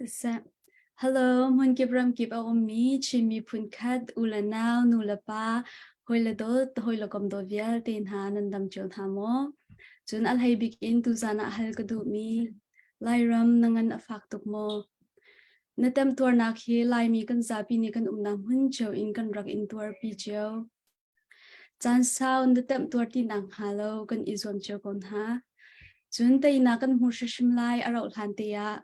Siseh. Hello, hmunkip ramkip a ummi Chin miphun khat u le nau, nu le pa, hawi le dawt, hawi le kom dawt vialte hna nan dam cio hna maw? Cun a hlei bik in tuzan ah hal ka duhmi Lairam na ngan a fak tuk maw? Na temtuarnak hi Laimi kan zapi nih kan umnak hmun cio in kan rak in tuarpi cio. Caan sau na temtuar ti nakhnga lo kan i zuam cio ko hna. Cun teinak kan hmu hrimhrim lai a rauh hlan te ah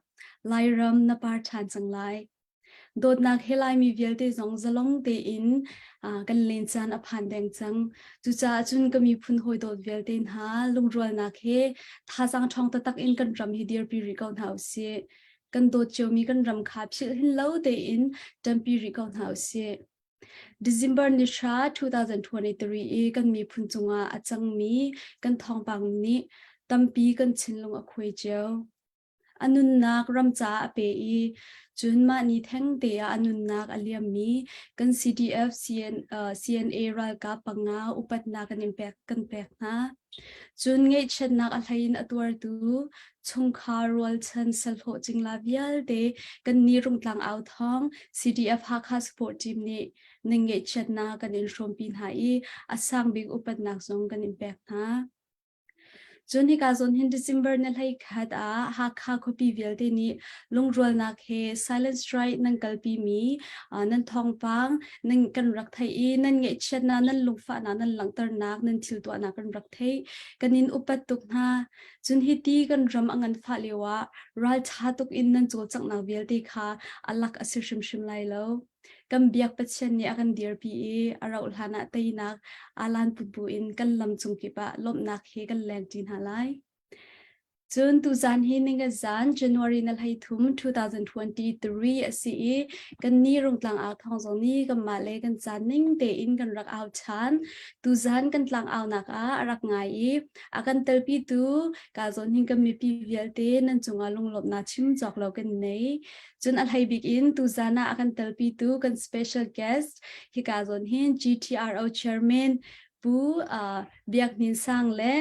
Lairam na par ṭhan cang lai. Dawtnak he Laimi vialte zong zalong tein kan len caan a phan deng cang. Cucaah cun ka miphun hawi dawt vialte hna lungrualnak he thazaang ṭhawng taktak in kan ram hi dirpi rih ko hna usih. Kan dawt ciomi kan ram kha philh hin lo tein ṭanpi rih ko hna usih. December ni hra 2023 i kan miphun cungah a cangmi kan thawngpang nih tampi kan thinlung a khuai cio. A nunnak ram caah a pe i cun mah ni thengte ah a nunnak a liammi kan CDF CN, uh, CNA ralkap panga upatnak kan in pek kan pek hna. Cun ngaihchiatnak a hlei in a tuartu chungkhar rualchan salhlawh cingla vialte kan ni Rungtlang au thawng CDF Hakha Support Team nih nan ngaihchiatnak kan in hrawmpi hna i a sang bik upatnak zong kan in pek hna. Cun hika zawn hin December ni 11 ah Hakha khuapi vialte nih lungrualnak he silent strike nan kalpi mi nan thawngpang nan kan rak theih i nan ngaihchiatnak nan lungfahnak nan langhternak nan thil tuahnak kan rak theih kan in upat tuk hna. Cun hiti kan ram a nganfah lio ah ralṭha tuk in nan cawlcanghnak vialte kha a lak a si hrimhrim lai lo. Kan biak Pathian nih a kan dirpi i a rauh hlan ah teinak alan put buin kan lam cung kip ah lawmhnak he kan lengṭi hna lai. Cun tuzan hi ningazan January na 13 2023 a si i kan ni Rungtlang au thawng zong nih kanmah le kan caan ning tein kan rak au ṭhan. Tuzan kan tlang aunak ah a rak ngai i a kan telpitu ka zawn hin kan mipi vialte nan cungah lunglawmhnak chim cawk lo kan nei. Cun a hlei bik in tuzan ah a kan telpitu kan special guest hika zawn hin GTRO chairman Pu uh, Biak Hnin Sang le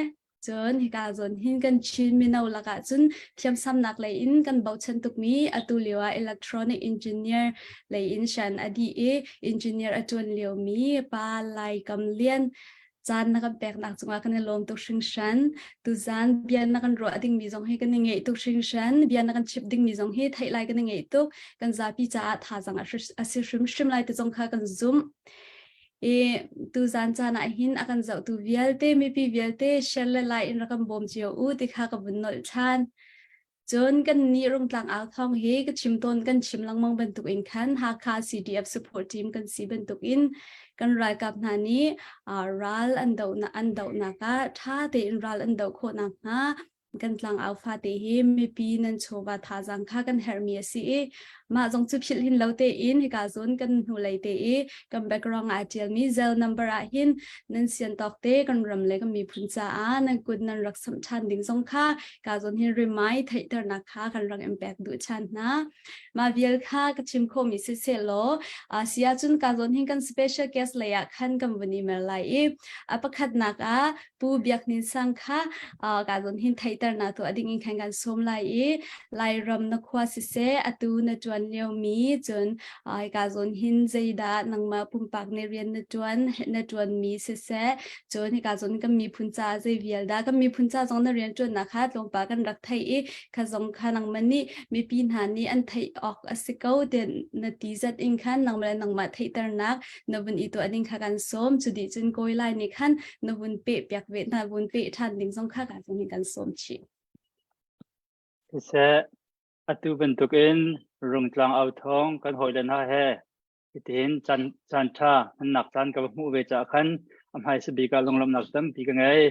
Cun hika zawn hin kan Chin mino lakah cun thiamsamnak lei in kan bochan tukmi atu lio ah electronic engineer lei in shan a dih i engineer a ṭuan liomi pa Lai Kam Lian caan na kan peknak cungah kan i lawm tuk hringhran. Tuzan bia na kan ruah dingmi zong hi kan i ngeih tuk hringhran. Bia na kan chip dingmi zong hi theih lai kan i ngeih tuk. Kan zapi caah thazaang a si hrimhrim lai ti zong kha kan zumh. I tuzan caan ah hin a kan zohtu vialte mipi vialte share le like in rak kan bawm cio u ti kha ka vun nolh ṭhan. Cun kan nih Rungtlang au thawng hi ka chim tawn kan chim lengmang bantuk in khan Hakha CDF support team kan si bantuk in kan ralkap hna nih ral an dohnak an dohnak ah ṭha tein ral an doh khawh nakhnga kan tlangau fate hi mipi nan chawva thazaang kha kan herhmi a si i mah zong cu philh hin lo tein hika zawn kan hnulei te i kan background ah ṭialmi Zelle number ah hin nan sian tawk te kan ram le kan miphun caah nan kut nan rak samh ṭhan ding zong kha ka zawn hin remind theihternak kha kan rak in pek duh ṭhan hna. Mah vial kha ka chim khawhmi siseh law si ahcun ka zawn hin kan special guest lei ah khan kan vun i mer lai i a pakhatnak ah Pu Biak Hnin Sang kha ka zawn hin theihternak tuah ding in khan kan sawm lai i Lairam na khua siseh atu na ṭuan liomi cun ka zawn hin zeidah nangmah pumpak nih rian na ṭuan na ṭuanmi siseh cun hika zawn kan miphun caah zei vial dah kan miphun ca zong na rian ṭuannak kha tlawmpal kan rak theih i kha zong kha nangmah nih mipi hna nih an theih awk a si ko tiah na ti zat in khan nangmah le nangmah theihternak na vun i tuah ding kha kan sawm cu dih cun kawi lai nih khan na vun peh piak ve na vun peh ṭhan ding zong kha kan hin kan sawm chih. Siseh, atu bantukin Rungtlang au thawng kan hawile hna he hitihin caan caan ṭha hmannak caan ka va hmuh ve caah khan a hmaisa bik ah lunglawmhnak tampi ka ngei.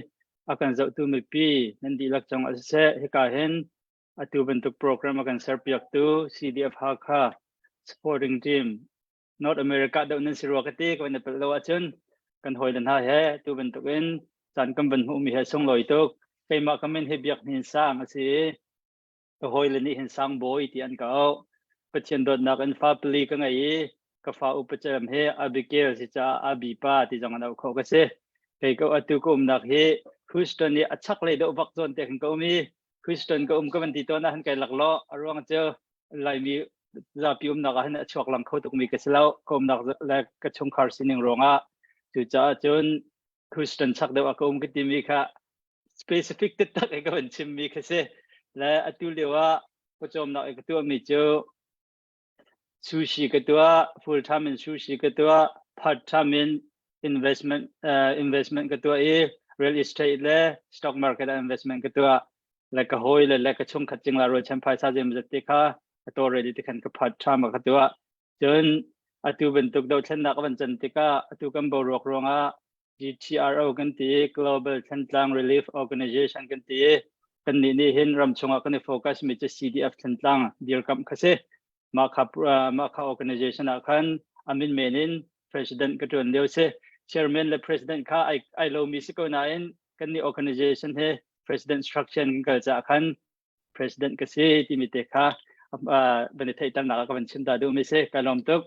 A kan zohtu mipi nan dihlak cung ah siseh, hika hin atu bantuk program a kan serpiaktu CDF Hakha supporting team North America deuh nan si rua ka ti ka na pelh lo ahcun kan hawile hna he tu bantukin caan kan van hmuhmi he sunglawi tuk keimah ka min hi Biak Hnin Sang a si i ka hawile nih hin Sang Bawi ti an ka auh Pathian dawtnak in fa pali ka ngei i ka fa upa cem hi Abigail si caah Abi pa ti zong an auh khawh ka si kei ko atu ka umnak hi Houston i a chaklei deuh vak zawn te khan ka um i Houston ka um ka van ti tawn ah han kai laklawh a ruang cu. Laimi zapi umnak ah hin a chuak lang kho tukmi ka si lo. Ka umnak le ka chungkhar sining ruangah cucaah cun Houston chak deuh ah ka um ka timi kha specific taktak i ka van chimmi kha si. Le atu lio ah pawcawmnak i ka tuahmi cu sushi ka tuah, full time in sushi ka tuah, part time in investment investment ka tuah i real estate le stock market ah investment ka tuah. Le ka hawi le le ka chungkhat cingla rualchan phaisa zeimawzat te kha a tawlrel i tikhan ka part time ah ka tuah. Cun atu bantuk dothlennak a van can tikah atu kan boruak ruangah GTRO kan ti i Global Thantlang Relief Organization kan ti i kannih nih hin ram chungah kan i focus mi cu CDF Thantlang dirkamh kha si. Mah kha mah kha organization ah khan a min men in president ka ṭuan lio si. Chairman le president kha ai ai lomi si ko nain kannih organization he president structure in kan kal caah khan president ka si timi te kha van i theihternak ah ka van chim ta duhmi si. Ka lawm tuk.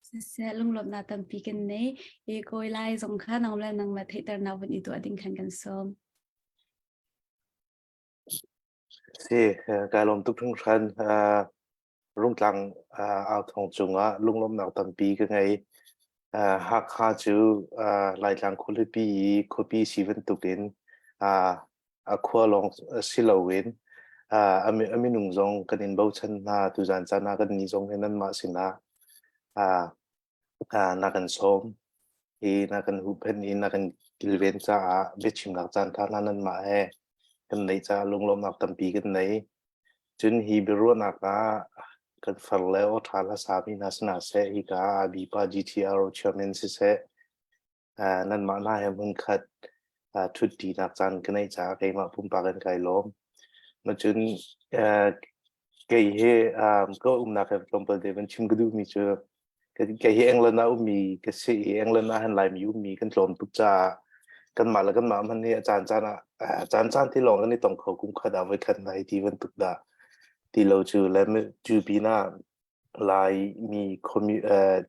Siseh lunglawmhnak tampi kan nei. I kawi lai zong kha nang le nangmah theihternak vun i tuah ding khan kan sawm. Si, kai lawm tuk hringhran. Rungtlang au thong cungah lunglawmhnak tampi ka ngei. Hakha cu Laitlang khualipi i khuapi si bantukin a khua lawng si loin a minung zong kan in bochan hna. Tuzan caan ah kannih zong hi nanmah sinah na kan sawm i na kan huhphenh i na kan kilven caah biachimnak caanṭha hna nanmah he kan neih caah lunglawmhnak tampi kan nei. Cun hi biaruahnak ah kan far le awṭha hlasami hna sinah seh, hika ah Abipa GTRO chairman siseh, nanmah hna he hmunkhat ṭhutṭinak caan ka neih caah keimah pumpak in kai lawm. Cun kei hi ka umnak he tlawmpal te van chim ka duhmi cu kei hi England ah ummi ka si i England ah hin Laimi ummi kan tlawm tuk caah kanmah le kanmah hmanh hi a caancaan ah caancaan ti lawng kan i tong kho kum khat ah voikhat hna hi ti bantuk dah ti lo cu le cu pinah Laimi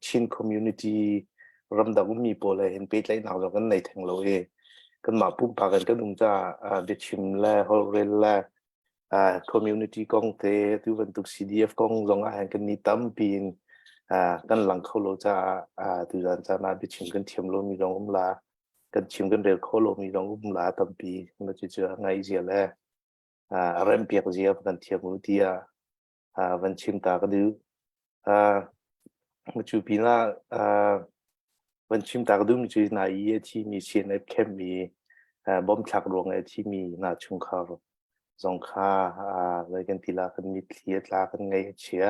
Chin community ramdang ummi pawl he hin pehtlaihnak zong kan nei theng lo i kanmah pumpak in kan um caah biachim le holhrel le community kong te tu bantuk CDF kong zong ah hin kan ni tampi in kan lang kho lo caah tuzan caan ah biachim kan thiam lomi zong um la kan chim kan rel kho lomi zong um la tampi na cu cu ngaih zia le a rempiak zia kan thiam u tiah van chim ta ka duh. Cu pinah van chim ta ka duhmi cu na i a thimi CNF camp i bomb thlak ruang i a thimi hna chungkhar zong kha zei kan ti la kan mitthli a tla kan ngaih a chia.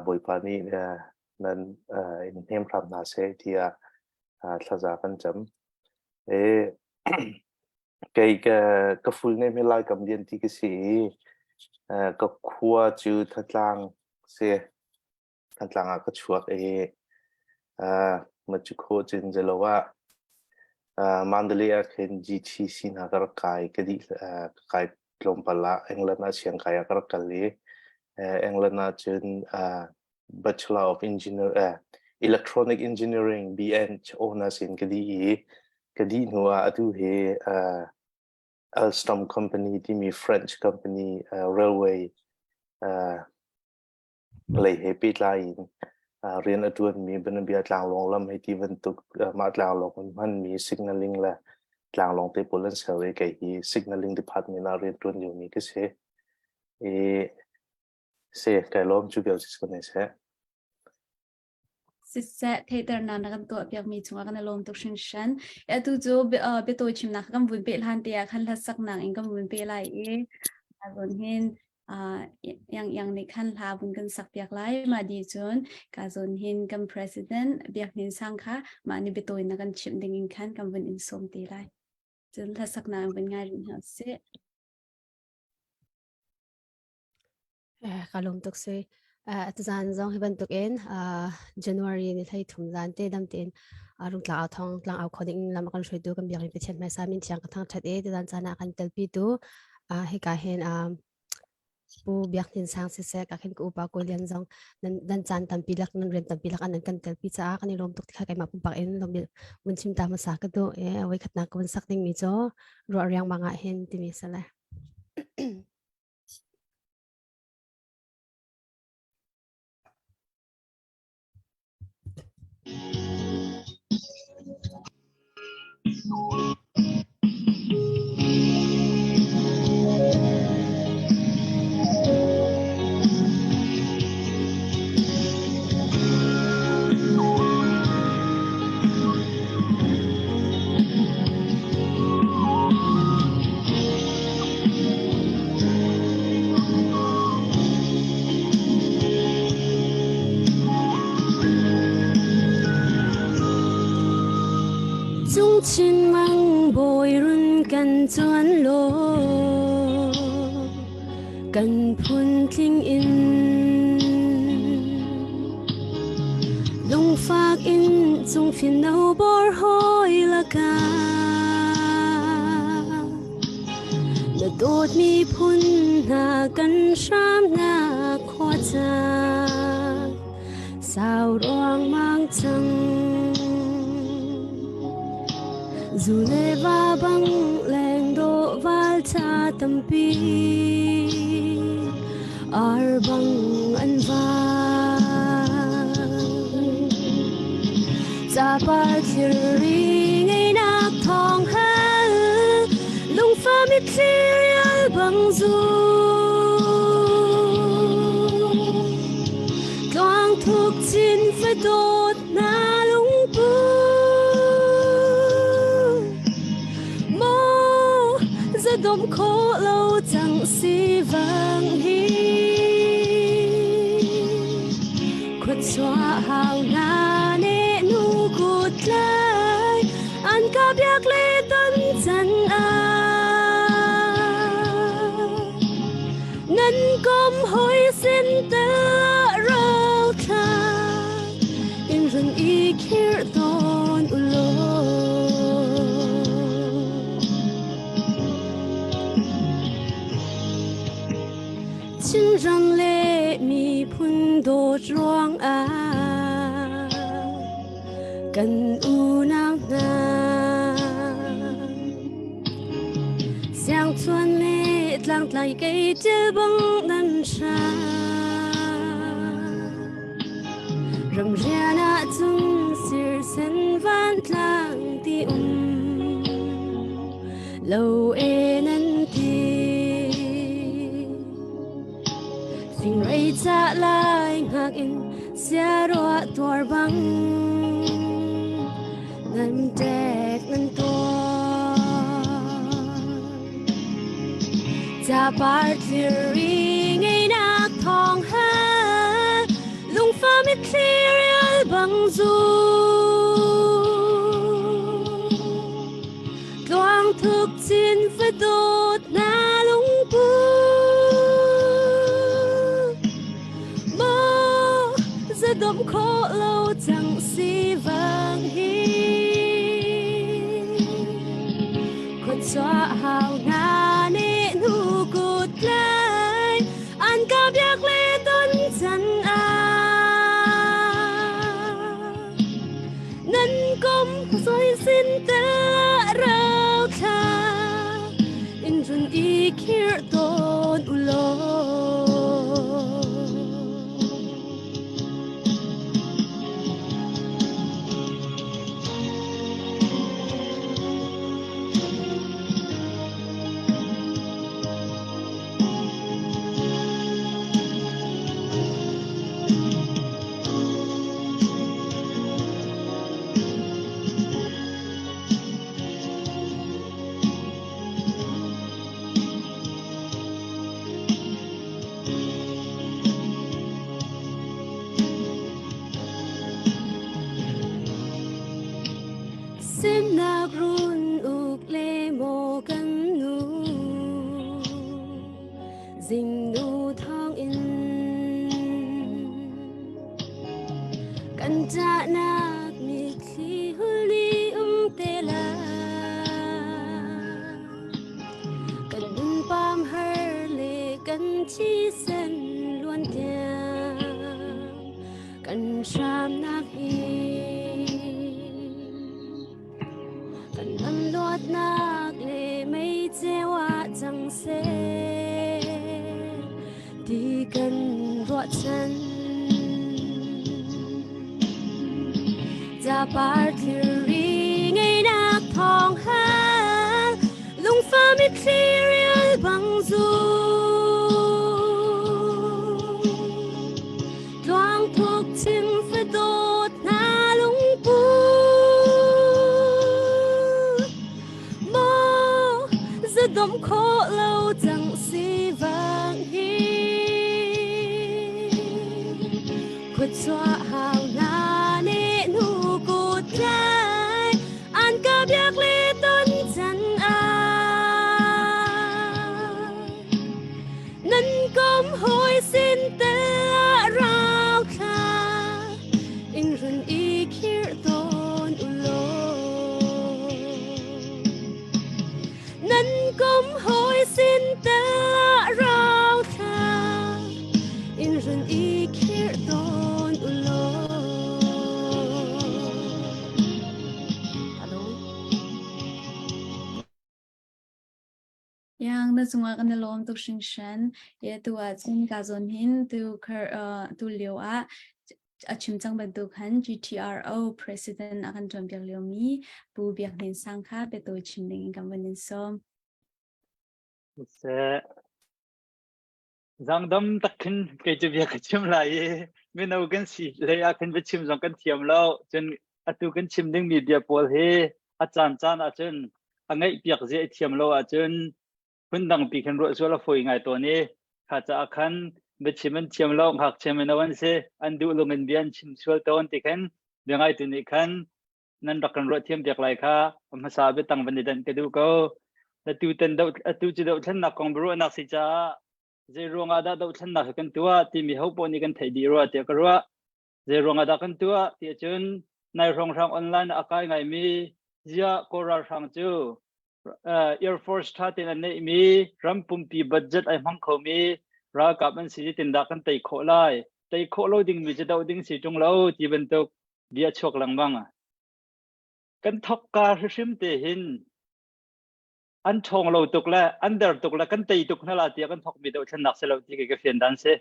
Bawipa nih nan in hnem hram hna seh tiah thlaza kan cam. Kei ka full name hi Laikam Lian ti ka si i ka khua cu Thantlang si. Thantlang ah ka chuak i Macukhua cun zeilo ah Mandalay ah khin GTC hna ka rak kai. Ka dih ka kai tlawmpal ah England ah siangkai ah ka rak kal i England ah cun Bachelor of Engineer Electronic Engineering BEng honors in ka dih i ka dih hnu ah atu hi Alstom company timi French company railway lei he pehtlai in rian a ṭuanmi bianabia tlanglawng lam hei ti bantuk mah tlanglawng in hmanmi signaling le tlanglawng te pawl an ser i kei hi signaling department ah rian ṭuan liomi ka si. I Si, kai lawm cu vial si ko ne seh. Siseh, theihternak na kan tuahpiakmi cungah kan i lawm tuk hringhran. Atu cu biatawi chimnak kan vun peh hlan te ah khan hlasaknak in kan vun peh lai i zawn hin yang yang nih khan hla vun kan sak piak lai. Mah di cun ka zawn hin kan president Biak Hnin Sang kha mah nih biatawi na kan chimh ding in khan kan vun in sawm te lai. Cun hlasaknak in vun ngai rih hna usih. Ka lawm tuk sui. Tuzaan zong hi bantuk in January ni hlei thum zan te dam tein rungtlang au thong tlang au kho ding lam kan hruaitu kan biakinn Pathian hmaisa min thiang ka thangthat e tuzaan caan ah kan telpi tu hika hin Pu Biak Hnin Sang siseh ka khin ka upa Kawi Lian zong nan nan caan tampi lak nan rian tampi lak an kan telpi caah kan i lawm tuk ti kha keimah pumpak in lawm mun chim ta hmasa ka duh e voi khatnak ka vun sak ding mi cu ruah riangmang ah hin timi sale. Cungchin mang bawi run kan chuan law kan phun tling in lungfak in cungfin no bor hoi laka na dawtmi phun hna kan hramnak khua ca sau ruangmang cang zu le va bang leng dawh val cha tampi ar bang an vang capar thilri ngeinak thawng hal lungfa mitthli rial bang zu tluang thuk chin fa dawt na lungpu Maw zadom kho lo cang si vang hi khuachuah hau hna ne nu kut tlai an ka biak le ton chan ah nan kom hoi sin te rau thla in run i khir tawn u law. Chinram le miphun dawt ruangah kan unau hna Siangchuan le tlangtlai kei til bang nan hra Ramrian ahcun sirsen vantlang ti um lo e nan ti Fingrei ca lai ngak in siaruah tuar bang nan tek nan tuar Capar thilri ngeinak thawng ha lungfa mitthli rial bang zu tluang thuk chin fa dawt na lungpu Maw zadom kho lo cang si vang hi khuachuah hau hna nih nu kut tlai an ka biak le ton chan ah nan kom soi sin te rau thla in run i khir ton u law. Semnak run uk le maw kan nu zingnu thawng in kan ṭahnak mitthli hul i um te lai kan nun pam har le kan thisen luan tiang kan hramnak hi kan lam luatnak le mei ceu ah cang seh ti kan ruahchan. Par thilri ngeinak thawng hal lungfa mitthli rial bang zu Tluang thuk chim fadawt hna lungpu Maw zadom khawh lo cang si vang hi Khuachuah hau hna nih nu kut tlai an ka biak le ton can ah Nan kom hawi sin tel ah rau thla in run i khirh tawn u law. Nan kom hawi sin tel ah rau thla in run i khirh tawn u law. Hello. Yang na cungah kan i lawm tuk hringhran. Ye tu ah cun ka zawn hin tu khar tu lio ah a chim cang bantuk khan GTRO president a kan ṭuan piak lio mi Pu Biak Hnin Sang kha biatawi chim ding in kan van in sawm. Seh. Zangdam tak khin kei cu bia ka chim lai i mino kan si lei ah khin biachim zong kan thiam lo. Cun atu kan chim dingmi bia pawl hi a caan caan ahcun a ngaih piak zia i thiam lo ahcun phundang pi khin ruah sual a fawi ngai tawn i kha caah khan biachim an thiam lo ngakchia mino an si an duh lung in bia an chim sual tawn ti khin bia ngaitu nih khan nan rak kan ruah thiam piak lai kha hmasa biatang van i danh ka duh ko. Atu tan do atu cu dohthlennak kong biaruahnak si caah zei ruangah dah dohthlennak hi kan tuah timi ho paoh nih kan theih dih rua tiah ka ruah. Zei ruangah dah kan tuah ti ahcun nai hrawnghrang online ah a kai ngaimi ziah Kawl ralhrang cu Air Force ṭha tein an neihmi ram pumpi budget ai hmang khomi ralkap an si tin dah kan tei khawh lai tei khawh lo dingmi cu doh ding si ṭung lo ti bantuk bia chuak lengmang. Kan thokka hrimhrim te hin an ṭhawng lo tuk le an der tuk le kan tei tuk hna la tiah kan thokmi dohthlennak si lo ti ka fian dan si.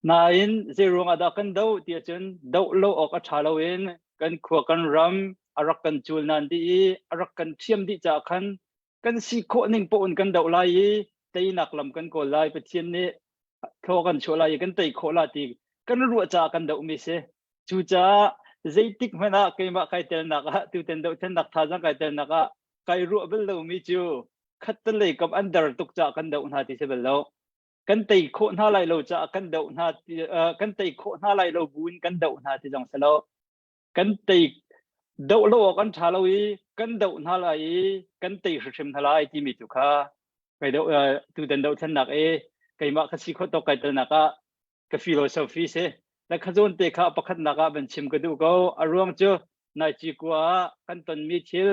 Nain zei ruangah dah kan doh ti ahcun doh lo awk a ṭha lo in kan khua kan ram a rak kan cul nan dih i a rak kan ṭhiam dih caah khan kan si khawh ning paoh in kan doh lai i teinak lam kan kawl lai Pathian nih thlaw kan chuah lai i kan tei khawh la ti kan ruah caah kan dohmi si. Cucaah zeitik hmanh ah keimah kai telnak ah tutan dohthlennak thazaang kai telnak ah kai ruah bal lomi cu khattelei kam an der tuk caah kan doh hna ti si bal lo. Kan tei khawh hna lai lo caah kan doh hna kan tei khawh hna lai lo buin kan doh hna ti zong si lo. Kan tei doh lo awk an ṭha lo i kan doh hna lai i kan tei hrimhrim hna lai timi tu kha kai doh tutan dohthlennak i keimah ka si khawh tawk kai telnak ah ka philosophy si. Na khazawn te kha pakhatnak ah van chim ka duh ko. A ruang cu nai cikua ah kan tonmi thil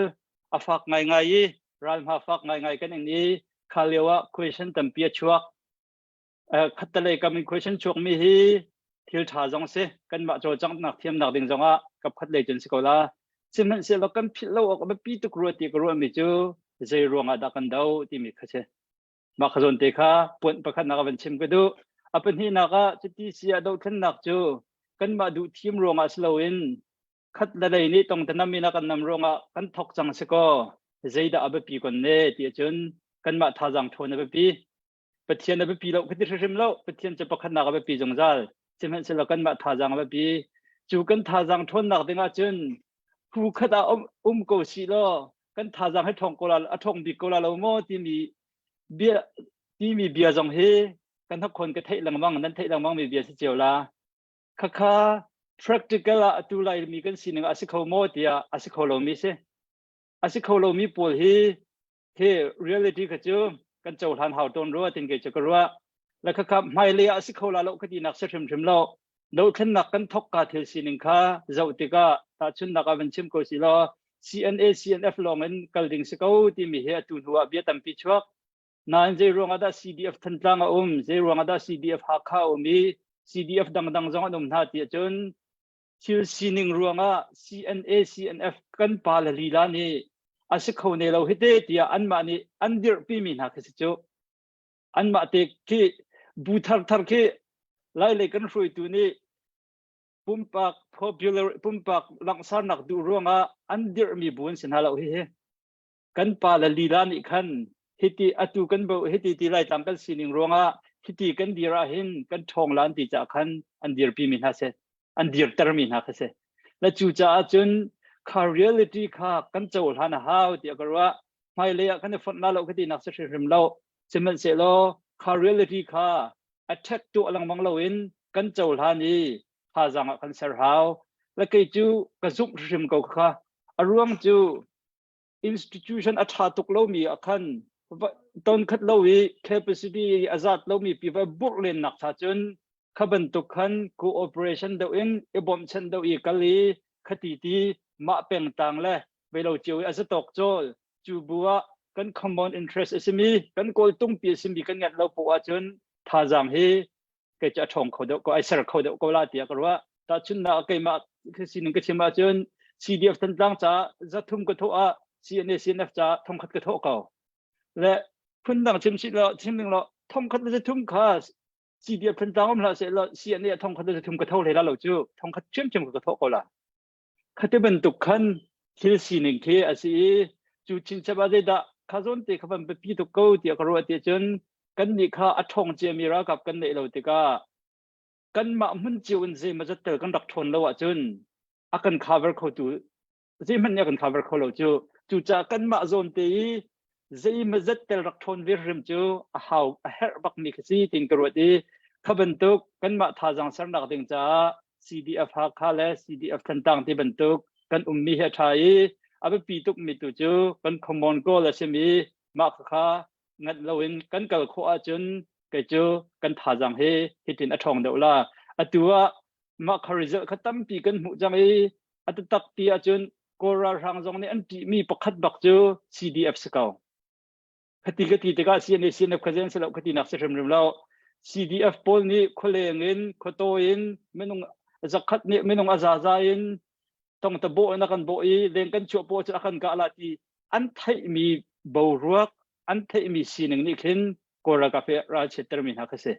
a fak ngaingai i ralhma fak ngaingai kan in i kha lio ah question tampi a chuak. Khattalei kam in question chuakmi hi thil ṭha zong si. Kanmah cawlcanghnak thiamnak ding zong ah kap khat lei cun si ko la. Sihmanhsehlaw kan philh lo awk a biapi tuk rua ti ka ruahmi cu zei ruangah dah kan doh timi kha si. Mah kha zawn te kha puanh pakhatnak ah van chim ka duh. A pahnihnak ah cuti si ah dohthlennak cu kanmah duh thim ruangah si loin khat le lei nih tongtanam in a kan nam ruangah kan thok cang si kaw zeidah a biapi kon ne ti ahcun kanmah thazaang ṭhawn a biapi. Pathian a biapi lo ka ti hrimhrim lo. Pathian cu pakhatnak a biapi zungzal. Sihmanhsehlaw kanmah thazaang a biapi. Cu kan thazaang ṭhawnnak ding ahcun phu khat ah um, um ko si law kan thazaang hi ṭhawng ko la a ṭhawng bik ko la lo maw timi bia timi bia zong hi kan hakhawn ka theih lengmang nan theih lengmang mi bia si cio la khakha practical ah atu lai mi kan sining a si kho maw tiah a si kho lomi si a si kho lomi pawl hi hi reality kha cu kan cohlan hau tawn rua tin kei cu ka ruah la khakha hmailei ah a si kho la lo ka tinak si hrimhrim lo dothlennak kan thok ka thil sining kha zoh tikah tahchunnak ah van chim ko si law CNA CNF lawng in kal ding si ko timi hi atu hnu ah bia tampi chuak nain zei ruang ah dah CDF Thantlang a um zei ruang ah dah CDF Hakha a um i CDF dangdang zong an um hna ti ahcun thil sining ruangah CNA CNF kan pa le lila nih a si kho ne lo hi te tiah anmah nih an dirhpi mi hna khi si cu anmah te khi bu thar thar khi lai lei kan hruaitu nih. Pumpak popular pumpak langhsarnak duh ruangah an dirhmi bu an si hna lo hihi. Kan pa le lila nih khan hiti atu kan bo hiti ti Laitlang kan sining ruangah hiti kan dir ah hin kan ṭhawng lan ti caah khan an dirpi mi hna si an dirter mi hna kha si. Le cu caah cun kha reality kha kan cohlan a hau tiah ka ruah. Hmailei ah kan i fonh la lo ka ti nak si hrimhrim lo. Sihmanhsehlaw kha reality kha attack tuah lengmang loin kan cohlan i thazaang ah kan ser hau. Le kei cu ka zumh hrim ko kha. A ruang cu institution a ṭha tuk lomi ah khan ton khat lo i capacity a zat lomi pi va burh len nak cha cun kha bantuk khan cooperation deuh in i bawmhchanh deuh i kal i khati ti mah pengtlang le velo cio i a zatawk cawl cu bu ah kan common interest a simi kan kawl tungpi a simi kan ngat lo poah ahcun thazaang hi kei cu a ṭhawng kho deuh ko ai ser kho deuh ko la tiah ka ruah. Tahchunhnak keimah sining ka chim ahcun CDF Thantlang ca zathum ka thawh ah CNA CNF ca thongkhat ka thawh ko. Le phundang chim si lo chim ding lo thongkhat le zathum kha CDF Thantlang um hlah seh law CNA thongkhat le zathum ka tho hlei la lo cu thongkhat ṭhiamṭhiam ka thawh ko la. Khati bantuk khan thil sining khi a si i cu chinchap ah zeidah kha zawn te kha van biapi tuk ko tiah ka ruah ti cun kannih kha a ṭhawng ciami ralkap kan neih lo tikah kanmah hmun cio in zeimawzat tel kan rak ṭhawn lo ahcun a kan cover khotu zeihmanh nih a kan cover kho lo cu. Cucaah kanmah zawn te i zeimawzat tel rak ṭhawn ve hrim cu a hau a herh bakmi khi si tiin ka ruat i kha bantuk kanmah thazaang sernak ding caah CDF Hakha le CDF Thantlang ti bantuk kan ummi hi a ṭha i a biapi tukmi tu cu kan common goal a simi mah kha nganh loin kan kal khawh ahcun kei cu kan thazaang hi hitin a ṭhawng deuh la. Atu ah mah kha result kha tampi kan hmuh cang i a taktak ti ahcun Kawl ralhrang zong nih an ṭihmi pakhat bak cu CDF si ko. Khati ka ti tikah CNA CNF kha zen si lo khati nak si hrimhrim lo. CDF pawl nih khualeng in khuataw in minung zakhat nih minung a zaza in tongta bawh in a kan bawh i leng kan chuah poh cu a kan kah la ti an theihmi boruak an theihmi sining nih khin Kawl ralkap hi ralchiatter mi hna kha si.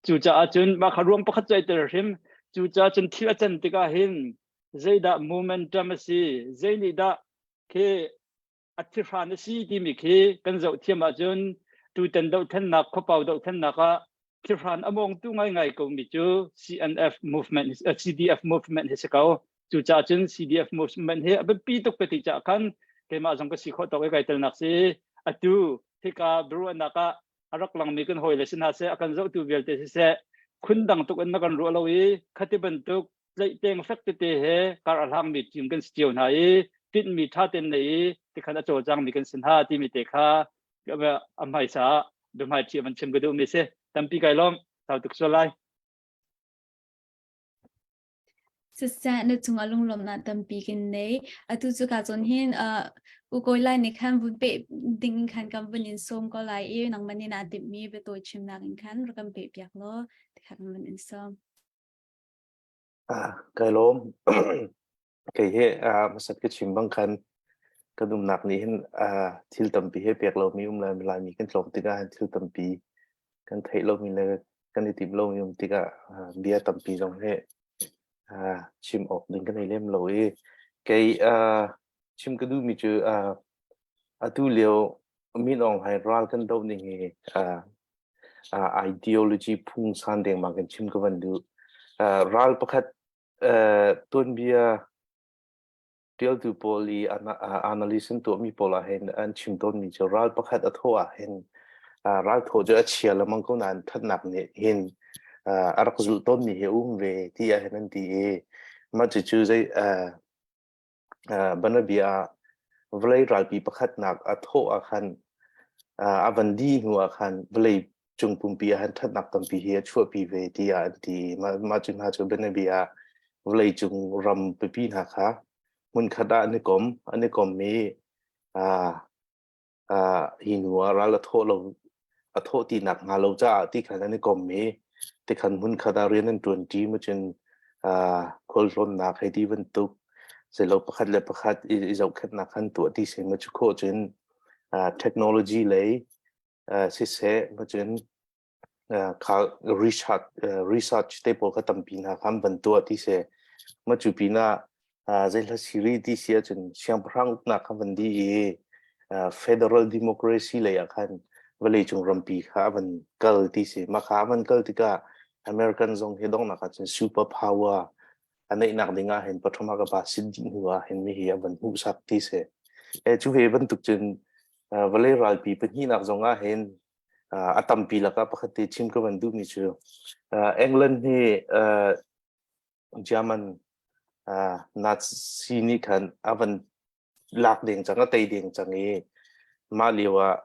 Cucaah cun mah kha ruang pakhat cu ai tel hrim. Cucaah cun thil a can tikah hin zeidah momentum a si, zei nih dah khi a thihran a si timi khi kan zoh thiam ahcun tutan dohthlennak khuapau dohthlennak ah thihran a mawngtu ngaingai komi cu CNF movement CDF movement hi si ko. Cucaah cun CDF movement hi a biapi tuk ka ti caah khan keimah zong ka si khawh tawk i kai telnak si. Atu hika biaruahnak ah a rak langmi kan hawile si hna seh, a kan zohtu vialte siseh, phun dang tuk in na kan ruah lo i khati bantuk tlaihpeng fek tete he kar a hlangmi team kan si cio hna i tinhmi ṭha tein nei i tikhan a cawlcangmi kan si hna timi te kha a hmaisa ah biahmaiṭhi van chim ka duhmi si. Tampi kai lawm. Sau tuk sual lai. Siseh na cungah lunglawmhnak tampi kan nei. Atu cu ka cun hin uh, u kawi lai nih khan vun peh ding in khan kan vun in sawm ko lai i nangmah nih naa timhmi biatawi chimnak in khan rak kan peh piak law tikhan kan vun in sawm. Ah, kai lawm. Kei hi ah hmasat ka chim bang khan kan umnak nih hin ah thil tampi he pek lomi um le Laimi kan tlawm tikah hin thil tampi kan theih lomi le kan i timh lomi um tikah ah bia tampi zong hi ah chim awk ding kan nei lem lo i kei ah chim ka duhmi cu ah atu lio Min Aung Hlaing ral kan doh ning hi ah ideology phungsan dengmang kan chim ka van duh. Ral pakhat tuanbia ṭialtu pawl i analyst an tuahmi pawl ah hin an chim tawnmi cu ral pakhat a thawh ah hin ral thawh cu a chia lengmang ko nain ṭhatnak nih hin a rak zulh tawnmi hi a um ve ti ah hin an ti i mah cucu zei Banabia ah vawlei ralpi pakhatnak a thawh ah khan a van dih hnu ah khan vawlei cung pumpi ah hin ṭhatnak tampi hi a chuahpi ve tiah an ti. Mah cu hna cu bianabia ah vawlei cung ram pipi hna kha hmunkhat ah an i kom, an i kom i hi hnu ah ral a thawh lo a thawh ti nak hnga lo caah ti khan an i kom i tikhan hmunkhat ah rian an ṭuan ṭi macun khualtlawnnak hei ti bantuk zeilo pakhat le pakhat i zohkhenhnak khan tuah ti si ma cu khawh cun technology lei siseh macun. Kha research research te pawl kha tampi hna kha an van tuah ti si. Mah cu pinah zeihla siri ti si ahcun siangpahrang uknak kha van dih i federal democracy lei ah khan vawleicung rampi kha a van kal ti si. Mah kha a van kal tikah American zong hi donghnak ahcun super power a neihnak ding ah hin pathum ah ka pa sit dih hnu ah hin mihi a van hmuhsak ti si. E cu ve bantuk cun vawlei ralpi pahnihnak zong ah hin a tampi lakah pakhat te chim ka van duhmi cu England hi German Nazi nih khan a van lak deng cang a tei deng cang i mah lio ah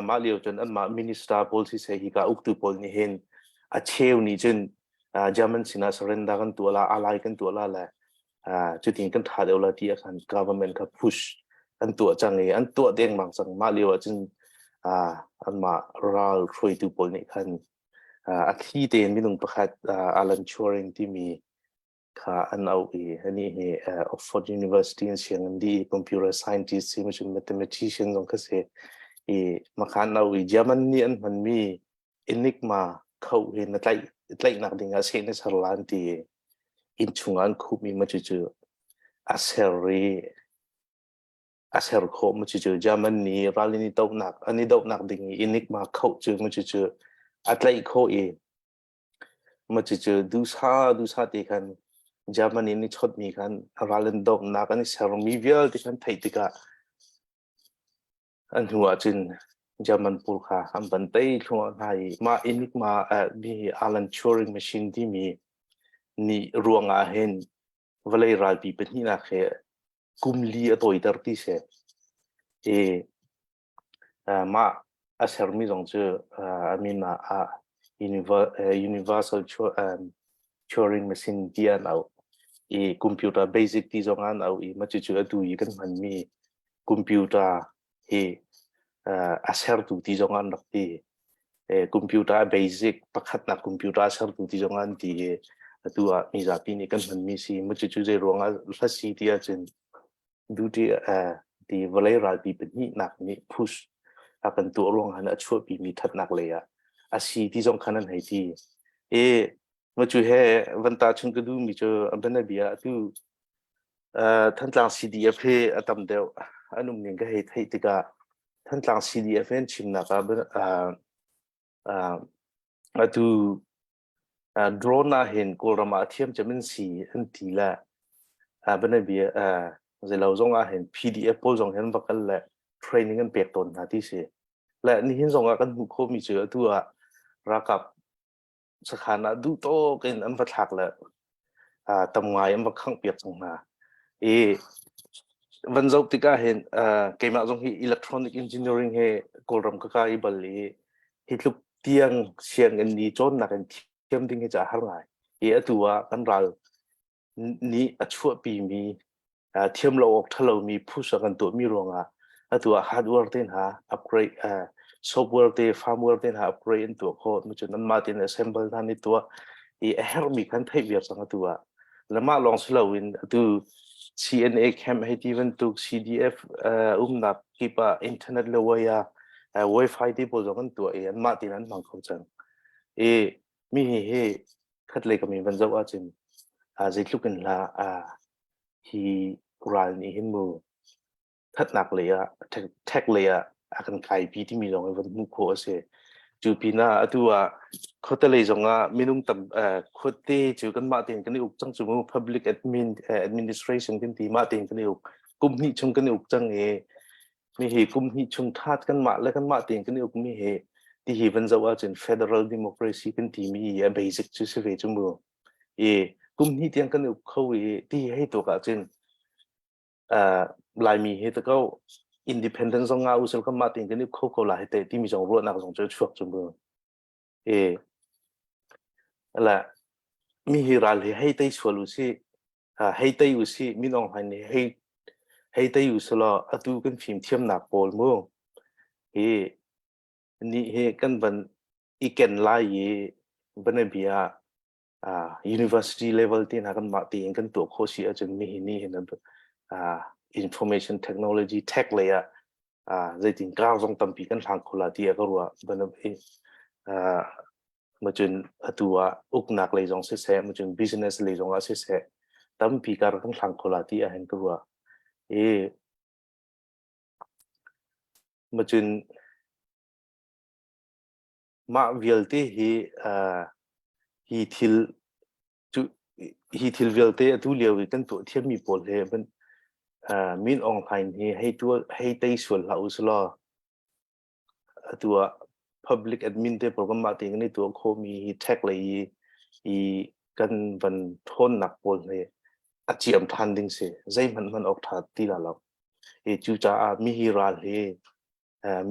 mah lio cun anmah minister pawl siseh hika uktu pawl nih hin a cheu nih cun German sinah surrender kan tuah la alai kan tuah la le cutin kan ṭha deuh la ti ah khan government kha push an tuah cang i an tuah dengmang cang. Mah lio ah cun anmah ral hruaitu pawl nih khan a thli tein minung pakhat Alan Turing timi kha an auh i anih hi Oxford University in sianginn dih i computer scientist si cun mathematician zong kha si i makha an auh i German nih an hmanmi Enigma kho hi na tlaih tlaihnak ding ah seh na ser la an ti i inn chungah an khupmi ma cucu a ser i a ser khawh ma cucu German nih ral in i dohnak an i dohnak ding i Enigma khoh cu ma cucu a tlaih khawh i ma cucu duhsah duhsah te khan German in i chawtmi khan ral in dohnak an i sermi vialte khan theih tikah An hnu ahcun German pawl kha an van tei thluahmah hna i mah Enigma mi Alan Turing machine timi nih ruangah hin vawlei ralpi pahnihnak hi kum li a tawiter ti si. I mah a sermi zong cu a min ah Universal Turing machine ti an auh i computer basic ti zong an auh i mah cucu atu i kan hmanmi computer hi a sertu ti zong an rak ti. Computer basic pakhatnak computer a sertu ti zong an ti i atu ah mizapi nih kan hmanmi si. Mah cucu zei ruangah hla si ti ahcun duty ti vawlei ralpi pahnihnak nih push a kan tuah ruang han a chuahpimi thatnak lei ah a si ti zong khan an hei ti. I mah cu he van ta chung ka duhmi cu bianabia atu Thantlang CDF hi a tam deuh an um ning ka hei theih tikah Thantlang CDF in chimnak ah atu drone ah hin Kawlram ah a thiam cem in si an ti le bianabia zeilo zong ah hin PDF pawl zong hin va kal le training an pek tawn hna ti si. Le nihin zong ah kan hmuh khawhmi cu atu ah ralkap sakhan ah duh tawk in an va thlak le tam ngai an va khangh piak cang hna. I van zoh tikah hin keimah zong hi electronic engineering he Kawlram ka kai bal i hi tluk tiang sianginn ni cawnnak in thiam ding hi ca har ngai. I atu ah kan ral nih a chuahpimi thiam lo awk ṭhalomi phusa kan tuahmi ruangah atu ah hardware te hna upgrade software te firmware te hna upgrade an tuah khawh mu cun anmah tein assemble hna nih tuah i a herhmi khan theih viar cang atu ah le mah lawng si loin atu CNA camp hei ti bantuk CDF umnak kip ah internet le wire wifi te pawl zong an tuah i anmah tein an hmang kho cang i mi hi hi khatlei kam in van zoh ahcun zeitluk in hlah hi ral nih hin mu thatnak lei ah tech lei ah a kan kaipi timi zong in van hmuh khawh a si. Cu pinah atu ah khuate lei zong ah minung tam khuate cu kanmah tein kan i uk cang cu mu public admin administration kan ti mah tein kan i uk kum hnih chung kan i uk cang i mi hi kum hnih chung that kanmah le kanmah tein kan i uk mi hi ti hi van zoh ahcun federal democracy kan ti mi a basic cu si ve cu mu i kum hnih tiang kan i uk kho i ti hei tuak ahcun Laimi hi ta ko independent zong nga usel kanmah tein kan i uk kho ko la hi te timi zong ruahnak zong cu chuak cu mu e la mi hi ral hi hei tei sual u si hei tei u si min Aung Hlaing nih hei hei tei u selaw atu kan fimthiamnak pawl mu hi ni hi kan van i ken lai i banabia university level te hna kan mah tein kan tuah khawh si ahcun nihin ni hin information technology tech lei ah. Zeitin kar zong tampi kan hlang kho la ti a ka ruah bantuk i macun atu ah uknak lei zong siseh, macun business lei zong ah siseh, tampi kar kan hlang kho la ti ah hin ka ruah. I macun mah vialte hi hi thil cu hi thil vialte atu lio i kan tuah thiammi pawl he ban Min Aung Hlaing hi hei tuah hei tei sual hlah u selaw atu ah public admin te pawl kanmah tein kan i tuah khawhmi hi tech lei i i kan van ṭhawnnak pawl hi a ciam ṭhan ding si. Zeihmanh hman awk ṭha ti la lo. I cucaah mihi ral hi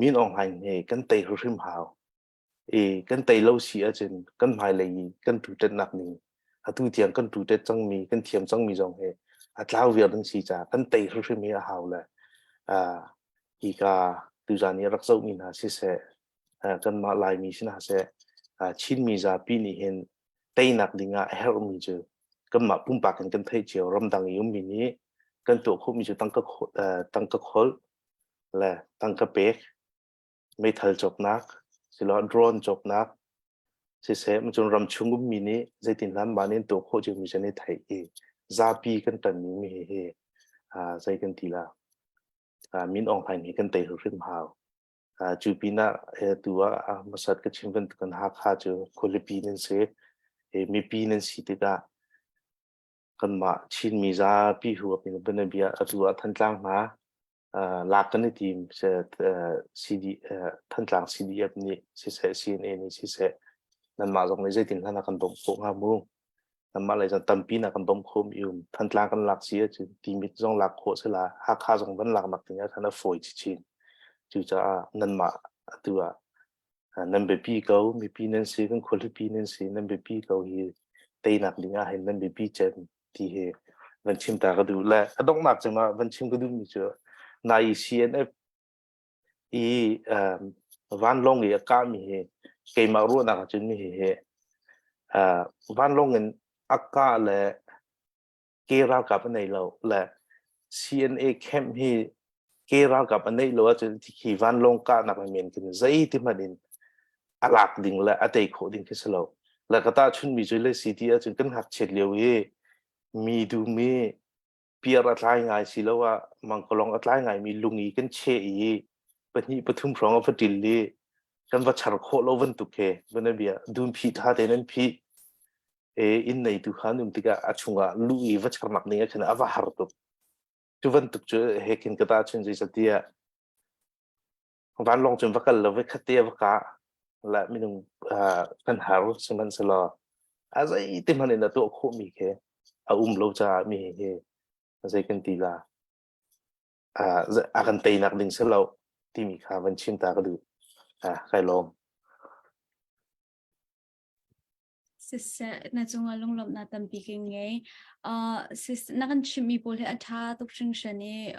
Min Aung Hlaing hi kan tei hrimhrim hau. I kan tei lo si ahcun kan hmailei i kan tutetnak ning atu tiang kan tutet cangmi kan thiam cangmi zong hi a tlau viar ding si caah kan tei hrimhrim hi a hau le hika tuzan i rak zohmi hna siseh, kanmah Laimi si hna seh, Chinmi zapi nih hin teinak ding ah a herhmi cu kanmah pumpak in kan theih cio. Ramdang i ummi nih kan tuah khawhmi cu tangka tangka kholh le tangka pek, meithal cawknak siloah drone cawknak siseh, cun ramchung ummi nih zeitin hlan mah nih an tuah khawh ciomi cu an i theih i zapi kan ṭanmi mi hi zei kan ti la, Min Aung Hlaing hi kan tei hrimhrim hau. Cu pinah tu ah hmasat ka chim bantukin Hakha cu khualipi nan si i mipi nan si tikah kanmah Chinmi zapi huap in bianabia atu ah Thantlang hna lak kan i tim. CD Thantlang CDF nih siseh, CNA nih siseh, nanmah zong nih zeitin hlan ah kan bawmh khawh hnga mu? Nanmah lei zong tampi na kan bawmh kho mi um. Thantlang kan lak si ahcun Timit zong lak khawh si la, Hakha zong van lak nak ding ah khan a fawi chinchin. Cucaah nanmah atu ah nan biapi ko. Mipi nan si, kan khualipi nan si, nan biapi ko. Hi teinak ding ah hin nan biapi cem ti hi van chim ta ka duh. Le a donghnak cem ah van chim ka duhmi cu nai CNF i vanlawng i a kahmi hi keimah ruahnak ahcun mi hi vanlawng in a kah le ke ralkap a nei lo le CNA camp hi ke ralkap a neih lo ahcun khi vanlawng kahnak men khin zeiti hmanh in a lak ding le a tei khawh ding khi si lo. Le ka tahchunmi cu le si ti ahcun kan ngakchiat lio i mi dum i piar a tlai ngai siloah mangkalong a tlai ngaimi lung i kan cheh i pahnih pathum hrawng a va ṭil i kan va char khawh lo bantuk he bia dun phih ṭha tein an phih e inn neitu kha an um tikah a chungah luh i va charnak ning ah khin a va har tuk. Cu bantuk cu he khin ka tahchun. Zeicatiah vanlawng cun va kal lo, voi khat te va kah la minung kan har, sihmanhsehlaw a zeiti hmanh in a tuah khawhmi khi a um lo caah mi hi zei kan ti la, a kan teinak ding si lo timi kha van chim ta ka duh. Kai lawm. Siseh, na cungah lunglawmhnak tampi ka ngei. Sis, na kan chimhmi pawl hi a ṭha tuk hringhran i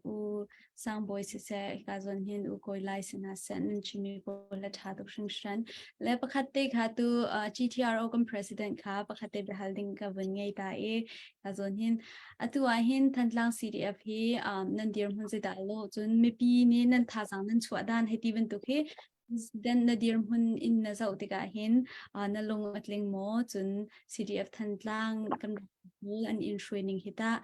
U Sangbawi siseh, hika zawn hin U Kawi Lai si hna seh, nan chimmi pawl hi a ṭha tuk hringhran. Le pakhat te kha tu GTRO kan president kha pakhat te biahal ding ka vun ngei ta i hika zawn hin atu ah hin Thantlang CDF hi nan dirhmun zeidah lo, cun mipi nih nan thazaang nan chuah dan hei ti bantuk hi President na dirhmun in na zoh tikah hin na lung a tling maw? Cun CDF Thantlang kan rak an in hruai ning hi tah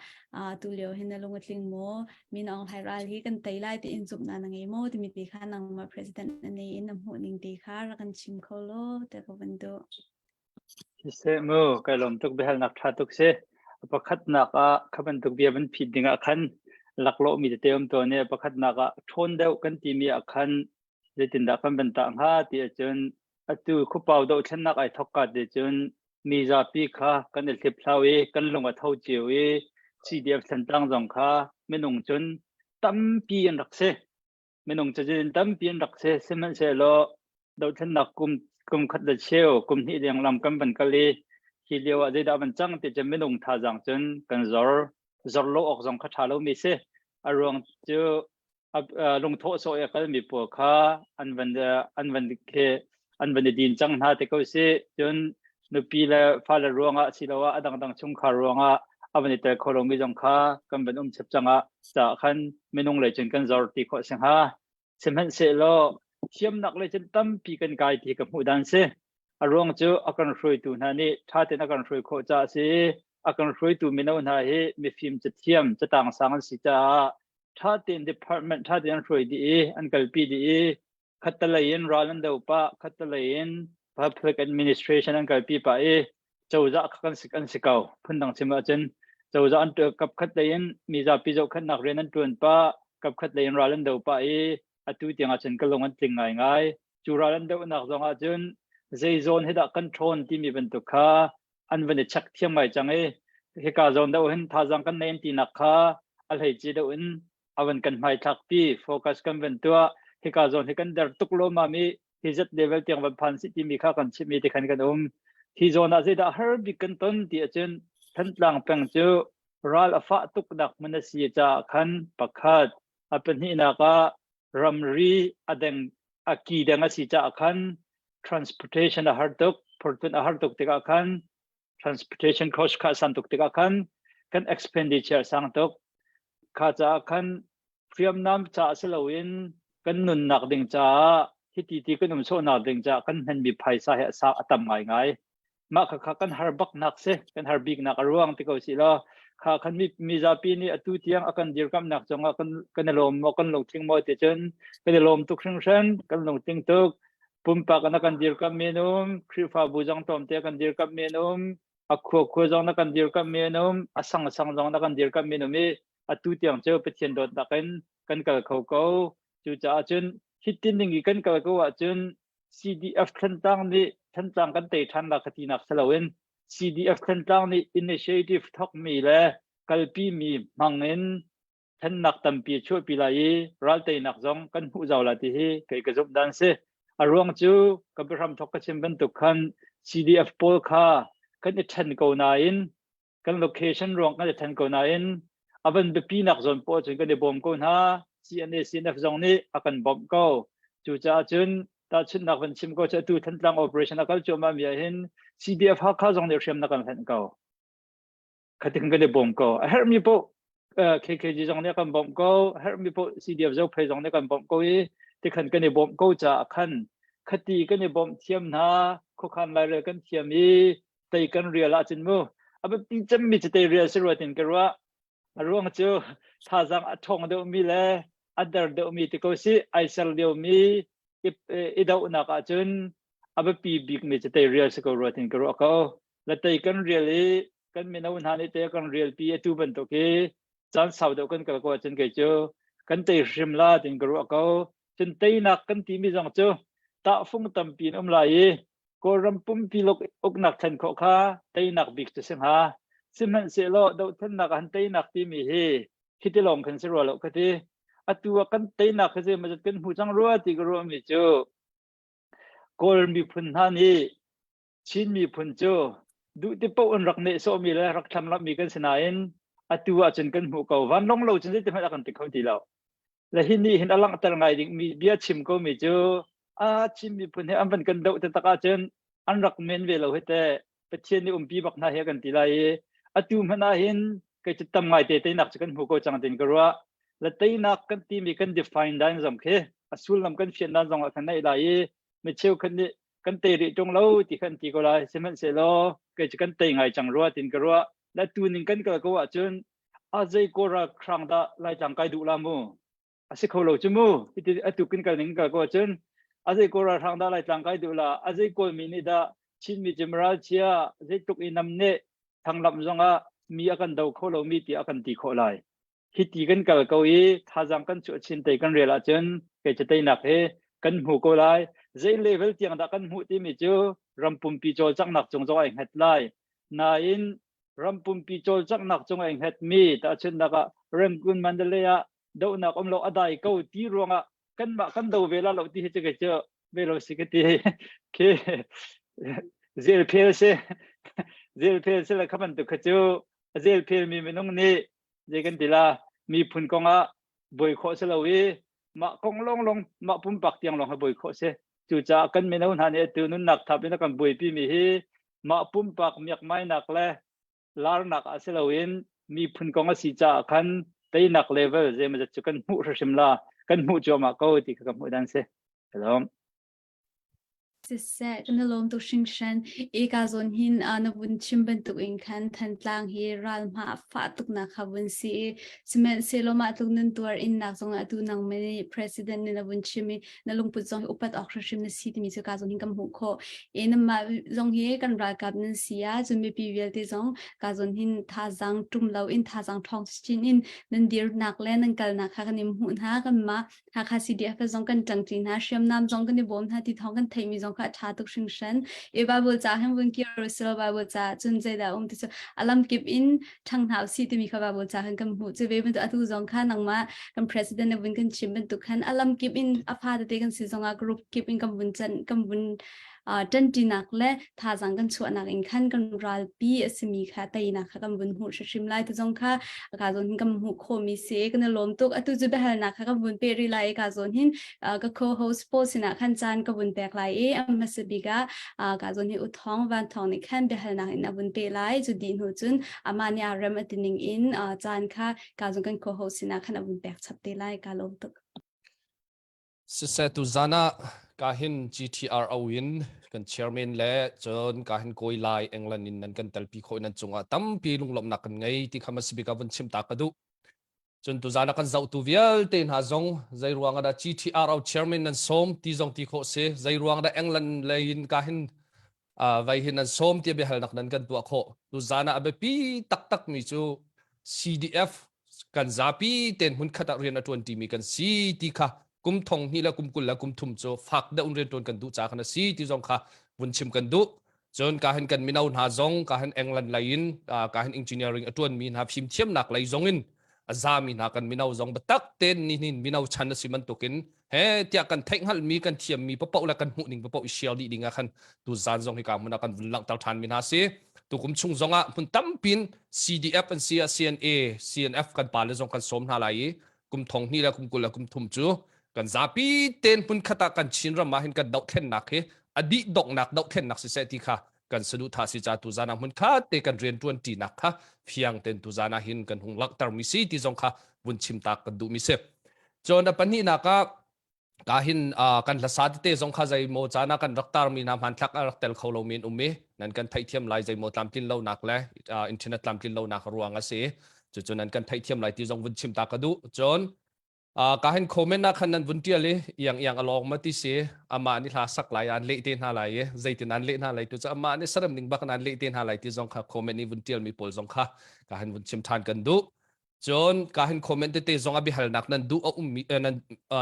tu lio hin na lung a tling maw? Min Aung Hlaing ral hi kan tei lai tiin zumhnak na ngei maw? Timi te kha nangmah president na nei in na hmuh ning te kha rak kan chim kho law te ka van duh. Siseh mu, kai lawm tuk, biahalnak ṭha tuk si. Pakhatnak ah kha bantuk bia van phit ding ah khan laklawh mi tete um tawn i pakhatnak ah ṭhawn deuh kan timi ah khan zeitindah kan van tah hnga ti ahcun atu khuapau dohthlennak ai thawk ka te cun mi zapi kha kan i hliphlau i kan lung a tho cio i CDF Thantlang zong kha minung cun tampi an rak si. Minung cazin tampi an rak si. Sihmanhsehlaw dohthlennak kum kum khat le cheu, kum hnih leng lam kan van kal i hi lio ah zeidah van cang ti cun minung thazaang cun kan zor. Zor lo awk zong kha ṭha lomi si. A ruang cu lungthawh sawh i a kalmi pawl kha an van khi an van i din cang hna te ko si. Cun nupi le fale ruangah asiloah a dangdang chungkhar ruangah a van i tel kho lomi zong kha kan van um chap cang ah caah khan minung lei cun kan zor ti khawh si hnga. Sihmanhsehlaw thiamnak lei cun tampi kan kai ti ka hmuh dan si. A ruang cu a kan hruaitu hna nih ṭha tein a kan hruai khawh caah a si i a kan hruaitu mino hna hi mifim cathiam catang sang an si caah ṭha tein department ṭha tein an hruai dih i an kalpi dih i khattelei in ral an do pah, khattelei in public administration an kalpi pah i cozah kha kan si kan si ko. Phundang chim ahcun cozah an kap khat lei in mizapi zohkhenhnak rian an ṭuan pah, kap khat lei in ral an do pah i atu tiang ahcun ka lung an tling ngaingai. Cu ral an dohnak zong ahcun zei zawn hi dah kan ṭhawn timi bantuk kha an van i check thiam ngai cang i hika zawn deuh hin thazaang kan nei an tinak kha a hleice deuh in a van kan hmaithlak pi focus kan van tuah. Hika zawn hi kan der tuk lawmam i hi zat level tiang van phan si timi kha kan chimmi te khan kan um. Hi zawn ah zeidah har bik kan ton ti ahcun Thantlang peng cu ral a fah tuk nak hmun a si caah khan pakhat, a pahnihnak ah ramri a deng a ki deng a si caah khan transportation a har tuk, phurtun a har tuk tikah khan transportation cost kha a san tuk tikah khan kan expenditure sang tuk. Kha caah khan hriamnam caah si loin kan nunnak ding caah hiti ti kan um sawhnak ding caah kan hmanmi phaisa hi a sa a tam ngaingai. Mah khakha kan har bak nak si, kan har bik nak a ruang ti ko si law kha khan mi mizapi nih atu tiang a kan dirkamnak cungah kan kan i lawm maw, kan lungtling maw ti cun kan i lawm tuk hringhran, kan lungtling tuk. Pumpak in a kan dirkamh men um, Khrihfabu zong tlawmte a kan dirkamh men um, a khua khua zong na kan dirkamh men um, a sang sang zong na kan dirkamh men um i atu tiang cu Pathian dawtnak in kan kal kho ko. Cucaah cun hitin ning i kan kal ko ahcun CDF Thantlang nih Thantlang kan tei ṭhan la ka tinak si loin CDF Thantlang nih initiative thawkmi le kalpimi hmang in thennak tampi a chuahpi lai i ralteinak zong kan hmuh zau la ti hi kei ka zumh dan si. A ruang cu ka biahram thawk ka chim bantuk khan CDF pawl kha kan i ṭhen ko nain kan location ruang kan i ṭhen ko nain a van biapi nak zawn poah cun kan i bawm ko hna. CNA CNF zong nih a kan bawmh ko. Cucaah cun tahchunhnak van chim ko cu atu Thantlang operation a kal cuahmah mi ah hin CDF Hakha zong nih hriam na kan hlenh ko. Khatin kan i bawm ko. A herhmi paoh KKG zong nih a kan bawmh ko. A herhmi paoh CDF Zophei zong nih a kan bawmh ko i tikhan kan i bawmh ko caah khan khati kan i bawmh thiam hna, khuakhan lairel kan thiam i tei kan rial ahcun mu a biapi cemmi cu tei rial si rua tin ka ruah. A ruang cu thazaang a ṭhawng deuhmi le a der deuhmi ti ko si ai ser liomi i dohnak ahcun a biapi bikmi cu tei rial si ko rua tin ka ruah ko. La tei kan rial i kan mino hna nih te kan rialpi atu bantuk hi caan sau deuh kan kal ko ahcun kei cu kan tei hrim la tin ka ruah ko. Cun teinak kan timi zong cu tahfung tampi in um lai i Kawlram pumpi uknak thlen khawh kha teinak bik cu si hnga. Sihmanhsehlaw dohthlennak ah han teinak timi hi khiti lawng khan si rua lo ka ti. Atu ah kan teinak hi zeimawzat kan hmu cang rua ti ka ruahmi cu Kawl miphun hna nih Chin miphun cu duh ti paoh in rak nehsawhmi le rak thlamlamhmi kan si nain atu ahcun kan hmuh ko. Vanlawng lo cun zeiti hmanh a kan ti kho ti lo. Le hi nih hin a langhter ngai dingmi bia chim komi cu a Chin miphun he an van kan doh taktak ahcun an rak men ve lo hi teh. Pathian nih umpi bak hna he kan ti lai i atu hmanh ah hin kei cu tam ngai te teinak cu kan hmu ko cang tin ka ruah. Le teinak kan timi kan define dan zong khi a sullam kan fian dan zong ah khan naih lai i mi cheukhat nih kan tei rih ṭung lo ti khan ti ko lai. Sihmanhsehlaw kei cu kan tei ngai cang rua tin ka ruah. Le tu ning kan kal ko ahcun a zei ko hrang dah Laitlang kai duh la mu? A si kho lo cu mu. Hiti atu kin kal ning kal ko ahcun a zei ko hrang dah Laitlang kai duh la? A zei Kawlmi nih dah Chinmi cu maral chia zeitluk i nam nih thanglamh zongah mi a kan do kho lomi ti a kan ti khawh lai. Hiti kan kal ko i thazaang kan chuah chin tei kan rel ahcun kei cu teinak hi kan hmu ko lai. Zei level tiang dah kan hmuh timi cu ram pumpi cawlcanghnak cung zong ai hngat lai. Nain ram pumpi cawlcanghnak cung ai hngatmi tahchunhnak ah Rangoon Mandalay ah dohnak um lo a dai ko ti ruangah kanmah kan do ve la lo ti hi cu kei cu ve lo si ka ti. Khi zelphel si zelphel si le kha bantuk kha cu a zelphel mi minung nih zei kan ti la miphun kong ah buai khawh si lo i mah kong lawng lawng mah pumpak tiang lawng ha buai khawh si. Cucaah kan mino hna nih atu nunnak thap in a kan buaipi mi hi mah pumpak miakmainak le larnak ah si loin miphun kong a si caah khan teinak level zeimawzat cu kan hmuh hrimhrim la. kan hmuh cuahmah ko ti kha ka hmuh dan si. Hello. Siseh, kan i lawm tuk hringhran. Eka zawn hin na vun chim bantuk in khan Thantlang hi ral hma a fah tuknak kha vun si i sihmanhsehlaw mah tluk nan tuar innak zongah atu nangmah nih president nih na vun chim i na lungput zong hi upat awk hrimhrim na si timi cu ka zawn hin kan hmuh khawh. I nanmah zong hi kan ralkap nan si ah cun mipi vialte zong ka zawn hin thazaang ṭum loin thazaang ṭhawng chin in nan dirnak le nan kalnak kha kan in hmuh hna. Kanmah Hakha CDF zong kan ṭangṭi hna, hriamnam zong kan i bawm hna ti thawng kan theihmi zong kha a ṭha tuk hringhran. I Bible ca hin vun kir usilo Bible ca cun zeidah um ti cu a lamkip in ṭhang hna usih timi kha Bible ca khan kan hmuh. Cu ve bantuk atu zong kha nangmah kan president na vun kan chim bantuk khan a lamkip in a fa tete kan si zongah group kip in kan vun can kan vun ṭanṭinak le thazaang kan chuahnak in khan kan ralpi a simi kha teinak kha kan vun hmuh hrimhrim lai ti zong kha ka zawn hin kan hmuh khawhmi si kan i lawm tuk atu cu biahalnak kha kan vun peh rih lai i ka zawn hin ka co-host pawl sinah khan caan ka vun pek lai i a hmasa bik ah ka zawn hi Uthawng Van Thawng nih khan biahalnak in a vun peh lai cu dih hnu cun amah nih aa rem a ti ning in caan kha ka zawn kan co-host sinah khan a vun pek chap te lai ka lawm tuk. Siseh tuzan ah kahin GTRO in kan chairman le cun kahin kawi lai England in nan kan telpi khawh nan cungah tampi lunglawmhnak kan ngei ti kha masibik ah vun chim ta ka duh. Cun tuzan ah kan zohtu vialte hna zong zei ruang ah dah GTRO chairman nan sawm ti zong ti khawh si zei ruang dah England lei in kahin vai hin nan sawm tiah biahalnak nan kan tuah khawh. Tuzan ah a biapi taktak mi cu CDF kan zapi ten hmunkhat ah rian a ṭuan ṭimi kan si ti kha kum thong hnih le kum 20 le kum thum cu fak deuh in rian ṭuan kan duh ca khan a si ti zong kha vun chim kan duh. Cun ka hin kan mino hna zong ka hin England lei in ka hin engineering a ṭuanmi hna fimthiamnak lei zong in a zami hna kan mino zong biatak tein nihin mino chan a si bantukin he tiah kan theih hngalhmi kan thiammi paoh le kan hmuhning paoh i share dih ding ah khan tu zan zong hi ka hmun ah kan vun langhter ṭhan mi hna si tukum chung zong ah hmun tampin CDF an si ah CNA CNF kan pa le zong kan sawm hna lai i kum thong hnih le kum 20 le kum thum cu kan zapi ten hmun khat ah kan Chin ram ah hin kan dohthlennak hi a dih donghnak dohthlennak siseh ti kha kan saduhthah si ca tuzan ah hmun khat te kan rian ṭuan ṭinak kha fiang ten tuzan ah hin kan hung langhter mi si ti zong kha vun chim tak kan duh mi si. Cun a pahnihnak ah ka hin kan hlasa tete zong kha zeimaw caan ah kan rak tarmi hna hmanthlak a rak tel kho lomi an um i nan kan theihthiam lai zeimaw tlamtlin lonak le internet tlamtlin lonak ruang a si. Cucu nan kan theihthiam lai ti zong vun chim ta ka duh. Cun ka hin comment ah khan nan vun tial i iang iang a lawng ma ti si amah nih hla sak lai an leh te hna lai i zeitin an leh hna lai tu cu amah nih sarem ning bak an leh te hna lai ti zong kha comment i vun tial mi pawl zong kha ka hin vun chim than kan duh cun ka hin comment tete zong a biahalnak nan duh a ummi nan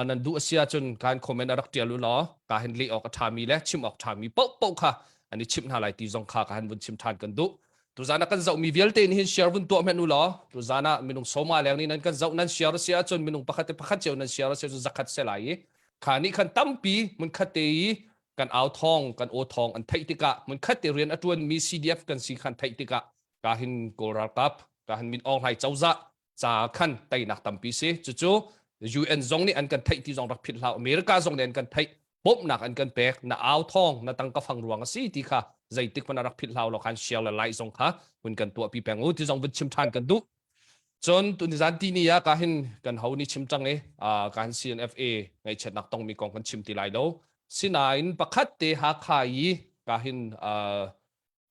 nan duh a si ahcun ka hin comment a rak tial u law ka hin leh awk a ṭhami le chim awk ṭhami paoh paoh kha an i chimh hna lai ti zong kha ka hin vun chim than kan duh Tuzan ah kan zohmi vialte nih hin share vun tuah hmenh u law tuzan ah minung sawma leng nih nan kan zoh nan share a si ahcun minung pakhat te pakhat cio nan share a si ahcun zakhat se lai i kha nih khan tampi hmunkhat te i kan au thawng kan aw thawng an theih tikah hmunkhat te rian a ṭuanmi CDF kan si khan theih tikah ka hin Kawl ralkap ka hin Min Aung Hlaing cozah ca khan teinak tampi si cucu UN zong nih an kan theih ti zong rak philh hlah America zong nih an kan theih bawmhnak an kan pek na au thawng na tangka fang ruang a si ti kha zeitik hmanh rak philh hlau lo khan share le like zong kha hun kan tuah pi peng u ti zong vun chim than kan duh cun tunizan ti ni ah ka hin kan ho ni chim tang i ka hin CNFA ngaihchiatnak tongmi kong kan chim ti lai lo sinain pakhat te Hakha i ka hin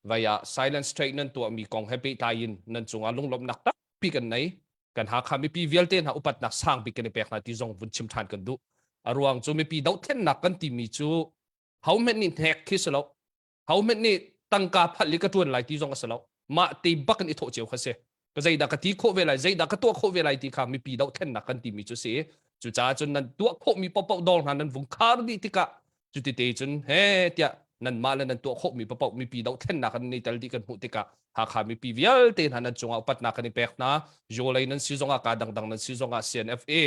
vai ah silent strike nan tuahmi kong he pehtlai in nan cungah lunglawmhnak tampi kan nei kan Hakha mipi vialte hna upatnak sang bik kan i pek hna ti zong vun chim ṭhan kan duh a ruang cu mipi dohthlennak kan timi cu ho hmenh nih hnek khi si lo ho hmenh nih tangka phalh i ka ṭuan lai ti zong a si lo mah te bak in i thawh cio kha si ka zeidah ka ti khawh ve lai zeidah ka tuah khawh ve lai ti kha mipi dohthlennak kan timi cu si cucaah cun nan tuah khawhmi paohpaoh dawr hna nan vung khar dih tikah cuti te cun he tiah nanmah le nan tuah khawhmi paohpaoh mipi dohthlennak an nei tel dih kan hmuh tikah Hakha mipi vialte hna nan cungah upatnak kan i pek hna Yolei nan si zongah ka dangdang nan si zongah CNFA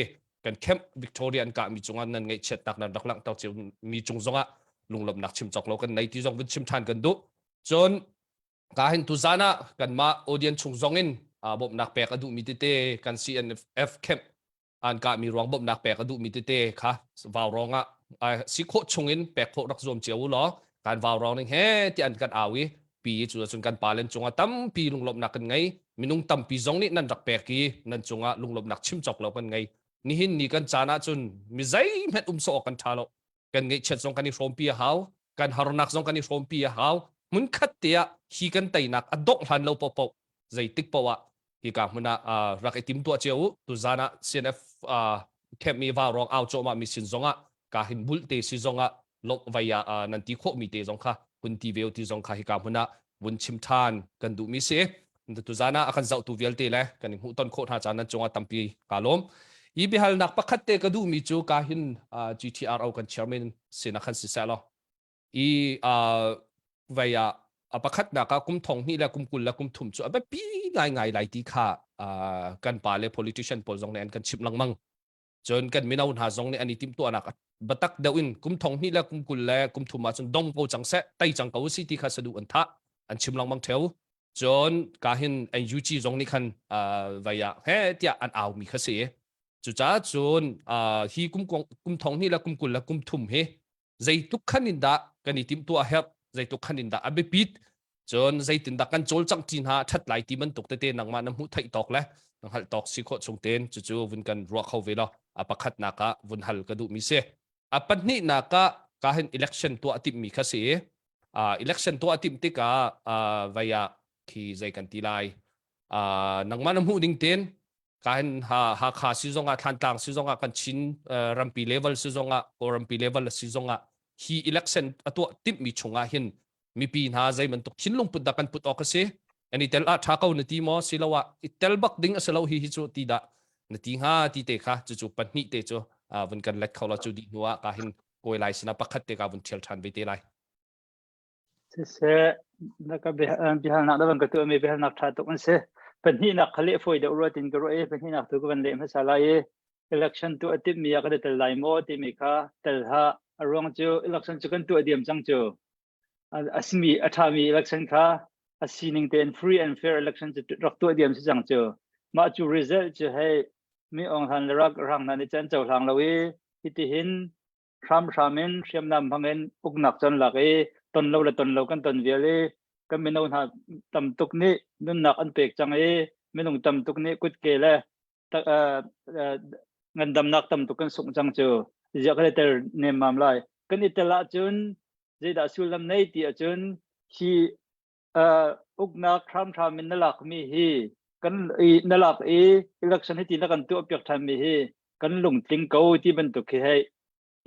kan camp Victoria an kahmi cungah nan ngaihchiatnak nan rak langhter cio mi cung zongah lunglawmhnak chim cawk lo kan nei ti zong vun chim ṭhan kan duh cun ka hin tuzan ah kanmah audience chung zong in bawmhnak pek a duhmi tete kan CNF camp an kahmi ruang bawmhnak pek a duhmi tete kha vaurawng ah si khawh chung in pek khawh rak zuam cio u law kan vaurawng ning he ti an kan au i pi cu cun kan palen cungah tampi lunglawmhnak kan ngei minung tampi zong nih nan rak pek i nan cungah lunglawmhnak chim cawk lo kan ngei. Nihin ni kan caan ahcun mi zeihmanh um sawh awk kan ṭha lo. Kan ngeihchiat zong kan i hrawmpi a hau, kan harnak zong kan i hrawmpi a hau. Hmunkhat te ah hi kan teinak a dongh hlan lo paohpaoh zeitik paoh ah hika hmun ah rak i timtuah cio u. Tuzaan ah CNF camp i vaurawng au cawhmah mi sin zong ah ka hin bulh te si zong ah lawmh vai ah nan ti khawh mi te zong kha hun ti ve ti zong kha hika hmun ah vun chim ṭhan kan duh mi si. Tuzaan ah a kan zohtu vialte le kan i hmuhton khawh hna caan nan cungah tampi kaa lawm. Hi biahalnak pakhat te ka duhmi cu ka hin GTRO kan chairman sin ah khan siseh law i vei ah a pakhatnak ah kum thong hnih le kum 20 le kum thum cu a biapi ngaingai lai ti kha kan pa le politician pawl zong nih an kan chimh lengmang. Cun kan mino hna zong nih an i timhtuahnak biatak deuh in kum thong hnih le kum 20 le kum thum ahcun dong ko cang seh, tei cang ko si ti kha saduh an thah, an chim lengmang theo. Cun ka hin NUG zong nih khan vei ah he tiah an au mi kha si. Cucaah cun hi kum kum thong hnih le kum 20 le kum thum hi zeitluk khan in dah kan i timhtuah herh, zeitluk khan in dah a biapit, cun zeitindah kan cawlcangh ṭi hna ṭhat lai ti bantuk tete nangmah na hmuh theih tawk le na hngalh tawk si khawh chung tein cucu vun kan ruah kho ve law a pakhatnak ah vun hal ka duhmi si. A pahnihnak ah ka hin election tuah timhmi kha si. Election tuah timh tikah vei ah khi zei kan ti lai nangmah na hmuh ding tein ka hin Hakha si zongah Thlantlang si zongah kan Chin rampi level si zongah Kawlrampi level si zongah hi election a tuah timhmi chungah hin mipi hna zei bantuk thinlung put dah kan put awk a si an i tel ah ṭha ko na ti maw siloah i tel bak ding a si lo hi hi cu ti dah na ti hnga ti te kha cucu pahnih te cu vun kan let kho la cu dih hnu ah ka hin kawi lai sinah pakhat te ka vun ṭhial ṭhan ve te lai. Siseh, na ka biahalnak na van ka tuahmi biahalnak ṭha tuk an si. Pahnihnak kha leh fawi deuh rua tin ka ruah i pahnihnak tu ka van leh hmasa lai i election tuah a timhmi ah kan i tel lai maw timi kha tel hlah. A ruang cu election cu kan tuah diam cang cu. A simi a ṭhami election kha a sining tein free and fair election cu rak tuah diam si cang cu. Mah cu result cu hei mi Aung Hlan le rak rang hna nih cun cohlang lo i hitihin hramhram in hriamnam hmang in uknak con lak i ton lo le ton lo kan ton vial i kan mino hna tam tuk nih nunnak an pek cang i minung tam tuk nih kutke le ngandamnak tam tuk kan sungh cang cu ziah kan i tel nemmam lai kan i tel ahcun zeidah sullam nei ti ahcun hi uknak hramhram in na lakmi hi kan i na lak i election hi ti na kan tuah piak than mi hi kan lungtling ko ti bantuk khi hei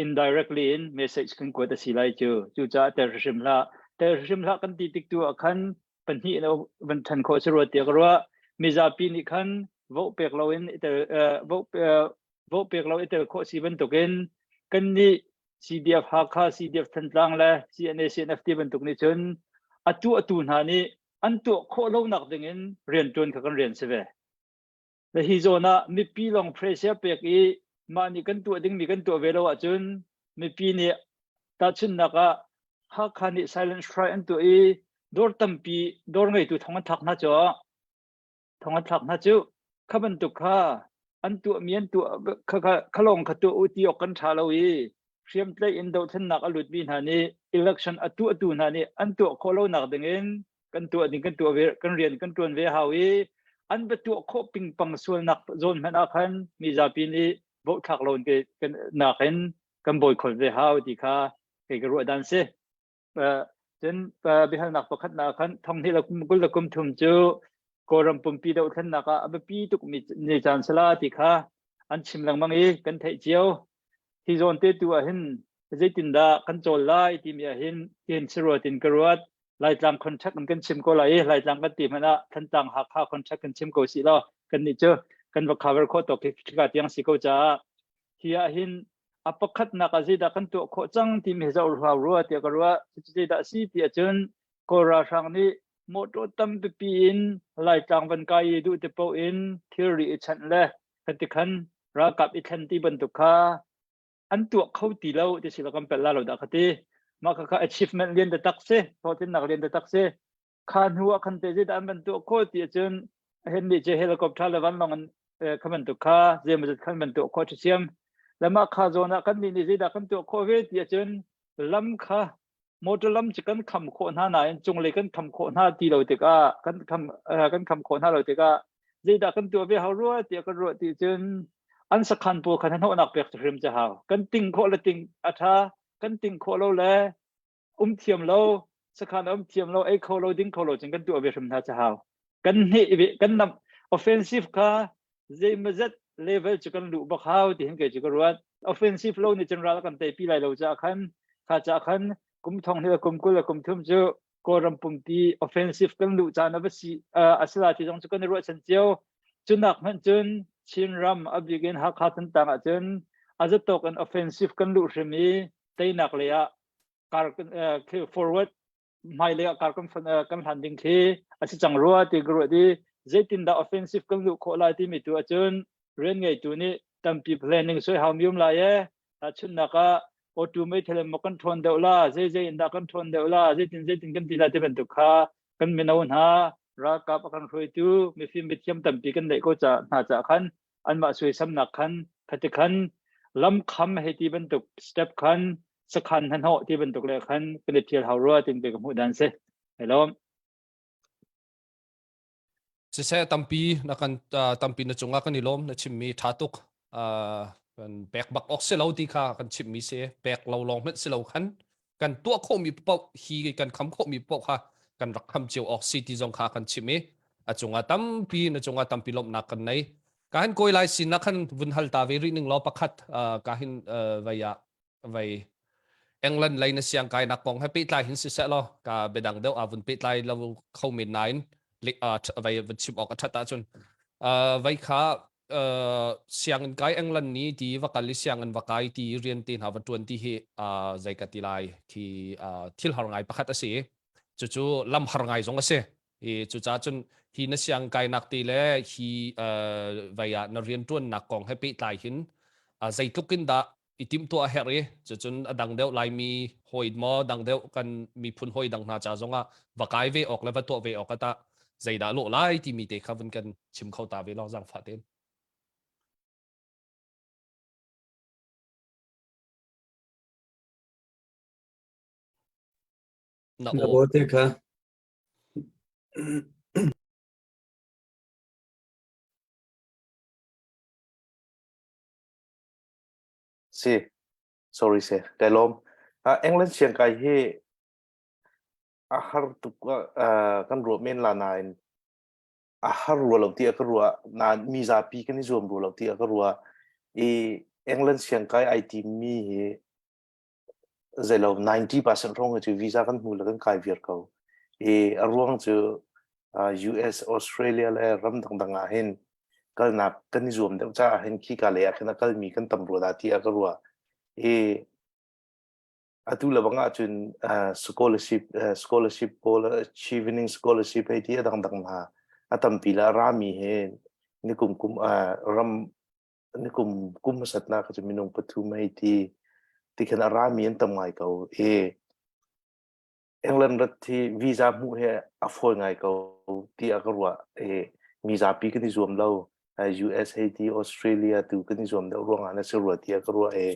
indirectly in message kan kuat a si lai cu cucaah tel hrim hlah tel hrim hlah kan ti tik tu ah khan pahnih in van than khawh si rua tiah ka ruah mizapi nih khan vote pek lo in tel vote vote pek lo i tel khawh si bantukin kan nih CDF Hakha CDF Thantlang le CNA CNF ti bantuk nih cun atu atu hna nih an tuah khawh lo nak ding in rian tuan kha kan rian si ve Le hi zawn ah mipi lawng pressure pek i mah nih kan tuah dingmi kan tuah ve lo ahcun mipi nih tahchunhnak ah Hakha nih silent strike an tuah i dawr tampi dawr ngeitu thong an thlak hna cu thong an thlak hna cu kha bantuk kha an tuahmi an tuah kha kha kha lawng kha tuah u ti awk kan ṭha lo i hriamtlaih in dohthlennak a lutmi hna nih election a tuahtu hna nih an tuah khawh lonak dingin kan tuah ding kan tuah ve kan rian kan tuan ve hau i an va tuah khawh pingpang sualnak zawn hmanh ah khan mizapi nih vote thlak lo ke nakin kan boycott ve hau ti kha kei ka ruah dan si cun biahalnak pakhat na khan thong hnih le kum 20 le kum thum cu Kawlram pumpi dohthlennak ah a biapi tuk mi ni caan sala ti kha an chim lengmang i kan theih cio hi zawn te tu ah hin zeitindah kan cawl lai timi ah hin hin si ruat in ka ruat Laitlang contract in kan chim ko lai i Laitlang kan ti hmanh ah Thantlang Hakha contract kan chim ko si law kan nih cu kan va cover khawh tawk khika tiang si ko caah hi ah hin a pakhatnak ah zeidah kan tuah khawh cang timi zoh hau rua tiah ka ruah cucu zeidah a si ti ahcun Kawl ralhrang nih motor tampipi in Laitlang van kai i duh te paoh in thilri i chanh le khati khan ralkap i thlen ti bantuk kha an tuah kho ti lo ti si lo kan pelh la lo dah ka ti mah kha kha achievement lian taktak si hlawhtlinnak lian taktak si kha hnu ah khan te zeidah an van tuah khawh ti ahcun hen nih cu helicopter le vanlawng an kha bantuk kha zeimawzat khan van tuah khawh ṭhiam le mah kha zawn ah kan nih nih zeidah kan tuah khawh ve ti ahcun lam kha motor lam cu kan kham khawh hna nain cunglei kan kham khawh hna ti lo tikah kan kham kan kham khawh hna lo tikah zeidah kan tuah ve hau rua tiah kan ruah ti cun. An sakhan pawl kha hnahnawhnak pek cu hrim cu hau. Kan ting khawh le ting a ṭha, kan ting khawh lo le um thiam lo, sakhan um thiam lo, ei kho lo, ding kho lo cun kan tuah ve hrim hna cu hau. Kan hne ve, kan nam offensive kha zeimazet level cu kan luh bak hau ti hin kei cu ka ruat. Offensive lo nih cun ral kan tei pi lai lo caah khan kha caah khan kum thong hnih le kum 20 le kum thum cu Kawlram pumpi offensive kan luh caan a va si a si la ti zong cu kan i ruahchan cio. Cunak hmanh cun Chinram a bik in Hakha Thantlang ah cun a zatawk in offensive kan luh hrim i teinak lei ah kar forward hmailei ah kar kan kan hlan ding khi a si cang rua ti ka ruat i zeitindah offensive kan luh khawh lai timi tu ahcun rian ngeitu nih tampi planning soi hau mi um lai e tahchunhnak ah auto meithal in maw kan ṭhawn deuh la zeizei in dah kan ṭhawn deuh la zeitin zeitin kan ti la ti bantuk kha kan mino hna ralkap a kan hruaitu mifim mithiam tampi kan neih ko ca hna ca khan anmah suaisamnak khan khati khan lam kham hei ti bantuk step khan sakhan hnahnawh ti bantuk le khan kan i ṭhial hau rua tin ke ka hmuh dan si hello Siseh tampi na kan tampi na cungah kan i lawm na chimmi tha tuk kan pek bak awk si lo ti kha kan chimmi si pek lo lawng hmanh si lo khan kan tuah khawhmi paoh hi kan kham khawhmi paoh kha kan rak kham cio awk si ti zong kha kan chim i a cungah tampi na cungah tampi lawmhnak kan nei ka hin kawi lai sin na khan vun hal ta ve rih ning law pakhat ka hin vai ah vai England lei na siang kainak kong he pehtlai hin siseh law ka biadang deuh a vun pehtlai lo kho men nain vai vun chim awk a that ahcun vai kha sianginn kai England ni ti va kal i sianginn va kai ti rian te hna va tuan ti hi zei ka ti lai khi thil har ngai pakhat a si cucu lam har ngai zong a si i cucaah cun hi na siang kainak ti le hi vai ah na rian tuannak kong he pehtlai hin zeitluk in dah i timhtuah a herh i cucun a dang deuh Laimi hawi maw dang deuh kan miphun hawi dang hna ca zongah va kai ve awk le va tuah ve awk ah tah zeidah lawh lai timi te kha vun kan chim kho ta ve law zaangfah tein. Na aw te kha. Si, sorry se, kai lawm. Uh, England siangkai hi a har tuk uh, kan ruah men la nain a har rua lo ti a ka ruah na mi zapi kan i zuam rua lo ti a ka ruah i England siangkai ai tim mi hi zeilo 90% hrawng hi cu visa kan hmu le kan kai viar ko i a ruang cu US Australia le ram dangdang ah hin kalnak kan i zuam deuh caah hin khika lei ah khin a kalmi kan tam rua dah ti a ka ruah i atu le bang ahcun scholarship scholarship pawl achieving scholarship hei ti a dangdang hna a tampi le a rami he nikum kum ram nikum kum hmasatnak cu minung pathum hei ti ti khan a rami an tam ngai ko i England rat hi visa hmuh hi a fawi ngai ko ti a ka ruah i mi zapi kan i zuam lo US hei ti Australia tu kan i zuam deuh ruangah na si rua ti a ka ruah i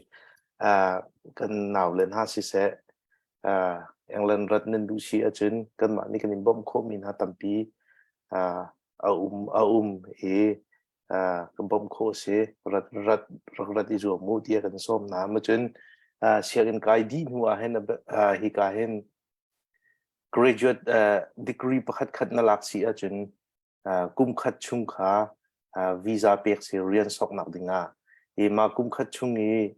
kan nau le hna siseh England rat nan duh si ahcun kanmah nih kan in bawmh khawhmi hna tampi a um a um i kan bawmh khawh a si rat rat rak rat i zuam u tiah kan sawm hna ma cun sianginn kai dih hnu ah hin hika hin graduate degree pakhat khat na lak si ahcun kum khat chung kha visa pek si rian soknak dingah i ma kum khat chung i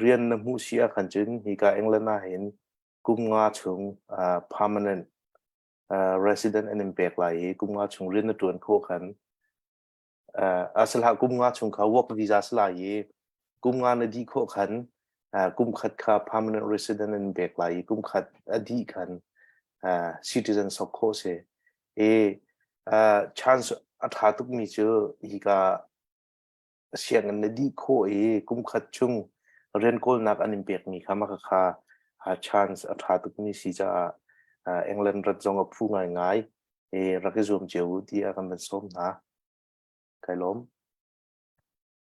rian na hmuh si ah khan cun hika England ah hin kum nga chung permanent resident an in pek lai i kum nga chung rian na ṭuan khawh khan asala kum nga chung kha work visa sala i kum nga na dih khawh khan kum khat kha permanent resident an pek lai i kum khat a dih khan citizen sok khawh si i chance a ṭha tukmi cu hika sianginn na dih khawh i kum khat chung rian kawlnak an in pekmi kha mah kha chance a ṭha tukmi si caah England rat zong a phu ngaingai i rak i zuam cio u tiah kan van sawm hna. Kai lawm.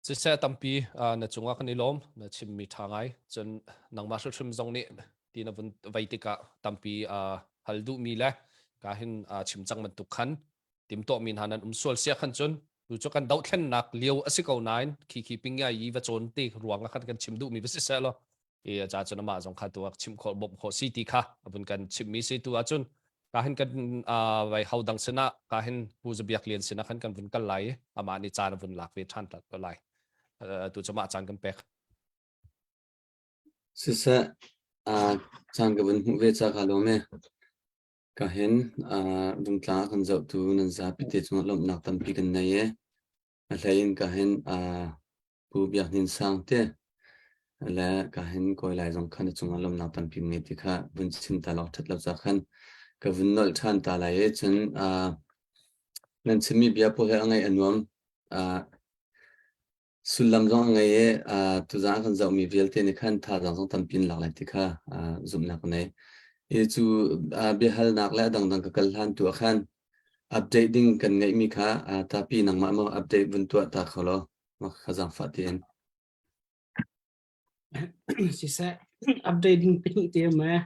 Siseh tampi na cungah kan i lawm na chimmi ṭha ngai cun nangmah hrimhrim zong nih ti na vun vei tikah tampi hal duhmi le ka hin chim cang bantuk khan timtuahmi hna nan um sual sia khan cun. Tu cu kan dohthlennak lio a si ko nain khi khi ping yi va cawn te ruang ah khan kan chim duhmi va si seh law i ca cun amah zong kha tu ah chimh khawh bawmh khawh si ti kha a vun kan chimhmi si tu ahcun ka hin kan vai ho dang sinah ka hin Pu Zabiak Lian sinah khan kan vun kal lai i amah nih caan a vun lak ve ṭhan lai tu cu mah caan kan pek. Siseh, caan ka vun hmuh ve ca ka lawm e. Ka hin Rungtlang a kan zohtu nan zapi te cungah lawmhnak tampi kan nei e. A hlei in ka hin Pu Biak Hnin Sang te le ka hin kawi lai zong khan a cungah lawmhnak tampi ngei ti kha vun chim ta lawk ṭhat lo ca khan ka vun nolh ṭhan ta lai i cun nan chimmi bia pawl he a ngaih a nuam. Sullam zong a ngei i tuzaan a kan zohmi vialte nih khan thazaang zong tampi an lak lai ti kha zumhnak ka nei. I cu biahalnak le a dangdang ka kal hlan tu ah khan update ding kan ngeihmi kha tapi nangmah maw update vun tuah ta kho law mah kha zaangfah tein. Siseh, update ding pahnih te um ee.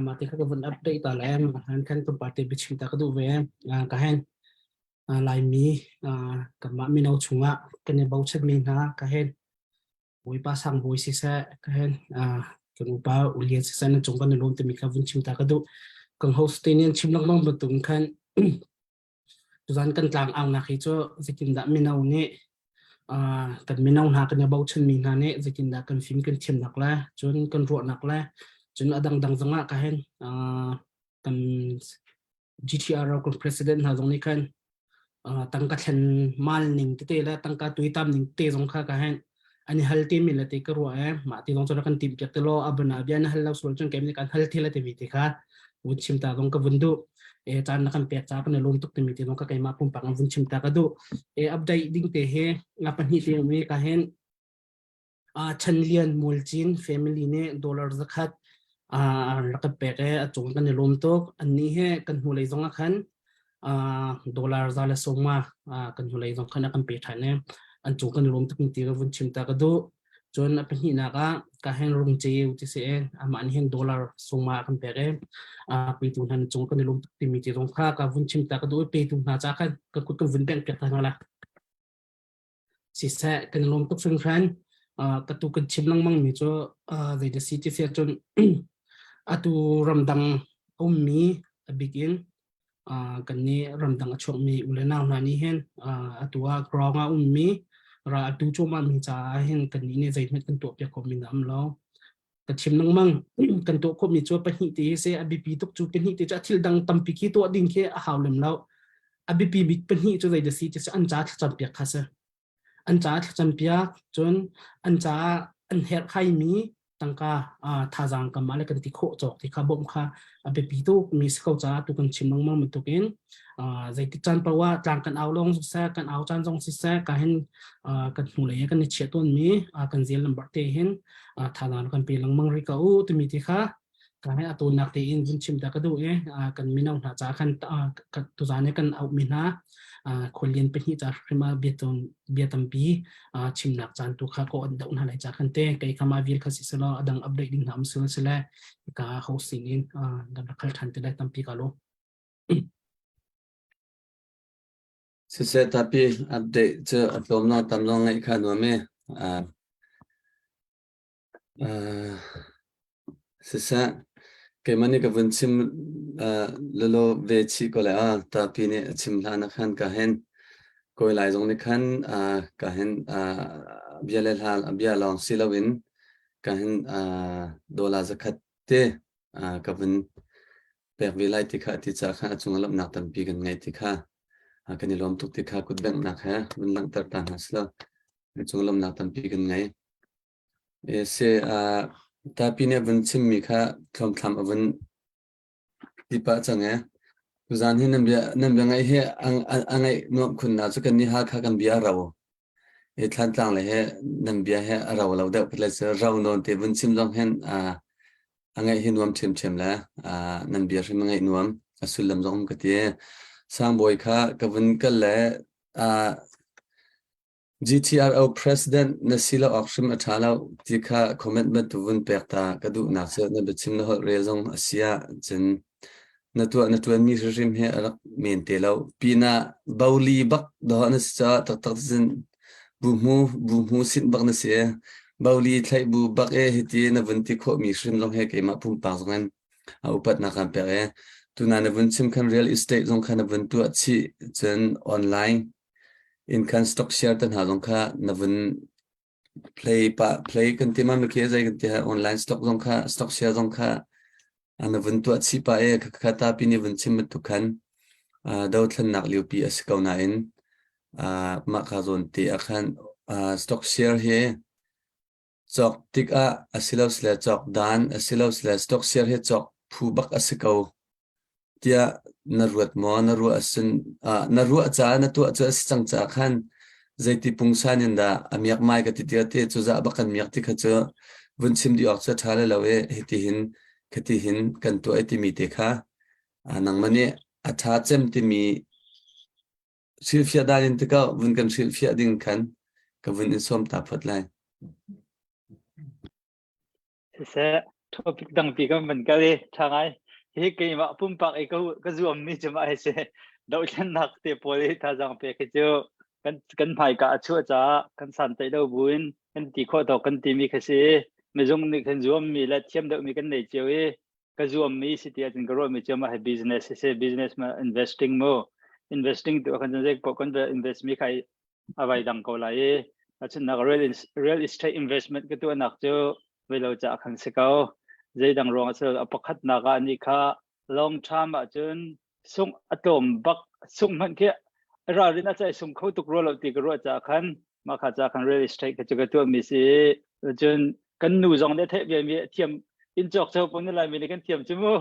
Mah te kha ka vun update ta le mah han khan tlawmpal te biachim ta ka duh ve. Ka hen Laimi kanmah mino chungah kan i bochanmi hna ka hen Bawipa Sang Bawi siseh ka hen kan upa U Lian siseh nan cung kan i lawm timi kha vun chim ta ka duh. Kan host te nih an chim lengmang bantuk khan tuzan kan tlang aunak hi cu zeitindah mino nih kan mino hna kan i bochanmi hna nih zeitindah kan fim kan thiamnak le cun kan ruahnak le cun a dangdang zongah ka hen kan GTR kan president hna zong nih khan tangka thlen mal ning tete le tangka tuitam ning te zong kha ka hen ani hal te mi le te ka ruah e mah ti zong cu kan tim piak te lo abana bia na hal lo sul cun kem kan hal thila te mi te kha vun chim ta zong ka vun du e caan na kan pek ca kan lom tuk te mi te zong ka keimah pumpak vun chim ta ka du e update ding te he nga pahnih te mi ka hen Chanlian Mualcin family nih dollar zakhat rak kan pek i a cung kan i lawm tuk. Annih he kan hnulei zong ah khan dollar 150 kan hnulei zong khan a kan pe ṭhan i an cung kan i lawm tuk ti ka vun chim ta ka duh. Cun a pahnihnak ah ka hen rung ceu ti si i amah nih hin dollar sawma a kan pek i petu hna cung kan i lawm tuk timi ti zong kha ka vun chim ta ka duh i petu hna ca khan ka kut kan vun bengh piak ta hna la. Siseh kan i lawm tuk hringhran. Ka tu kan chim lengmang mi cu zei dah si ti si ahcun atu ramdang a ummi a bik in kan nih ramdang a chuakmi u le nau hna nih hin atu ah ground ah ummi ra atu cuahmah mi caah hin kan nih nih zeihmanh kan tuah piak khomi na um lo. Ka chim lengmang kan tuah khawhmi cu pahnih te hi si a biapi tuk cu pahnih te cu a thil dang tampi khi tuah ding khi a hau lem lo. A biapi bik pahnih cu zei dah si ti an ca thlacam piak kha si. An ca thlacam piak cun an caah an herhhaimi tangka thazaang kamah le kan ti khawh cawk ti kha bawmh kha a biapi tuk mi si ko caah tu kan chim lengmang bantuk in zeitik caan paoh ah tlang kan au lawng siseh kan au caan zong siseh ka hin kan hnulei kan i chiah tawnmi kan zel number te hin thazaang kan pe lengmang rih ko u timi ti kha ka he atunak tein vun chim ta ka duh i kan mino hna ca khan tuzan i kan auhmi hna khualian pahnih ca hrim ah bia tampi chimnak caan tu kha ko an doh hna lai ca khan te kei kha ma vil kha si selaw adang update ding hna um sil sile ka hosting in kan rak khal than te lai tampi ka lo. Siseh tapi update cu a tlawm na tam zong ngaih kha nuam e. Siseh, keimah nih ka vun chim lelaw ve chih ko lai ah tapi nih a chim hlan ah khan ka hen kawi lai zong nih khan ka hen bia le hla bia lawng si loin ka hen dollar zakhat te ka vun pek ve lai ti kha ti ca khan a cung ah lawmhnak tampi kan ngei ti kha kan i lawm tuk ti kha kutbenghnak he vun langhter ta hna selaw a cung lawmhnak tampi kan ngei. Tapi nih a vun chimmi kha tlawmthlam a vun ti pah cang ee. Tuzaan hi nan bia nan bia ngaih hi a ngaih nuamh khunnak cu kannih Hakha kan bia a ro. I Thlantlang le he nan bia he a ro lo deuh le cu ro nawn te vun chim zong hin a ngaih hi nuam ṭhiamṭhiam le nan bia hrim a ngaih nuam a sullam zong um ka ti. Sangbawi kha ka vun kal le GTRO President na si lo awk hrim a ṭha lo ti kha comment bantuk vun pek ta ka duhnak cu na biachim na holh rel zong a si ah cun Na tuah na ṭuanmi hrimhrim hi a rak men te lo. Pinah boli bak dawh na si caah taktak cun buhmu buhmu sinh bak na si i boli thlaih bu bak e hiti na vun ti khawhmi hrim zong hi keimah pumpak zong in a upatnak kan pek i tuna na vun chim khan real estate zong kha na vun tuah chih cun online in khan stock share te hna zong kha na vun play pa play kan ti ma khi zei kan ti online stock zong kha stock share zong kha na vun tuah chih pa e kha ta pi ni vun chim bantuk khan dothlennak liupi a si ko nain mah ka zawn te ah khan stock share hi cawk tikah asilosile cawk dan asilosile stock share hi cawk phu bak a si ko tiah na ruat maw? Na ruah ahcun na ruah caah na tuah cu a si cang caah khan zeiti pungsan in dah a miakmai ka ti tiah te cu zah bak kan miak ti kha cu vun chim dih awk cu a ṭha le lo i hiti hin khati hin kan tuah i timi te kha nangmah nih a ṭha cem timi hrilhfiah dan in tikah vun kan hrilhfiah ding khan ka vun in sawm ta phot lai. Siseh, topic dangpi kan van kal i ṭha ngai. Hi keimah pumpak i ka, ka zuammi cu mah hi si. Dohthlennak te pawl i thazaang pek hi cu kan, kan hmaika a chuah caah kan santaih lo buin kan ti khawh tawk kan timi kha si. Mizung nih kan zuammi le thiam deuhmi kan nei cio i ka zuammi si ti ahcun ka ruahmi cu mah hi business si. Business ma investing mu. Investing tu ah khan cun zei paoh kan invest mi kha a vai dang ko lai i achunnak real, real estate investment ka tuahnak cu velo ca khan si ko zeidang ruang a si a pakhatnak ah ni kha long term ahcun sung a tlawm bak sung hmanh khi ralrin a cai sung kho tuk rua lo ti ka ruah ca khan mah kha ca khan real estate kha cu ka tuah mi si cun kan nu zong nih theih ve mi thiam in cawk cho pun lai mi nih kan thiam chu mu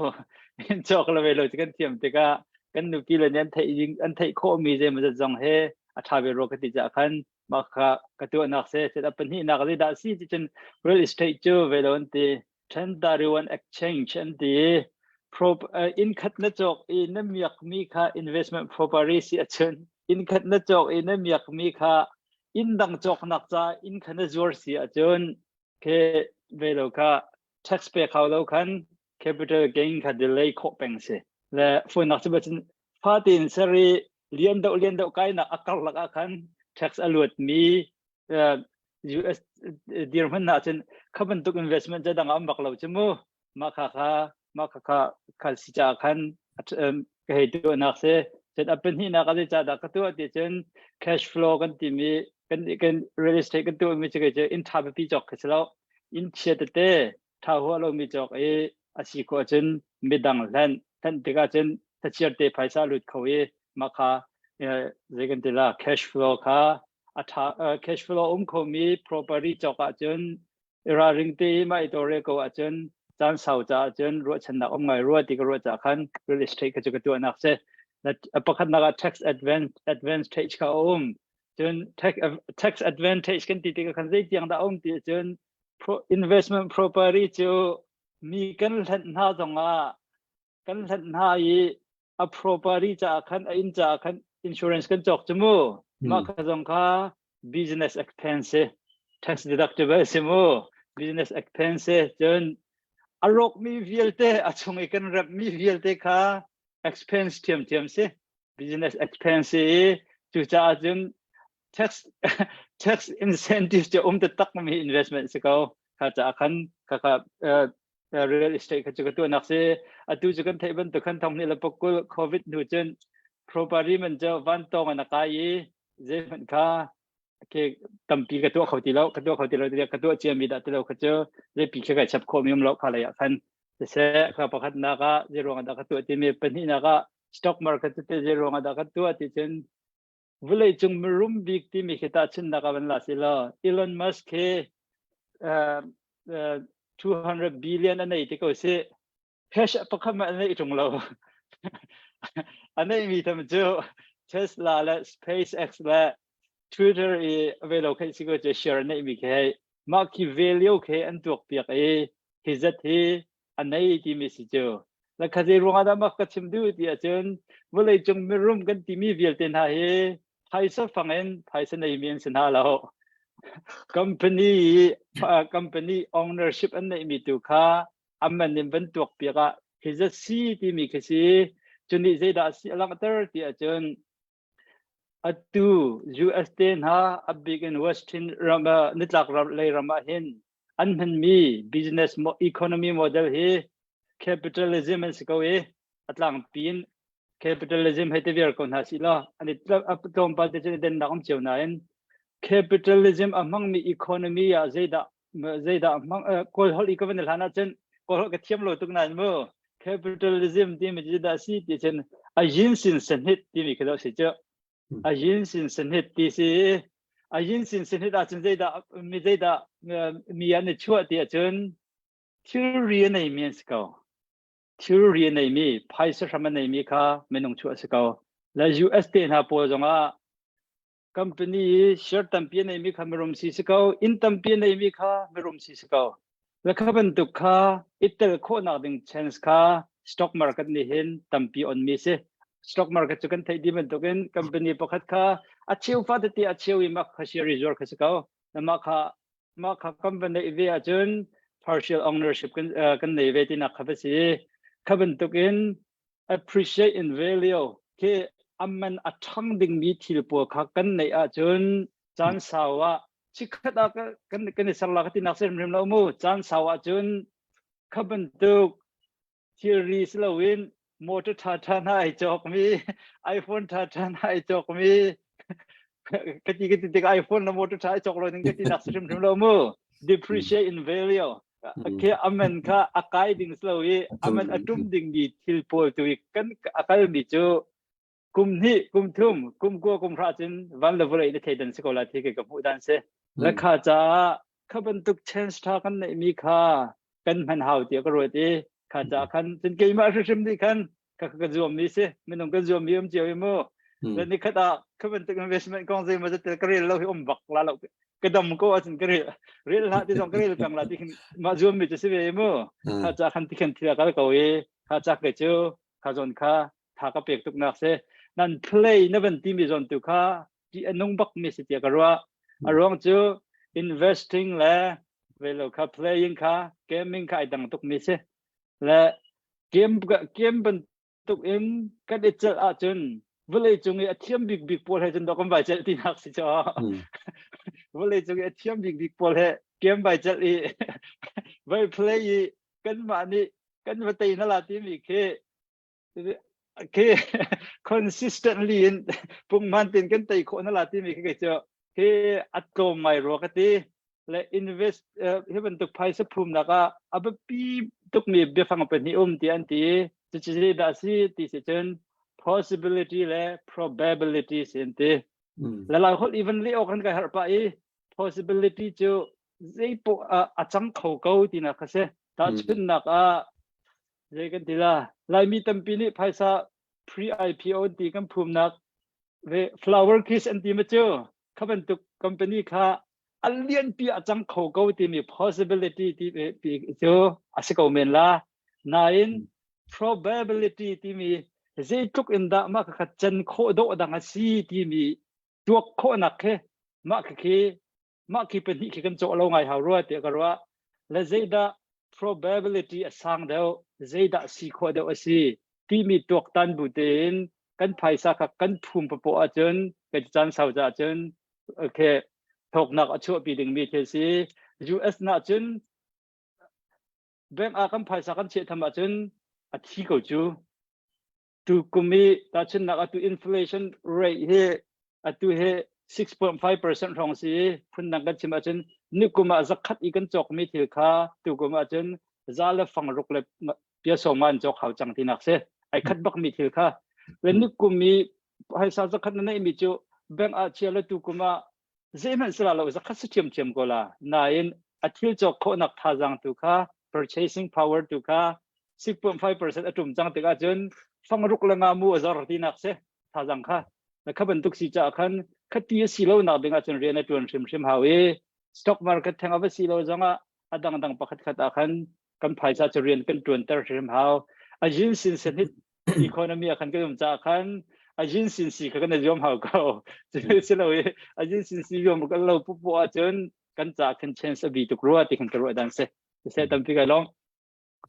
in cawk la ve lo cu kan thiam tikah kan nupi le nih an theih ding an theih khawh mi zei mazat zong he a tha ve ro ka ti ca khan mah kha ka tuahnak se set a pahnihnak zei dah si ti cun real estate cu ve lo an ti 1031 exchange an ti pro inn khat na cawk i na miak mi kha investment property si achun inn khat na cawk i na miak mi kha inn dang cawknak ca inn kha na zuar si ahcun ke ve lo kha tax pe kho lo khan capital gain kha delay khawh peng si le funak cu bacun fatin seri lian deuh lian deuh kai nak a karlak ah khan tax a luat mi US dirhmun na cun kha bantuk investment ca dang am bak lo chu mu mah kha kha mah kha kha khal si ca khan ka hei tuahnak si cun a pahnihnak a ca dah ka tuah ti cun cash flow kan timi kan kan real estate kan tuahmi cu cu inn ṭha pipi cawk khi si lo inn chia tete ṭha hua lomi cawk i a si khawh cun midang hlen hlen tikah cun thlachiar te phaisa lut kho i mah kha zei kan ti la cash flow kha a ṭha cash flow um khomi property cawk ahcun i ralring te i mah i tawlrel ko ahcun caan sau caah cun ruahchannak um ngai rua ti ka ruah caah khan real estate kha cu ka tuahnak si. Pakhatnak ah tax advance advantage kha a um. Cun tax tax advantage kan ti tikah khan zeitiang dah a um ti ahcun pro, investment property cu mi kan hlenh hna zongah kan hlenh hna i a property caah khan a inn caah khan insurance kan cawk cu mu mah kha zong kha business expense tax deductible si mu business expense cun a rawkmi vialte a chung i kan remhmi vialte kha expense ṭhiamṭhiam si business expense i cucaah cun tax tax incentive cu um taktak mi investment si ko kha caah khan kha kha real estate kha cu ka tuahnak si atu cu kan theih bantuk khan thong hnih le pakul covid hnu cun property man cu van tawng in a kai i zeihmanh kha ke tampi ka tuah kho ti lo ka tuah kho ti lo ka tuah cia mi dah ti lo kha cu zeipi khi kai chap khawh mi um lo kha lei ah khan siseh kha pakhatnak ah zei ruang ah dah ka tuah timi pahnihnak ah stock market te zei ruang ah dah ka tuah ti cun Vawlei cung mirum bik timi khi tahchunhnak ah van la si law Elon Musk hi uh, uh, 200 billion a nei ti ko si. Cash pakhat mah a neih ṭung lo. a neihmi tham cu Tesla le SpaceX le Twitter i a velo kheih si ko cu share a neihmi khi hei mah khi value khi an tuak piak i hi zat hi a nei timi si cu. La kha zei ruangah dah mak ka chim duh ti ahcun vawleicung mirum kan timi vialte hna hi phaisa fang in phaisa neimi an si hna lo. Company company ownership an neihmi tu kha a man in van tuak piak ah Hi zat si timi khi si. Cunih zeidah a si a langhter ti ahcun atu US te hna a bik in Western ram nitlak ram lei ram ah hin an hmanmi business economy model hi capitalism an si ko i a tlangpi in capitalism hei te viar ko hna si law an i tlawmpal te cun i dennak um cio nain capitalism a hmangmi economy ah zeidah zeidah hmang kawl holh i ka van hlan ahcun kawl holh ka thiam lo tuk nain mu capitalism timi cu dah si ti cun a yin sin sanhit timi khi si cu a yin sin sanhit ti si a yin sin sanhit ahcun zeidah mi zeidah mi an i chuah ti ahcun thilri a neimi an si ko thilri a neimi phaisa hram a neimi kha minung chuah a si ko le US te hna pawl zongah company i share tampi a neimi kha mirum si si ko inn tampi a neimi kha mirum si si ko le kha bantuk kha i tel khawhnak ding chance kha stock market nih hin tampi on mi si stock market cu kan theih dih bantukin company pakhat kha a cheu fa tete a cheu i mak kha share i zuar kha si ko mah kha mah kha kan va neih ve ahcun partial ownership kan kan nei ve tinak kha va si kha bantukin appreciate in value khi aman a ṭhang dingmi thil pawl kha kan neih ahcun caan sau ah chikkhat ah kan kan i ser la ka tinak si hrimhrim lo mu caan sau ahcun kha bantuk thilri si loin motor ṭha ṭha hna ai cawkmi iPhone ṭha ṭha hna ai cawkmi ka ti ka ti tik iPhone na motor ṭha ai cawk lo ding ka tinak si hrimhrim lo mu depreciate in value khi aman kha a kai ding si lo i aman a ṭum ding mi thil pawl tu i kan a kal mi cu kum hnih kum thum kum kua kum hra cun van le vawlei na thei dan si ko la thi ka hmuh dan si la kha caah kha bantuk chance tha kan neih mi kha kan hman hau tiah ka ruat i kha ca khan cun keimah hrimhrim nih khan ka ka zuam mi si minung kan zuam mi um cio i mu le ni khat ah kha bantuk investment kong zei ma tel ka rel lo hi um bak la lo ka dam ko ahcun ka rel rel hlah ti zong ka rel peng la ti khin mah zuam mi cu si ve mu kha ca khan ti khan thil kal ko i kha ca ke cu kha zon kha tha ka pek tuk nak si nan play na van ti mi zon tu kha ti anung bak mi si tia ka ruah a ruang cu investing le velo kha playing kha gaming kha ai dang tuk mi si le game game bantuk in kan i celh ahcun vawlei cung i a thiam bik bik pawl he cun dok kan vai celh ti nak si cho vawlei cung i a thiam bik bik pawl he game vai celh i vai play i kanmah nih kan va tei na la timi khi khi consistently in pungman tin kan tei khawh na la timi khi kei cu khi a tlawm ngai rua ka ti le invest hi bantuk phaisa phumnak ah a biapi tukmi biafang pahnih um ti an ti cucu zeidah a si ti si cun possibility le probability si an ti le lai holh even le awk kan kai harh pah i possibility cu zeipoh a cang kho ko tinak kha si tahchunhnak ah zei kan ti la laimi tampi nih phaisa pre IPO ti kan phumnak ve flower kiss an ti ma cu kha bantuk company kha a lianpi a cang kho ko timi possibility ti ti cu a si ko men la nain probability timi zeitluk in dah mah kha can khawh dawh dang a si timi tuak khawhnak khi mah khi mah khi pahnih khi kan cawh lo ngai hau rua tiah ka ruah le zeidah probability a sang deuh zeidah si khawh deuh a si timi tuaktan bu tein kan phaisa kha kan phum papoh ahcun kan caan sau ca ahcun okay thawknak a chuahpi dingmi thil si US na cun bank ah kan phaisa kan chiah tham ahcun a thi ko cu tu kum i tahchunhnak atu inflation rate hi atu hi 6.5% hrawng si i phundang kan chim ahcun nikum ah zakhat i kan cawkmi thil kha tu kum ahcun za le fang ruk le pia sawm an cawk hau cang tinak si ai khat bak mi thil kha le nikum i phaisa zakhat na neih mi cu bank ah chia le tu kum ah zeihmanh sila lo zakhat si ṭhiamṭhiam ko la nain a thil cawk khawhnak thazaang tu kha purchasing power tu kha 6.5% a ṭum cang tikah cun fangruk le nga mu a zor tinak si thazaang kha na kha bantuk si caah khan khati a si lo nak ding ahcun rian a ṭuan hrimhrim hau i stock market theng a va si lo zongah a dangdang pakhat khat ah khan kan phaisa cu rian kan ṭuanter hrim hau a yin sin sin hi economy ah khan kan um caah khan a yin sin si kha kan i zuam hau ko cu si lo i a yin sin si zuam kan lo pupu ahcun kan ca khan chance a bi tuk rua ti khan ka ruah dan si se tampi kai long.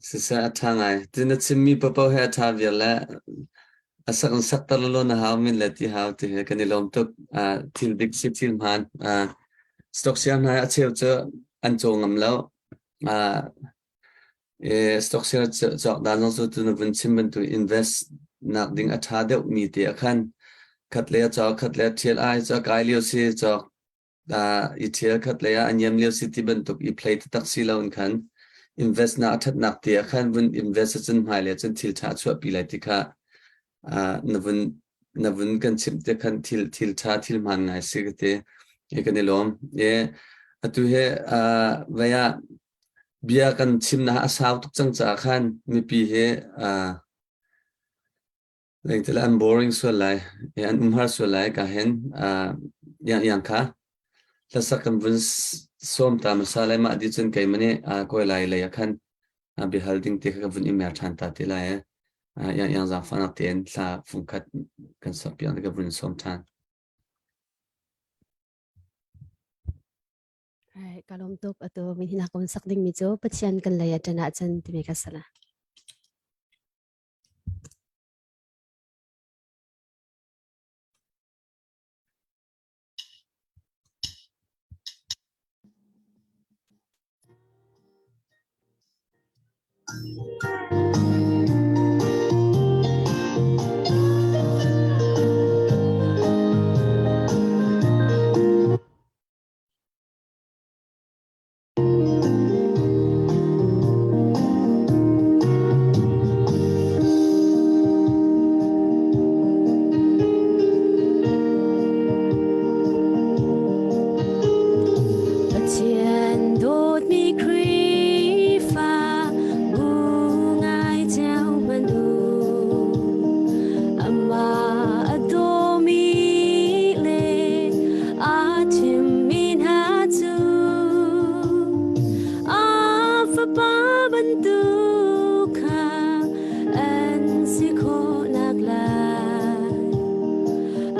Siseh a ṭha ngai. Ti na chimmi paohpaoh hi a ṭha vial le a sak in sakter lawlaw na hau min le ti hau ti hi kan i lawm tuk. Thil dik si thil hmaan. Stock share hna hi a cheu cu an caw ngam lo. Stock share cawk dan zong cu tu na vun chim bantuk invest nak ding a ṭha deuhmi te ah khan khat le a cawk khat le a ṭhial ai cu a kai lio si cawk i ṭhial khat lei ah a niam lio si ti bantuk i play taktak si lo in khan invest na a ṭhatnak ti ah khan vun invest ahcun hmailei cun thil ṭha a chuahpi lai ti kha na vun na vun kan chimh te khan thil thil ṭha thil hmaan ngai si ka ti i kan i lawm. I atu hi vei ah bia kan chim na a sau tuk cang caah khan mipi hi Lengtel an boring sual lai i an umhar sual lai ka hin iang iang kha hlasak kan vun sawm ta hmasa lai mah di cun keimah nih kawi lai lei ah khan biahal ding te kha ka vun i mer ṭhan ta te lai iang iang zaangfahnak tein thla fungkhat kan sak piak ka vun sawm ṭhan. Right, ka lawm tuk atu min hin kan sak ding mi cu Pathian kan lei a ṭan ahcun timi ka sala. Pathian dawtmi Khrihfa bu ngai cio hmanh u. Amah a dawmi le aa thimmi hna cu a fapa bantuk kha an si khawhnak lai.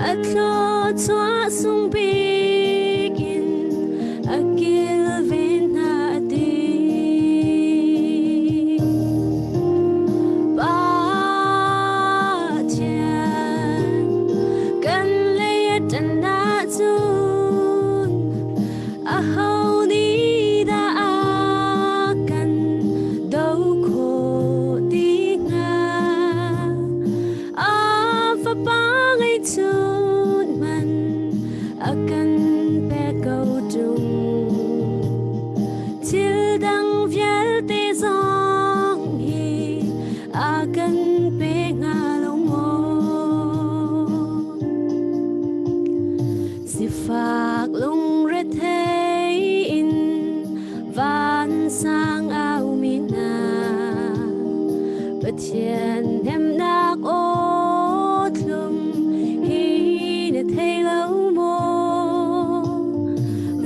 A thluachuah sung bik in a kilven hna a ti. Pathian kan lei a ṭan ahcun aho nih dah a kan doh khawh ti hnga? A fapa ngeihchun hmanh a kan pek ko ṭung. Thil dang vialte zong hi a kan pe hnga lo maw? Sifak lungrethei in vansang aumi hna Pathian hnemhnak aw thlum hi na thei lo maw?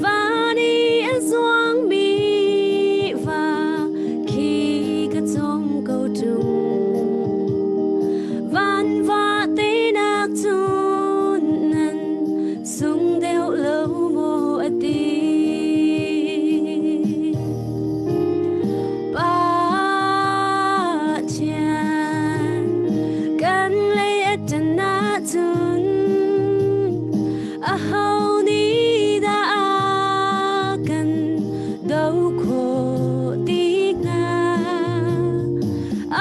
Van i a zuangmi va khi ka cawm ko ṭung. Van va te nak cun nan sung deuh lo maw a ti. Pathian kan lei a ṭan ahcun aho nih dah a kan doh khawh ti hnga?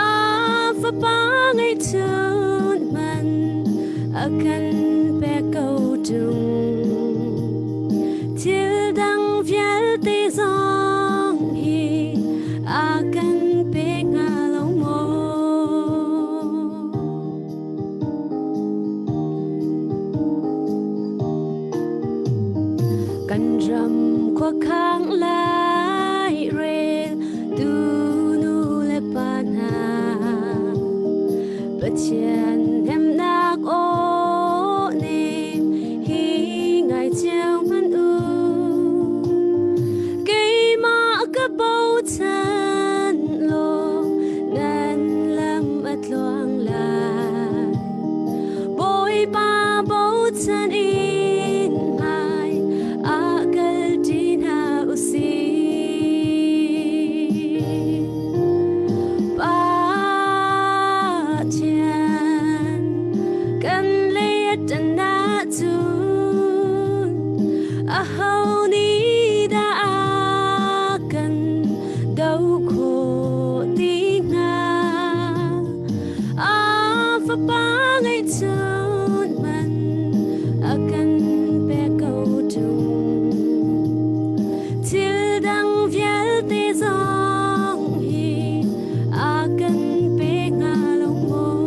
A fapa ngeihchun hmanh a kan pek ko ṭung. Thil dang vialte zong hi a kan pe hnga lo maw? Kan ram khuakhang lai rel tu nu le pa hna Pathian hnemhnak aw nem hi ngai cio hmanh u. Keimah ka bochan law nan lam a tluang lai. Bawipa bochan in hmai ah kal ṭi hna u sih. zong hi a kan pe hnga lo maw?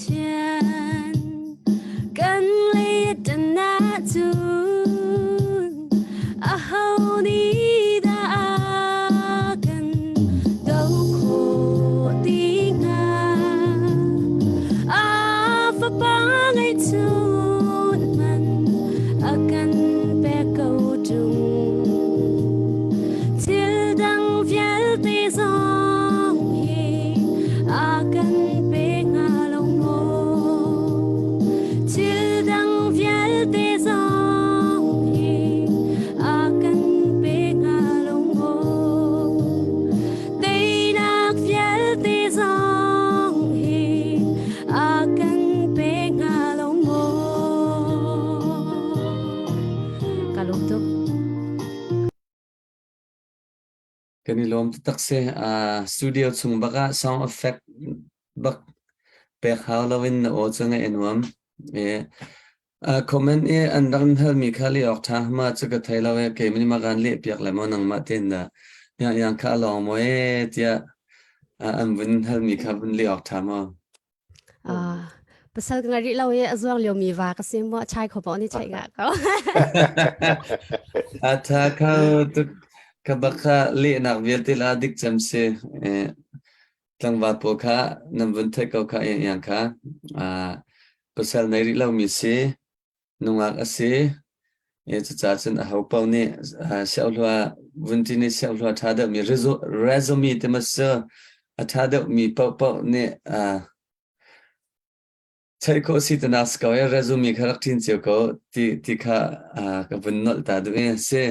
Pathian kan lei tan ahcun aho nih dah a kan doh khawh ti hnga? A fapa ngeihchun man a kan pek ko ṭung. Thil dang vialte zong hi a kan pe hnga lo maw? Thil dang vialte zong hi a kan pe hnga lo maw? Teinak vialte zong hi a kan pe hnga lo maw? Ka lung tuk. Kan i lawm taktak si. Uh, studio chung bak ah sound effect bak pek hau loin na aw cu ngaih a nuam. E, uh, comment i an rak in halmi kha leh awk ṭha ma cu ka thei lo e keimah nih ma kaan leh piak le maw nangmah tein dah yang yang kha a lawng maw e tiah uh, an vun halmi kha vun leh awk ṭha maw? Ah, pasal ka ngai rih lo i a zuang liomi va ka si maw chai kho paoh nih cheih ngah ko. A tha kho tuk ka bak kha lehnak vialte la dik cem si. Eh, tlangval pawl kha nan vun theih ko kha yang yang kha. Ah, pasal nei rih lomi si. Nungak a si. E cucaah cun aho paoh nih siauhlua vunṭi nih siauhlua ṭha deuhmi resume ti maw si a ṭha deuhmi paohpaoh nih cheih khawh si ti nak si ko i resume kha rak ṭin cio ko ti ti kha ka vun nolh ta duh i si.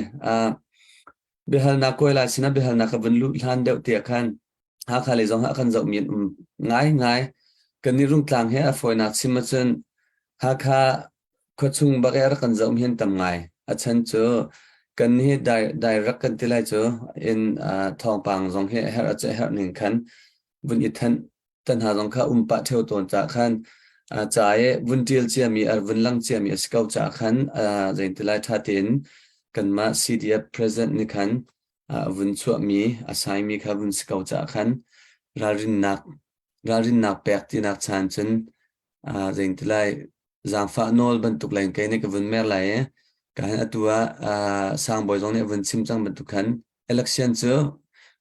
Biahalnak kawi lai sinah biahalnak ka vun luh hlan deuh tiah khan Hakha lei zong ah kan zohmi an um ngaingai. Kannih Rungtlang he a fawinak chim ahcun Hakha khuachung bak i a rak kan zohmi an tam ngai. A chan cu kan hi direct kan ti lai cu in thawngpang zong hi a herh ahcun a herh ning khan vun i thanh tan hna zong kha um pah ṭheo tawn caah khan ca i vun ṭial ciami a vun lang ciami a si ko caah khan zeiti lai ṭha tein kanmah CDF president nih khan a vun chuahmi a saimi kha vun si ko caah khan ralrinnak ralrinnak pek tinak chan cun zeiti lai zaangfah nawl bantuk leng kei nih ka vun mer lai i ka hin atu ah sangbawi zong nih a vun chim cang bantuk khan election cu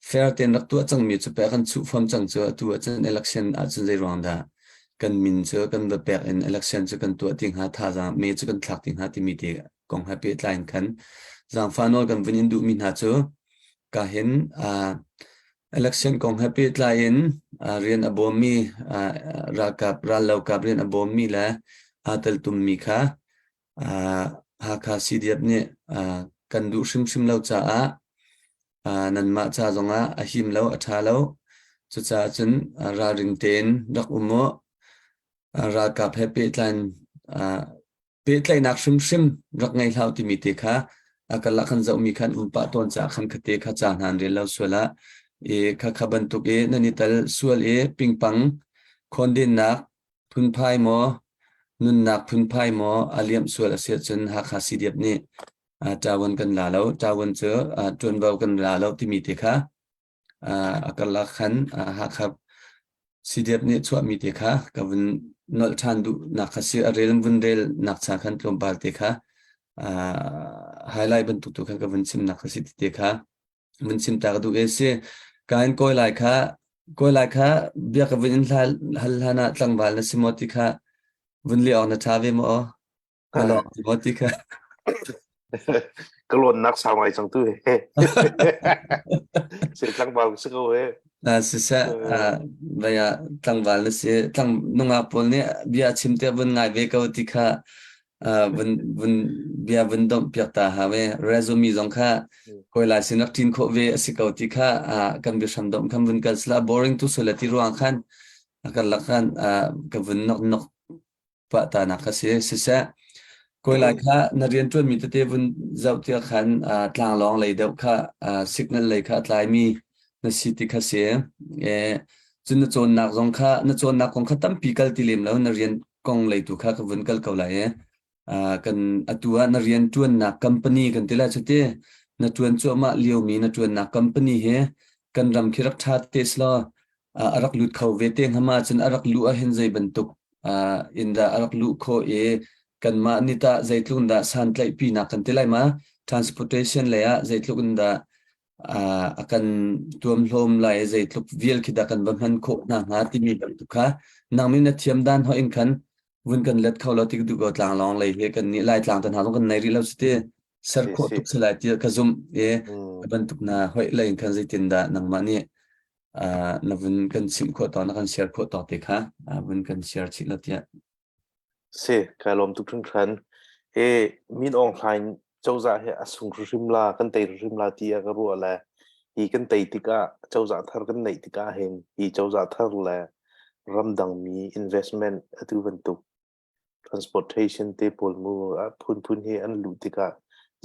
fair tein rak tuah cangmi cu pek kan chuh fam cang cu atu ahcun election ahcun zei ruang dah kan min cu kan va pek in election cu kan tuah ti hnga thazaang me cu kan thlak ti hnga timi te kong he pehtlai in khan zaangfah nawl kan vun in duhmi hna cu ka hin election kong he pehtlai in rian a bawmmi ralkap rallokap rian a bawmmi le aa teltummi kha Hakha CDF nih kan duh hrimhrim lo caah nanmah ca zongah a him lo a ṭha lo. Cucaah cun ralring tein rak um u. Ralkap he pehtlai pehtlaihnak hrimhrim rak ngei hlah timi te kha a karlak kan zohmi khan um pah tawn caah khan khate kha ca hna an rel lo sual ah i kha kha bantuk i nan i tal sual i pingpang khawndennak phunphai maw nunnak phunphai maw a liamh sual a si ahcun Hakha CDF nih ṭawan kan la lo ṭawan cu ṭuanvo kan la lo timi te kha a karlak khan Hakha CDF nih chuahmi te kha ka vun nolh ṭhan duhnak kha si a rel vun rel nak cha khan tlawmpal te kha highlight bantuk tu khan ka vun chimnak kha si ti te kha vun chim ta ka duh e si ka in kawi lai kha kawi lai kha bia ka vun in hal hlan ah tlangval na si maw ti kha vun li awk na ṭha ve maw na lawng ti maw ti kha ka lawnnak sau ngai cang tu he se tlangval si ko he siseh vaya tlangval na si tlang nungak pawl nih bia chim te vun ngai ve ko ti kha vun vun bia vun domh piak ta ha ve resume zong kha koi lai sin rak ṭin khawh ve a si ko ti kha kan biahram domh khan vun kal sila boring tu sula ti ruang khan kan lak khan ka vun nok nok pah ta nak kha si siseh koi lai kha na rian ṭuan mi tete vun zoh tiah khan tlanglawng lei deuh kha signal lei kha a tlai mi na si ti kha si e cun na cawnnak zong kha na cawnnak kong kha tampi kal ti lem lo na rian kong lei tu kha ka vun kal ko lai e. Kan atu ah na rian ṭuannak company kan ti lai cu ti na ṭuan cuahmah liomi na ṭuannak company hi kan ram khi rak ṭha te selaw a rak lut kho ve te hnga ma cun a rak luh ahhin zei bantuk in dah a rak luh khawh i kanmah nih tah zeitluk in dah santlaihpinak kan ti lai ma transportation lei ah zeitluk in dah a kan tuamhlawm lai i zeitluk vial khi dah kan va hman khawh hna hnga timi bantuk kha nang nih na thiam dan hoi in khan vun kan let kho lo ti duh ko tlanglawng lei hi kan nih Laitlang tan hna zong kan nei rih lo si ti ser khawh tuk si lai ti ka zumh i bantuk na hoi lei in khan zeitin dah nangmah nih na vun kan chimh khawh tawk na kan share khawh tawk te kha vun kan share chih la tiah Si, kai lawm tuk hringhran. Hi Min Aung Hlaing cozah hi a sung hrimhrim la, kan tei hrimhrim la ti ah ka ruah le hi kan tei tikah cozah thar kan neih tikah hin hi cozah thar le ramdang mi investment atu bantuk transportation te pawl mu a phunphun hi an luh tikah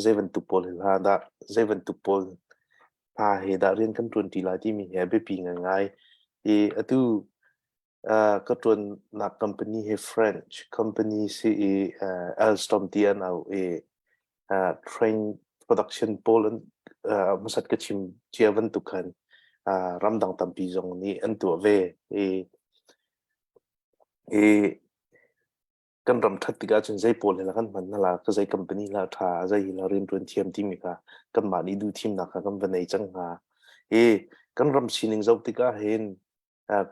zei bantuk pawl hi hla dah zei bantuk pawl hna he dah rian kan ṭuan ṭi lai timi hi a biapi ngai. I atu Ka ṭuannak company hi French company si i Alstom ti an auh i train production pawl an hmasat ka chim cia bantuk khan ramdang tampi zong nih an tuah ve i i kan ram ṭhat tikah cun zei pawl he lah kan hman hna la ka zei company la ṭha zei hi la rianṭuan thiam timi kha kanmah nih duh thimnak kha kan va nei cang hnga i kan ram sining zoh tikah hin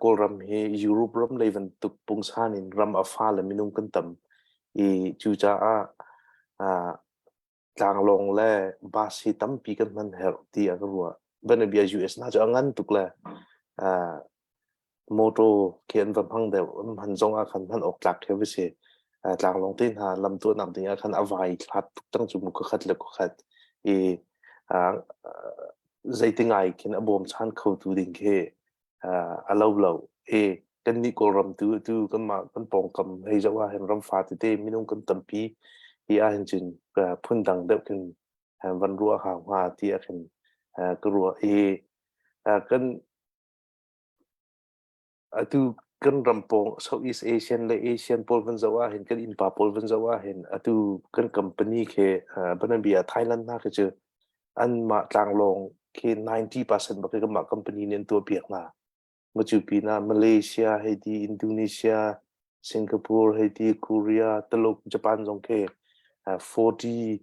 Kawlram hi Europe ram lei bantuk pungsan in ram a fa le minung kan tam i cucaah tlanglawng le bus hi tampi kan hman herh ti a ka ruah. Banabia US na cu a ngan tuk le motor khi an va hmang deuh an hman zong ah khan hman awk tlak khi va si. Tlanglawng te hna lam tuahnak ding ah khan a vai hlat tuk cang cu mu khat le khat i zeiti ngai khin a bawmchan khotu ding khi a lo lo. I kannih Kawlram tu tu kanmah kan pawngkam hei zoh ah hin ram fa tete minung kan tampi hi ah hin cun phundang deuh khin van ruah hau hnga ti ah khin ka ruah i kan Atu kan ram pawng Southeast Asian le Asian pawl van zoh ahhin kan innpa pawl van zoh ahhin atu kan company khi banabia Thailand hna khi cu anmah tlanglawng khi 90% bak khi kanmah company nih an tuahpiak hna. Macu pinah Malaysia hei ti Indonesia, Singapore hei ti Korea, Tuluk, Japan zong khi 40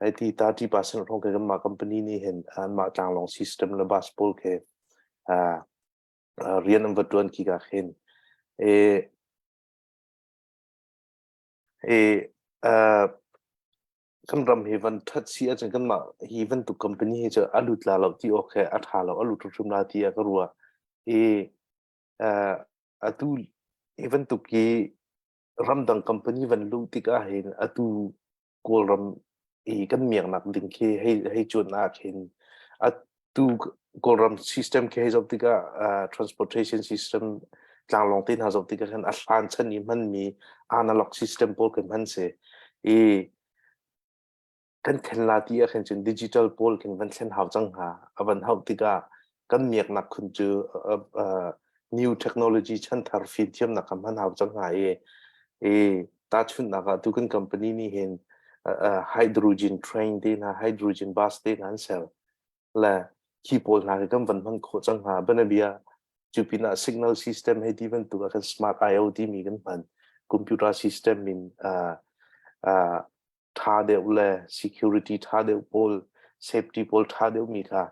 hei ti 30% hrawng khi kanmah company nih hin anmah tlanglawng system le bus pawl khi rian an va ṭuan khi ka khin. E, e, uh, kan ram hi van ṭhat si ahcun kanmah hi bantuk company hi cu a lut la lo ti awk he a ṭha lo a lut hrimhrim la ti ah ka ruah. I uh, atu hi bantuk hi ramdang company van luh tikah hin atu Kawlram i kan miaknak ding khi hei hei cuan ah khin atu Kawlram system khi hei zoh tikah uh, transportation system tlanglawng te hna zoh tikah khan a hlan chan i hmanmi analog system pawl kan hman si i kan thlen la ti ah khin cun digital pawl khin van thlen hau cang hnga a van hauh tikah kan miaknak khun cu uh, uh, new technology chanthar fimthiamnak kan hman hau cang hnga i i tahchunhnak ah tu kan company nih hin hydrogen train te hna hydrogen bus te hna an ser le khi pawl hna khi kan van hman khawh cang hnga banabia cu pinah signal system hei ti bantuk ah kan smart IoT mi kan hman computer system in tha deuh le security tha deuh pawl safety pawl tha deuh mi kha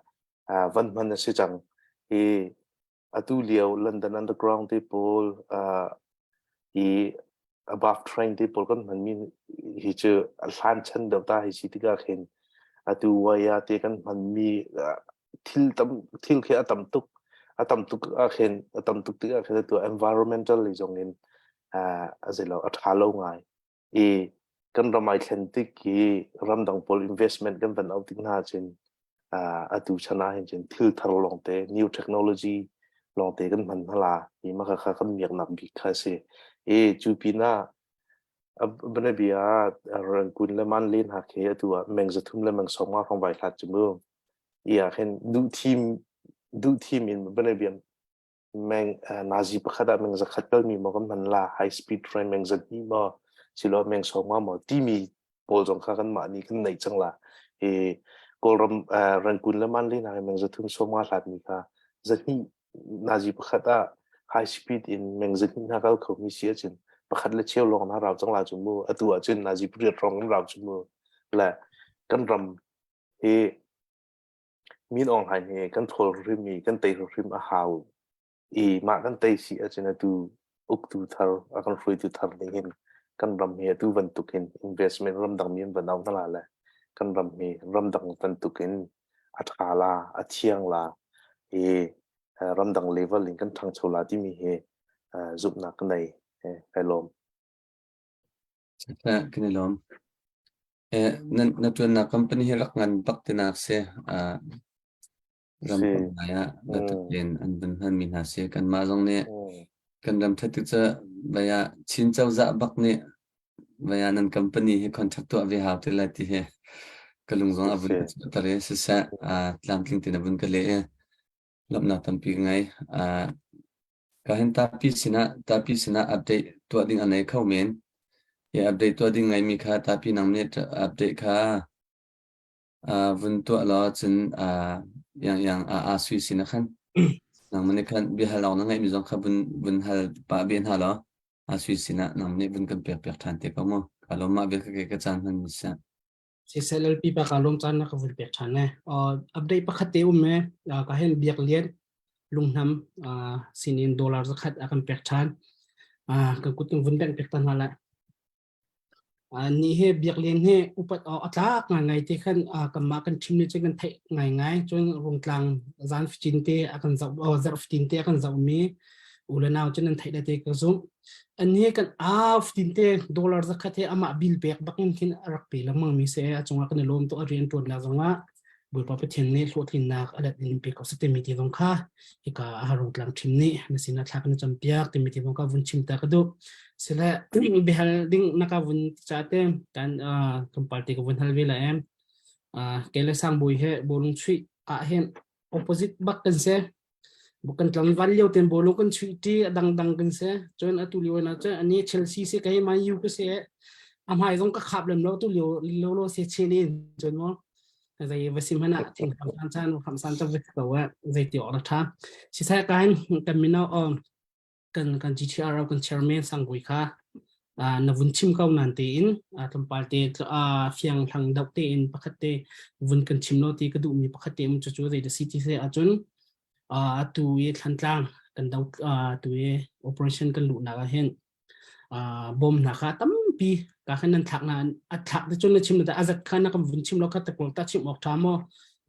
van hman a si cang i atu lio London Underground te pawl i above train te pawl kan hmanmi hi cu a hlan chan deuh ta hi si tikah khin atu waya te kan hmanmi thil tam thil khi a tam tuk a tam tuk ah khin a tam tuk tikah khin atu environmental lei zong in a zeilo a tha lo ngai i kan ram ai thlen tik i ramdang pawl investment kan van auh tik hna cun atu chan ah hin cun thil thar lawngte new technology lawngte kan hman hna la i mah kha kan miaknak bik kha si i cu pinah banabia Rangoon le Manle hna khi atu ah meng 300 le meng 50 hrawng vai hlat cu mu i ah khin duh thim duh thim in banabia meng nazi pakhat ah meng 100 kalmi maw kan hman la high speed train meng 200 maw. Silo meng sawm nga maw timi pawl zong kha kan mah nih kan neih cang la. Hi Kawlram Rangoon le Mandalay hna meng 350 hlat mi kha 200 nazi pakhat ah high speed in meng 200 hna kal kho mi si ahcun pakhat le cheu lawng na rau cang la cu mu. Atu ahcun nazi pariat rong in rau cu mu. Le kan ram hi Min Aung Hlaing hi kan ṭhawl hrim i kan tei hrim a hau i mah kan tei si ahcun atu uktu thar a kan hruaitu thar nih hin kan ram hi atu bantukin investment ramdang mi an van auh hna la le kan ram hi ramdang bantukin a ṭha la, a thiang la i ramdang level in kan ṭhangcho la timi hi zumhnak ka nei. Kai lawm. Kan i lawm. Na ṭuannak company hi rak ngan bak tinak si. Ram Si. ngai ah biatak tein an vun hmanmi hna si. Kanmah zong nih kan ram ṭhat tik cu vai ah Chin cozah bak nih vai ah nan company hi contract tuah ve hau ti lai ti hi ka lung zong a vun Si. ka chuahter i siseh tlamtling tein a vun ka leh i lawmhnak tampi ka ngei. Ka hin tapi sinah tapi sinah update tuah ding a nei kho men. Hi update tuah ding ngeimi kha tapi nang nih update kha vun tuah law cun yang yang a sui sin ah khan nangmah nih khan biahal awk na ngeihmi zong kha vun vun hal pah ve hna law a sui sin ah nang nih vun kan pek piak ṭhan te ko mu. Ka lawm mah vial ka ka caan hman mi si. CSLLP pa ka lawm caan na ka vun pek ṭhan e. Update pakhat te um e ka hen biak lian lunghnam sinin dollar zakhat a kan pek ṭhan. Kan kut kan vun bengh pek ta hna lai. Ni he biak lian he upat a tlak ngai te khan kanmah kan thim ni cun kan theih ngai ngai cun rungtlang zan fatin te a kan zoh zarh fatin te a kan zoh mi u le nau cun nan theih le te ka zumh. An hi kan aa fatin te dollar zakhat he amah bill pek bakin khin a rak pe lengmang mi si a cungah kan i lawm tuk a rian ṭuan nak zongah Bawipa Pathian nih hlawhtlinnak a let in pe ko seh timi ti zong kha hika a rungtlang ṭhim nih na sinah thla kan campiak timi ti zong kha vun chim ta ka duh. Sile biahal ding na ka vun ti ca te kan tlawmpal te ka vun hal ve la em. Kei le Sangbawi he bawlung chuih ah hin opposite bak kan si. Kan tlangval lio ten bawlung kan chuih ṭi a dangdang kan si. Cun atu lio na cun ani Chelsea si kei Man U ka si. A hmai zong ka khap lem lo tu lio lo lo se chen in cun mo zei va sim hana thing kham san chan kham san cha vek ko wa zei ti awk tha si sai kan kan mino kan kan GTR kan chairman sangui kha na vun chim ko nan tein tlawmpal te fiang hlang deuh tein pakhat te vun kan chim lo ti ka duhmi pakhat te um cu cu zei da si ti se ahcun atu i Thlantlang kan do tu i operation kan luhnak ah hin bom hna kha tampi ka khan nan thlak na a thlak te cun na chim na azat kha na kan vun chim lo kha te pawl ta chim awk tha maw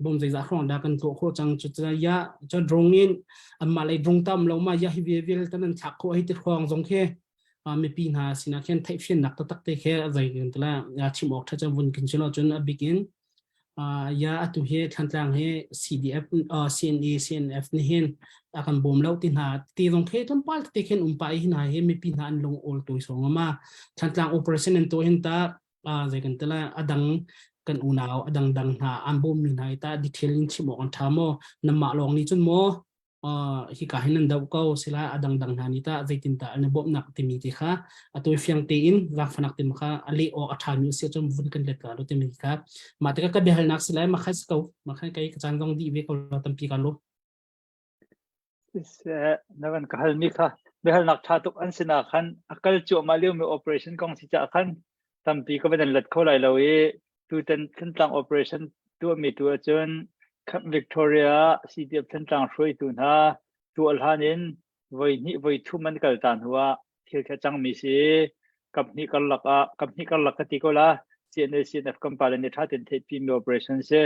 bom zeizah hrawng dah kan tuah khawh cang cu ya cu drone in anmah lei drone tam lo ma ya hi vial tan an thlak khawh hi ti hrawng zong khi mipi hna sinah khin theihfiannak taktak te khi zei kan tla ya chim awk tha cun vun kin chilo cun a bik in ya atu hi Thlantlang hi CDF CNE CNF ni hin a kan bawm lo ti hna ti zong khi tlawmpal te khin um pa hi hna hi mipi hna an lung awl tu song ma Thlantlang operation an to hin ta zei kan tela adang kan unau adang dang hna an bawm mi hna ta detail in chim awk an tha maw namah lawng ni cun maw hika hin nan do ko sila adang dang hna ni ta zeitin ta an bawmnak timi ti kha atu fiang tein zaangfanak tim kha a leh awk a tha mi si cun vun kan let ka lo timi kha mah tikah ka biahalnak si lai ma kha si ko ma kha kai ka caan zong dih ve ko lo tampi ka lo Siseh, na van ka halmi kha biahalnak ṭha tuk an sinah khan a kal cuahmah liomi operation kong si caah khan tampi ka van in let kho lai lo i tutan Thantlang operation tuahmi tu ahcun Camp Victoria CDF Thantlang hruaitu hna tuah hlan in voi hnih voi thum an kal ta hnu ah thil khi a cangmi si. Kaphnih karlak ah kaphnih karlak ka ti ko la CNA CNF kan pale nih ṭha tein theihpimi operation si.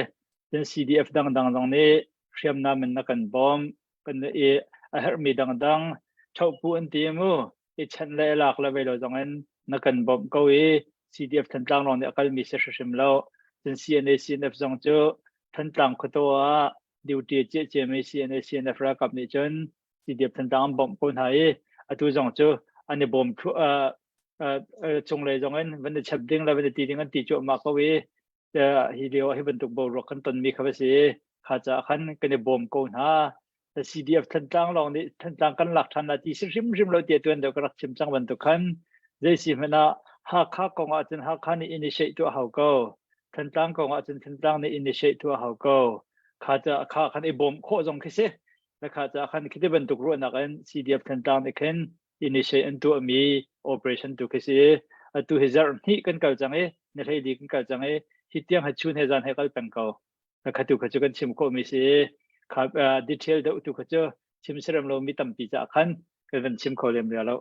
Cun CDF dangdang zong nih hriamnam in na kan bawm kan i a herhmi dangdang ṭhohpu an ti mu i chanh le lak le vei lo zong in na kan bawmh ko i CDF Thantlang lawng nih a kalmi si hrimhrim lo cun CNA CNF zong cu Thantlang khuataw ah duty a ciah ciami CNA CNF ralkap nih cun CDF Thantlang an bawmh ko hna i atu zong cu an i bawm cunglei zong in van i chep ding le van i ti ding an ti cuahmah ko i hi lio ah hi bantuk boruak kan tonmi kha va si. Kha caah khan kan i bawm ko hna. CDF Thantlang lawng nih Thantlang kan lak ṭhan la ti si hrimhrim lo tiah tuan deuh ka rak chim cang bantuk khan zei si hmanh ah Hakha kong ah cun Hakha nih initiate tuah hau ko. Thantlang kong ah cun Thantlang nih initiate tuah hau ko. Kha ca kha khan i bawm khawh zong khi si. Le kha ca khan khi ti bantuk ruahnak in CDF Thantlang nih khin initiate an tuahmi operation tu khi si. Atu hi zarh hnih kan kal cang i ni hlei li kan kal cang i hi tiang hi chun he zan he kal peng ko. Kha tu kha cu kan chim khawhmi si. Kha detail deuh tu kha cu chim serem lo mi tampi ca khan kan van chim kho lem lo.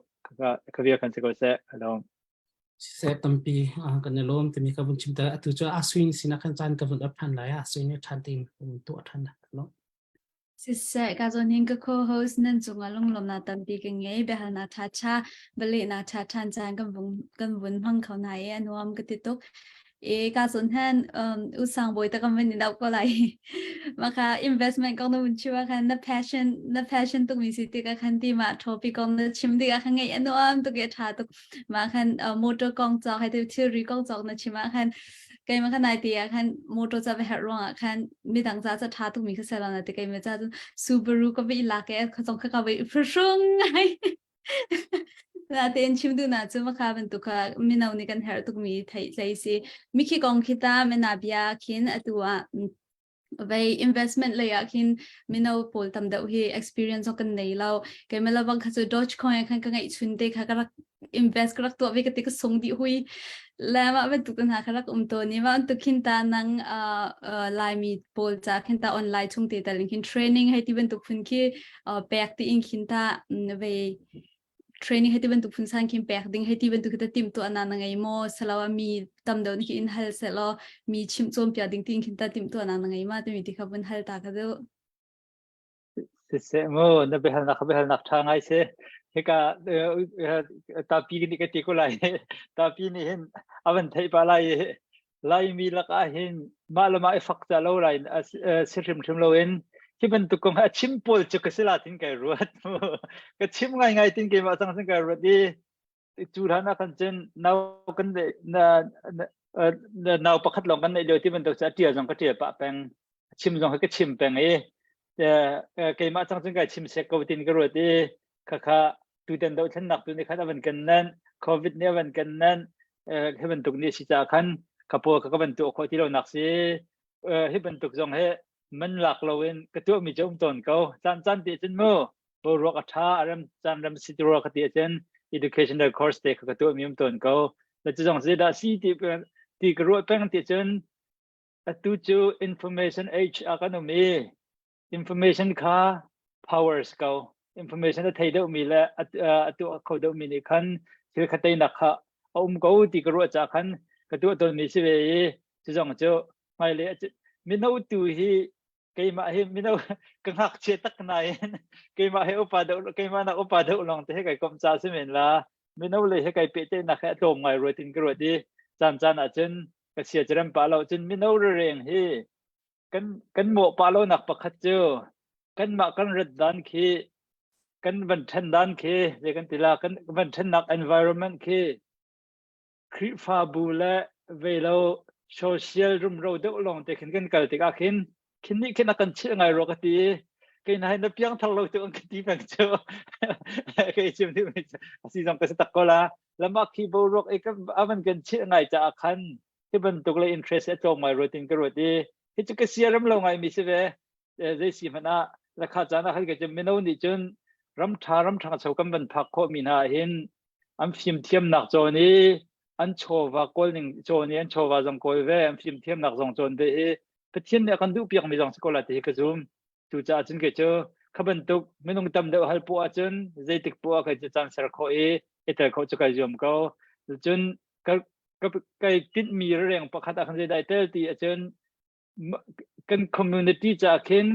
Kha bia kan si ko seh. Hello. Siseh tampi kan i lawm timi ka vun chim ta atu cu asuin sinah khan caan ka vun ap than lai asuin nih than tein tuah than lo. Siseh, ka zawn hin ka co-host nan cungah lunglawmnak tampi ka ngei. Biahalnak ṭhaṭha, bialehnak ṭhaṭha caan kan vung kan vun hmang kho hna i a nuam ka ti tuk. E ka zawn han um, usang bawi ta kan van in ko lai. Maka investment kong na vun chim ah khan na passion na passion tuk mi si tik ah khan ti ma topic kong na chim tik ah khan ngeih a nuam tuk i a ṭha tuk. Ma khan uh, motor kong cawk hai thilri kong cawk na chim ah khan keimah khan nai te ah khan motor ca va herh ruangah khan midang ca ca tha tukmi kha selo na te keimah ca cun Subaru ka vi lak e kha zong kha ka vi phrung ngai na tein chim du na chu ma kha bantuk kha mino nih kan herh tukmi theih tlei si mikhi kong khi ta mena bia khin atu ah vei investment lei ah khin mino pawl tam deuh hi experience kan nei lo keimah la bang kha cu Dogecoin khan ka ngeih chun te kha ka rak invest ka rak tuah ve ka ti ka sung dih hui le mah bantuk hna kha rak um to ni ma tu khin ta nang laimi pawl cha khin ta online chung te tal khin training hei ti bantuk phun khi pek ti in khin ta vei training hei ti bantuk phun san khin pek ding hei ti bantuk ta tim tu ana na ngei maw salawa mi tam deuh ni in hal se law mi chim chom pia ding tin khin ta tim tu ana na ngei ma ti mi ti kha vun hal ta ka du Siseh mu na biahalnak biahalnak ṭha ngai si. Hika tapi nih ka ti ko lai. Tapi nih hin a van theih pa lai i Laimi lakah hin mah le mah i fak ca lo lai si hrimhrim loin hi bantuk kong a chim pawl cu ka si la tin kai ruat. Ka chim ngaingai tin keimah cang sin kai ruat i cu hlan ah khan cun nau kan na nau pakhat lawng kan neih lio ti bantuk cu a ṭial zong ka ṭial pah peng. Chim zong hi ka chim peng i keimah cang cun kai chim sek ko tin ka ruat i khakha tutan dohthlennak tu nih khan a van kan nan covid nih a van kan nan hi bantuk nih si ca khan ka pawl kha ka van tuah khawh ti lo nak si hi bantuk zong he man lak loin ka tuah mi cu um tawn ko caan caan ti cun mu boruak a tha a rem caan rem si ti rua ka ti ahcun educational course te kha ka tuah mi um tawn ko la cu zong zeidah si ti ti ka ruah peng ti cun Atu cu information age ah kan um i information kha powers ko. Information a thei deuhmi le a tuah kho deuhmi nih khan thil kha teinak kha a um ko ti ka ruah caah khan ka tuah tawnmi si ve i cu zong cu hmailei mino tu hi keimah hi mino ka ngakchia tak nain keimah hi upa deuh keimah nak upa deuh lawng te he kai komh ca si men la mino lei he kai pehtlaihnak he a tlawm ngai ruat in ka ruat i caan caan ah cun ka sia cerem pa lo cun mino reng hi kan kan mawh pa lo nak pakhat cu kanmah kan rat dan khi kan van ṭhen dan khi zei kan ti la kan van ṭhennak environment khi Khrihfabu le velo social rumro deuh lawng te khin kan kal tikah khin khin nih khin a kan chilh ngai rua ka ti kei na na piang thar lo tu an ka ti peng cu kei chim duh mi asi zong ka si tak ko la lama khi boruak i avan kan chilh ngai caah khan hi bantuk le interest a tlawm ngai ruat in ka ruat i hi cu ka siaram lo ngai mi si ve zei si hmanh ah lakha caan ah khan ka cun mino nih cun ram ṭha ram ṭhangcho kan van phak khawh mi hna hin an fimthiamnak cawn i an chawva kawl ning cawn i an chawva zong kawl ve an fimthiamnak zong cawn ve hi Pathian nih a kan duh piak mi zong si ko lai ti hi ka zum cucaah cun kei cu kha bantuk minung tam deuh hal poah ahcun zeitik poah kei cu caan ser khawh i i tel khawh cu kai zuam ko cun ka ka kai tinhmi reng pakhat ah khan zeidah i tel ti ahcun kan community ca khin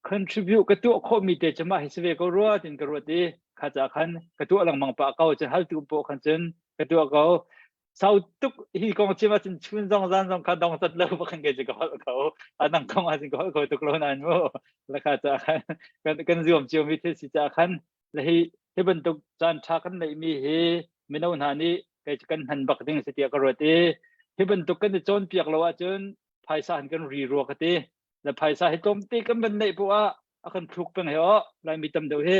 contribute ka tuah khawhmi te cu mah hi si ve ko rua tin ka ruat i kha ca khan ka tuah lengmang pah ko cun haltu pawh khan cun ka tuah ko sau tuk hi kong chim ahcun chun zong zan zong kha dong cat lo bakhan ke ka holh ko anang kong ahcun ka holh ko tuk lo nain mu la kha ca khan kan kan zuam cio mi thil si ca khan le hi hi bantuk caan tha kan neih mi hi mino hna nih kei kan hman bak ding si tiah ka ruat i hi bantuk kan i cawnpiak lo ahcun phaisa han kan ri rua ka ti le phaisa hi tlawmte kan van neih poah ah a kan thluk peng he o laimi tam deuh hi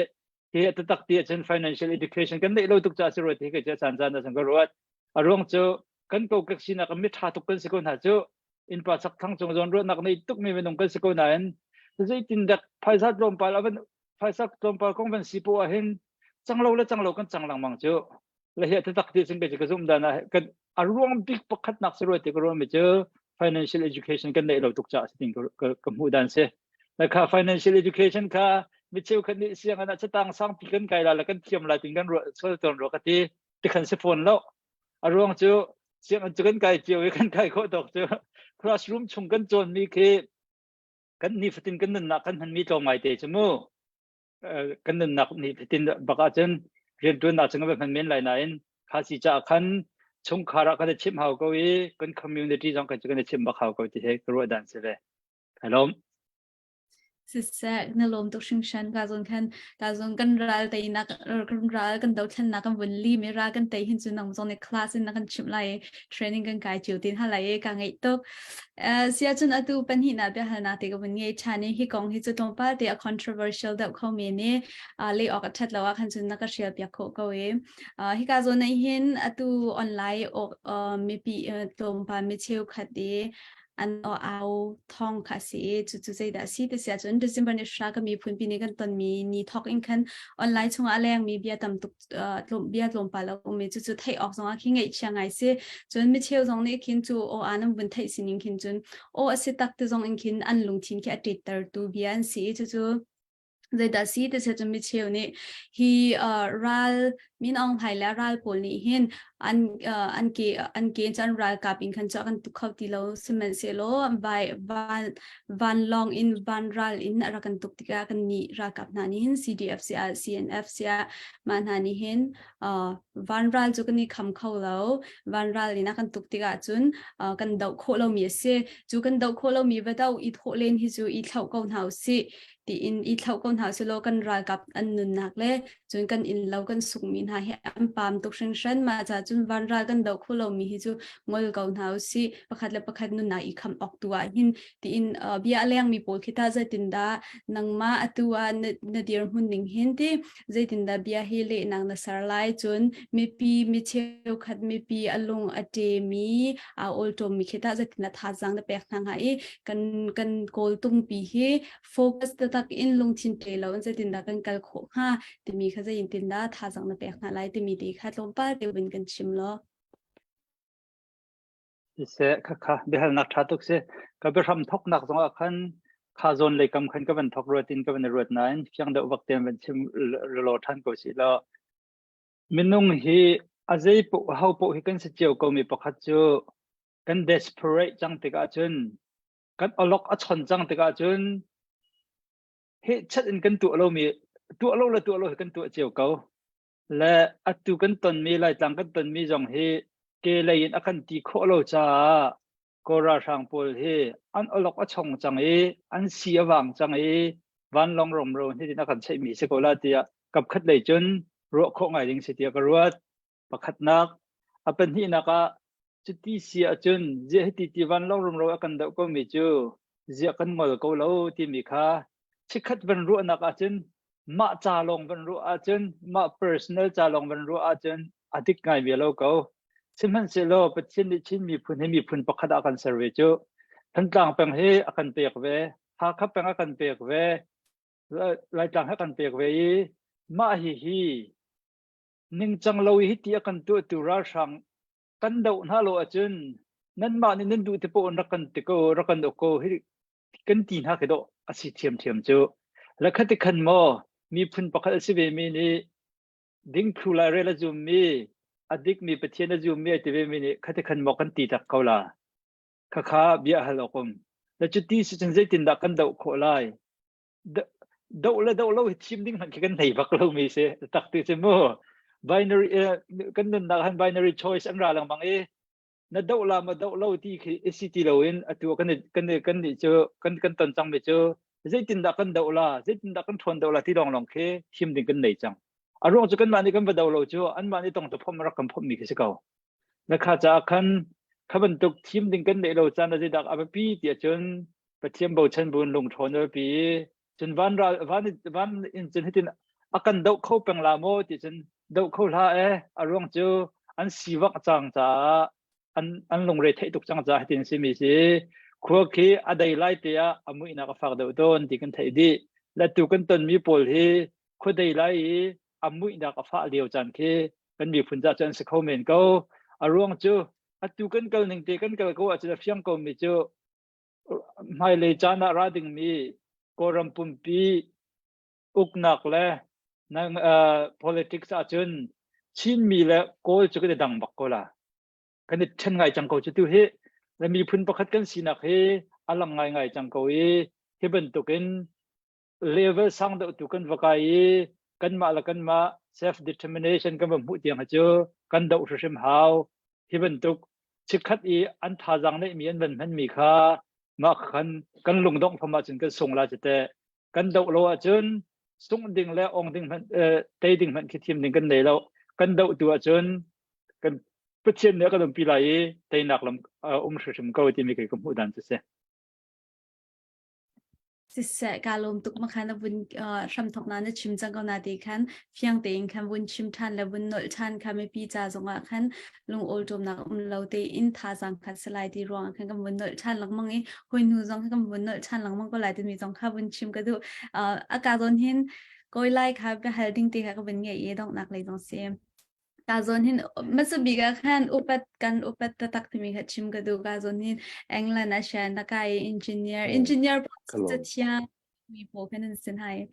hi a tatak ti ahcun financial education kan neih lo tuk caah si ruat hi kei cu caan caan ah cun ka ruat. A ruang cu kan kokek sinak mi ṭha tuk kan si ko hna cu innpa chak thlang cung zawn ruahnak nei tuk mi minung kan si ko nain zeitin dek phaisa tlawmpal avan phaisa tlawmpal kong van si po ahhin canglo le canglo kan cang lengmang cu le hi tak ti cun ka zum dan ah kan a ruang bik pakhatnak si ruai ti ka ruang mi cu financial education kan neih lo tuk ca si ting ka hmuh dan si na kha financial education kha mi cheukhat nih sianginn ah catang sangpi kan kai la le kan thiam lai tin kan ruah sual tawn rua ka ti ti khan si fawn lo a ruang cu sianginn cu kan kai cio i kan kai khawh tawk cu classroom chung kan cawn mi khi kan nifatin kan nunnak kan hman mi tlawm ngai te cu mu kan nunnak nifatin bak ahcun rianṭuannak cu kan hman men lai nain kha si caah khan chungkhar ah kan i chimh hau ko i kan community zong kan kan i chimh bak hau ko ti he ka ruah dan si ve. Kai lawm. Siseh, na lawm tuk hringhran ka zawn khan ka zawn kan ral teinak kan ral kan dothlennak kan vun li mi ral kan tei hin cu nang zong nih class in na kan chimh lai i training kan kai cio tin ha lai i ka ngeih tuk. Sia cun atu pahnihnak biahalnak te ka vun ngei ṭhan i hi kong hi cu tlawmpal te a controversial deuh kho men i leh awk a ṭhat lo ah khan cun na ka hrial piak khawh ko i hika zawn ah hin atu online mipi tlawmpal mi cheukhat i an au thong kha a si i cucu zeidah a si ti si ahcun December ni hra ka miphun pi nih kan tonmi ni thawk in khan online chungah a lengmi bia tam tuk bia tlawmpal a um i cucu theih awk zongah khi ngaihchia ngai si cun micheu zong nih khin cu aw an vun theih sining khin cun aw a si tak ti zong in khin an lungthin khi a ṭettertu bia an si i cucu zeidah si ti cun micheu nih hi ral Min Aung Hlaing le ral pawl nih hin an an ke an ke cun ralkap in khan cu kan tuk kho ti lo sihmanhsehlaw vai van vanlawng in van ral in a rak kan tuk tikah kan nih ralkap hna nih hin CDF siah CNF siah mah hna nih hin van ral cu kan i kham kho lo van ral in a kan tuk tikah cun kan doh khawh lomi a si cu kan doh khawh lomi va doh i thawh len hi cu i thlauh ko hna usih tiin i thlauh ko hna usih law kan ralkap an nunnak le cun kan inn lo kan sukmi hna hi an pam tuk hringhran mah ca cun vanral kan doh kho lomi hi cu ngol ko hna usih pakhat le pakhat nunnak i khamh awk tu ah hin tiin bia a lengmi pawl khi ta zeitindah nangmah atu ah na, na dirhmun ning hin ti zeitindah bia hi lehnak na ser lai cun mipi mi cheukhat mipi a lung a ṭemi aa awlṭawmmi khi ta zeitindah thazaang na pek hna hnga i kan kan kawl tungpi hi focus taktak in lungthin pe lo in zeitindah kan kal khawh hnga timi kha zeitindah thazaang na pek hna lai timi te kha tlawmpal te vun kan chim law. Siseh khakha biahalnak ṭha tuk si. Ka biahram thoknak zongah khan kha zawn lei kam khan ka van thok ruat in ka van ruat nain fiang deuh vak tein van chim law ṭhan ko si law. Minung hi a zei poh ho poh hi kan si cio ko mi pakhat cu kan desperate cang tikah cun kan awlok a chon cang tikah cun hehchat in kan tuah lomi tuah lo le tuah lo hi kan tuah cio ko le atu kan tonmi laitlang kan tonmi zong hi ke lei in a kan ti khawh lo caah Kawl ralhrang pawl hi an awlok a chong cang i an si a vang cang i vanlawng romro hitin a kan cheihmi si ko la tiah kapkhat lei cun ruah khawh ngai ding si tiah ka ruat Pakhatnak, a pahnihnak ah cuti si ahcun ziah hiti ti vanlawng rumro a kan doh komi cu ziah kan ngol ko lo timi kha chikkhat van ruahnak ahcun mah ca lawng van ruah ahcun mah personal ca lawng van ruah ahcun a dik ngai ve lo ko. Sihmanhsehlaw Pathian nih Chin miphun hi miphun pakhat ah a kan ser ve cu. Thantlang peng hi a kan pek ve, Hakha peng a kan pek ve, Laitlang hi a kan pek ve i mah hihi Ningcang lo i hiti a kan tuahtu ralhrang kan doh hna lo ahcun nanmah nih nan duh te paoh in rak kan ti ko, rak kan uk ko hi kan ti hna khi dawh a si ṭhiamṭhiam cu. Le khati khan maw miphun pakhat a si vemi nih dingthlu lairel a zummi, a dikmi Pathian a zummi ai ti vemi nih khati khan maw kan ti tak ko la. Khakha bia hal awk um. Le cuti si cun zeitindah kan doh khawh lai? Doh le doh lo hi thim ding hmanh khi kan nei bak lo mi si tak ti si mu binary kan nunnak han binary choice an ra lengmang i na doh la ma doh lo ti khi isi ti lo in atu kan kan kan nih cu kan kan ton cang mi cu zeitindah kan doh la zeitindah kan ṭhawn doh la ti lawng lawng khi thim ding kan nei cang a ruang cu kanmah nih kan va do lo cu anmah nih tong ta phom rak kan phom mi khi si ko na kha caah khan kha bantuk thim ding kan neih lo caan a zeidah a biapi ti ahcun Pathian bochan buin lungṭhawn a biapi i cun van ral van van in cun hitin a kan doh kho peng la maw ti cun doh kho hlah e a ruang cu An sivak cang caah an an lungre theih tuk cang caah hitin simi si. Khua khi a dei lai te ah a muihnak a fak deuh tawn ti kan theih dih. Le tu kan tonmi pawl hi khua dei lai i a muihnak a fah lio caan khi kan miphun ca cu an si kho men ko. A ruang cu atu kan kal ning te kan kal ko ahcun a fiang ko mi cu hmailei caan ah ra dingmi Kawlram pumpi uknak le politics ahcun Chinmi le Kawl cu kan i dang bak ko la. Kan i ṭhen ngai cang ko cu tu hi. Le miphun pakhat kan sinak hi a lang ngaingai cang ko i hi bantukin level sang deuh tu kan va kai i kanmah le kanmah self determination kan va hmuh tiang hi cu kan doh hrimhrim hau. Hi bantuk chikkhat i an thazaang neihmi an van hmanmi kha mah khan kan lungdongh fam ahcun kan sung la cu teh. Kan doh lo ahcun sungh ding le ong ding hmanh tei ding hmanh khi thim ding kan nei lo. Kan doh tu ahcun kan Pathian nih a kan umpi lai i teinak lam um hrimhrim ko timi kei ka hmuh dan cu si. Siseh ka lawm tuk ma khan a vun hramthok na na chim cang ko na ti khan fiang tein khan vun chim than le vun nolh than kha mipi ca zongah khan lung awlṭawmnak um lo tein thazaang kha si lai ti ruangah khan kan vun nolh ṭhan lengmang i hawi hnu zong kha kan vun nolh ṭhan lengmang ko lai timi zong kha vun chim ka duh. A ka zawn hin kawi lai kha biahal ding te kha ka vun ngei i donghnak lei zong si. Ka zawn hin hmasa bik ah khan upat kan upat taktak timi kha chim ka duh. Ka zawn hin England ah sian na kai engineer engineer cathiang mi pawl khan an sin hai.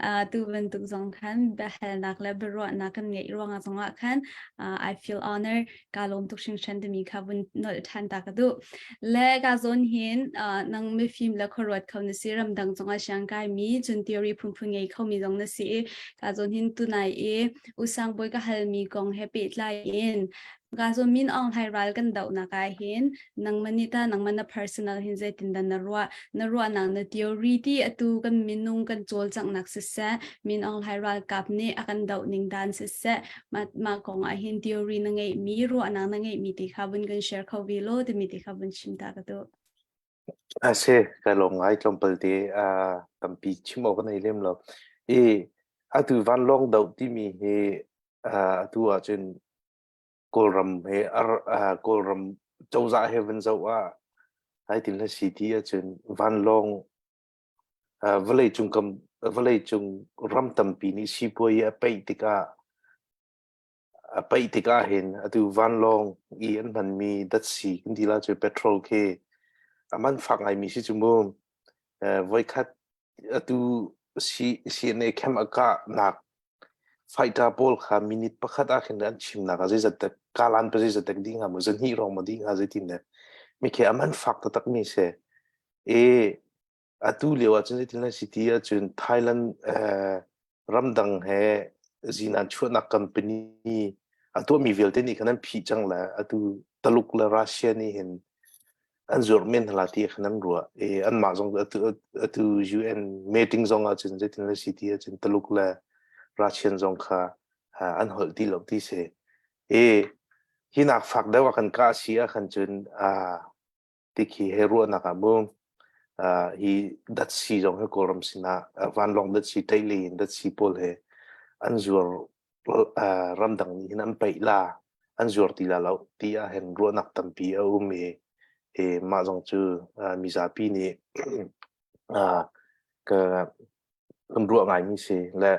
Uh, tu bantuk zong khan biahalnak le biaruahnak kan ngeih ruangah zongah khan uh, I feel honor ka lawm tuk hringhran timi kha vun nolh ṭhan ta ka duh. Le ka zawn hin uh, nang mifim le khuaruat kho na si ramdang zongah siang kai mi cun theory phunphun ngei kho mi zong na si i ka zawn hin tunai i Usang bawi ka halmi kong he pehtlai in ka zawn Min Aung Hlaing ral kan dohnak ah hin nangmah nih ta nangmah na personal hin zeitindah na ruah na ruahnak na theory ti atu kan minung kan cawlcanghnak siseh Min Aung Hlaing ralkap nih a kan doh ning dan siseh mah mah kong ah hin theory na ngeihmi ruahnak na ngeihmi ti kha vun kan share kho ve law timi ti kha vun chim ta ka duh. A si, ka lawm ngai tlawmpal te tampi chim awk ka nei lem lo. I atu vanlawng doh timi hi atu ahcun Kawlram he Kawlram cozah he van zoh ah zeitin hla si ti ahcun vanlawng vawleicung kam vawleicung ram tampi nih sipuai a peih tikah A paih tikah hin atu vanlawng i an hmanmi datsi kan ti la cu petrol khi a man fak ngaimi si cu mu. Voikhat atu CNA camp a kahnak fighter pawl kha minute pakhat ah khin an chimnak ah zeizat dak kalan pa zeizat dak ding hnga mu zahnih rong ma ding hnga zeitin le mi khi a man fak taktak mi si. E Atu lio ahcun zeitin na si ti ahcun Thailand ramdang he zinan chuahnak company a tuahmi vialte nih khan an phih cang le atu Taluk le Russia nih hin an zuarh men hna ti khan an ruah. I anmah zong atu atu UN meeting zong ahcun zeitin na si ti ahcun Taluk le Russian zong kha an holh ti lo ti si. I hi nak fak deuh ah kan kah si ah khan cun tikhi he ruahnak ah mu hi datsi zong hi Kawlram sinah vanlawng datsi ṭeih in datsi pawl he an zuar ramdang nih hin an peih la an zuar ti la lo ti ah hin ruahnak tampi a um i i mah zong cu mizapi nih ka kan ruah ngaimi si le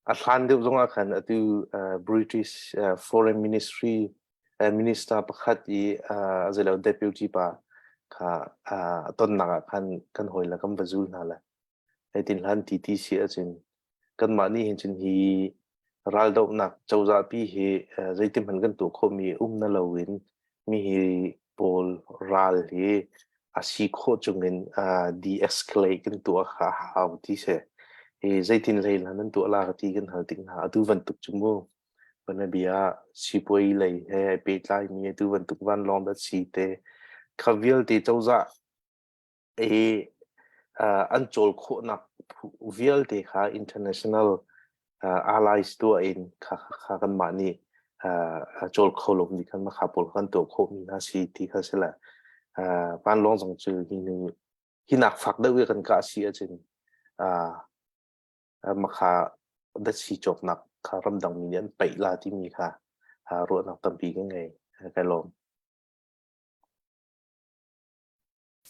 a hlan deuh zong ah khan atu British Foreign Ministry minister pakhat i a zeilo deputy pa kha a tonnak ah khan kan hawi le kan va zul hna le heitin hlan ti ti si ahcun kanmah nih hin cun hi raldohnak cozah pi hi zeitin hmanh kan tuah khawhmi um na loin mi hi pawl ral hi a si khawh chungin de-escalate kan tuah kha a hau ti si. Hi zeitin hlei hla nan tuah la ka ti kan hal tik hna atu bantuk cu mu Panabia sipuai lei he ai pehtlaimi atu bantuk vanlawng dat si te kha vialte cozah i an cawl khawhnak vialte kha international allies tuah in kha kha kanmah nih cawl kho lo mi khan makha pawl kan tuah khawh mi hna si ti kha si le vanlawng zong cu hi nu hi nak fak deuh i kan kah si ahcun makha datsi cawknak kha ramdang mi nih an paih la timi kha. Ruahnak tampi ka ngei. Kai lawm.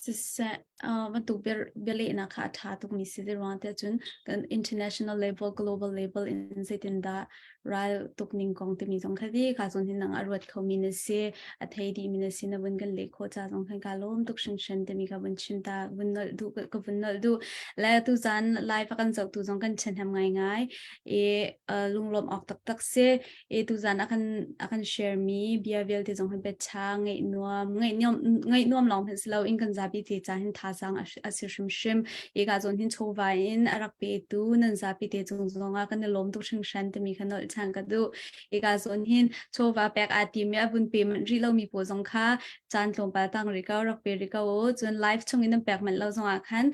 Siseh, bantuk bialehnak kha a ṭha tukmi si ruang te cun kan international level, global level in zeitindah ral tuk ning kong timi zong kha di ka zawn hin nang a ruat khomi na si, a thei dihmi na si na vun kan leh khawh ca zong khan ka lawm tuk hringhran timi ka vun chim ta vun nolh duh ka vun nolh duh. Le tu zan live a kan zohtu zong kan ṭhahnem ngaingai i lunglawm awk taktak si. E tuzan a kan a kan share mi bia vialte zong hi biaṭha ngaih nuam ngaih nuam ngaih nuam lawng hin si lo in kan zapi te ca hin thazaang a si hrimhrim e ka zawn hin chawva in a rak petu nan zapi te cung zong ah kan i lawm tuk hringhran timi kha nolh ṭhan ka duh e ka zawn hin chawva pek aa tim i a vun pe manh rih lomi pawl zong kha caan tlawmpal tang rih ko rak pe rih ko u cun live chung in nan pek manh lo zong ah khan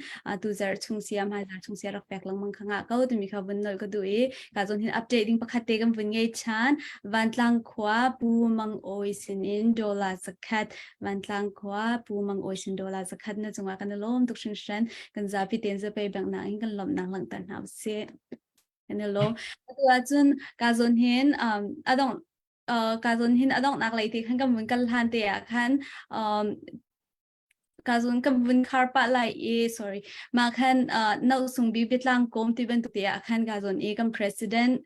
tu zarh chung sia hmai zarh chung sia rak pek lengmang kha ngah ko timi kha vun nolh ka duh i ka zawn hin update ding pakhat te kan vun ngei chan Vantlang khua Pu Mang Awi sin in dollar zakhat Vantlang khua Pu Mang Awi sin dollar zakhat na cungah kan i lawm tuk hringhran kan zapi ten zapei bank nak in kan lawmhnak langhter hna usih kan i lawm atu ahcun ka zawn hin um, adong ka zawn hin a donghnak lei te khan kan vun kal hlan te ah khan um, ka zawn kan vun khar pah lai i sorry mah khan uh, no sung bi biatlang kawm ti bantuk te ah khan ka zawn i kan president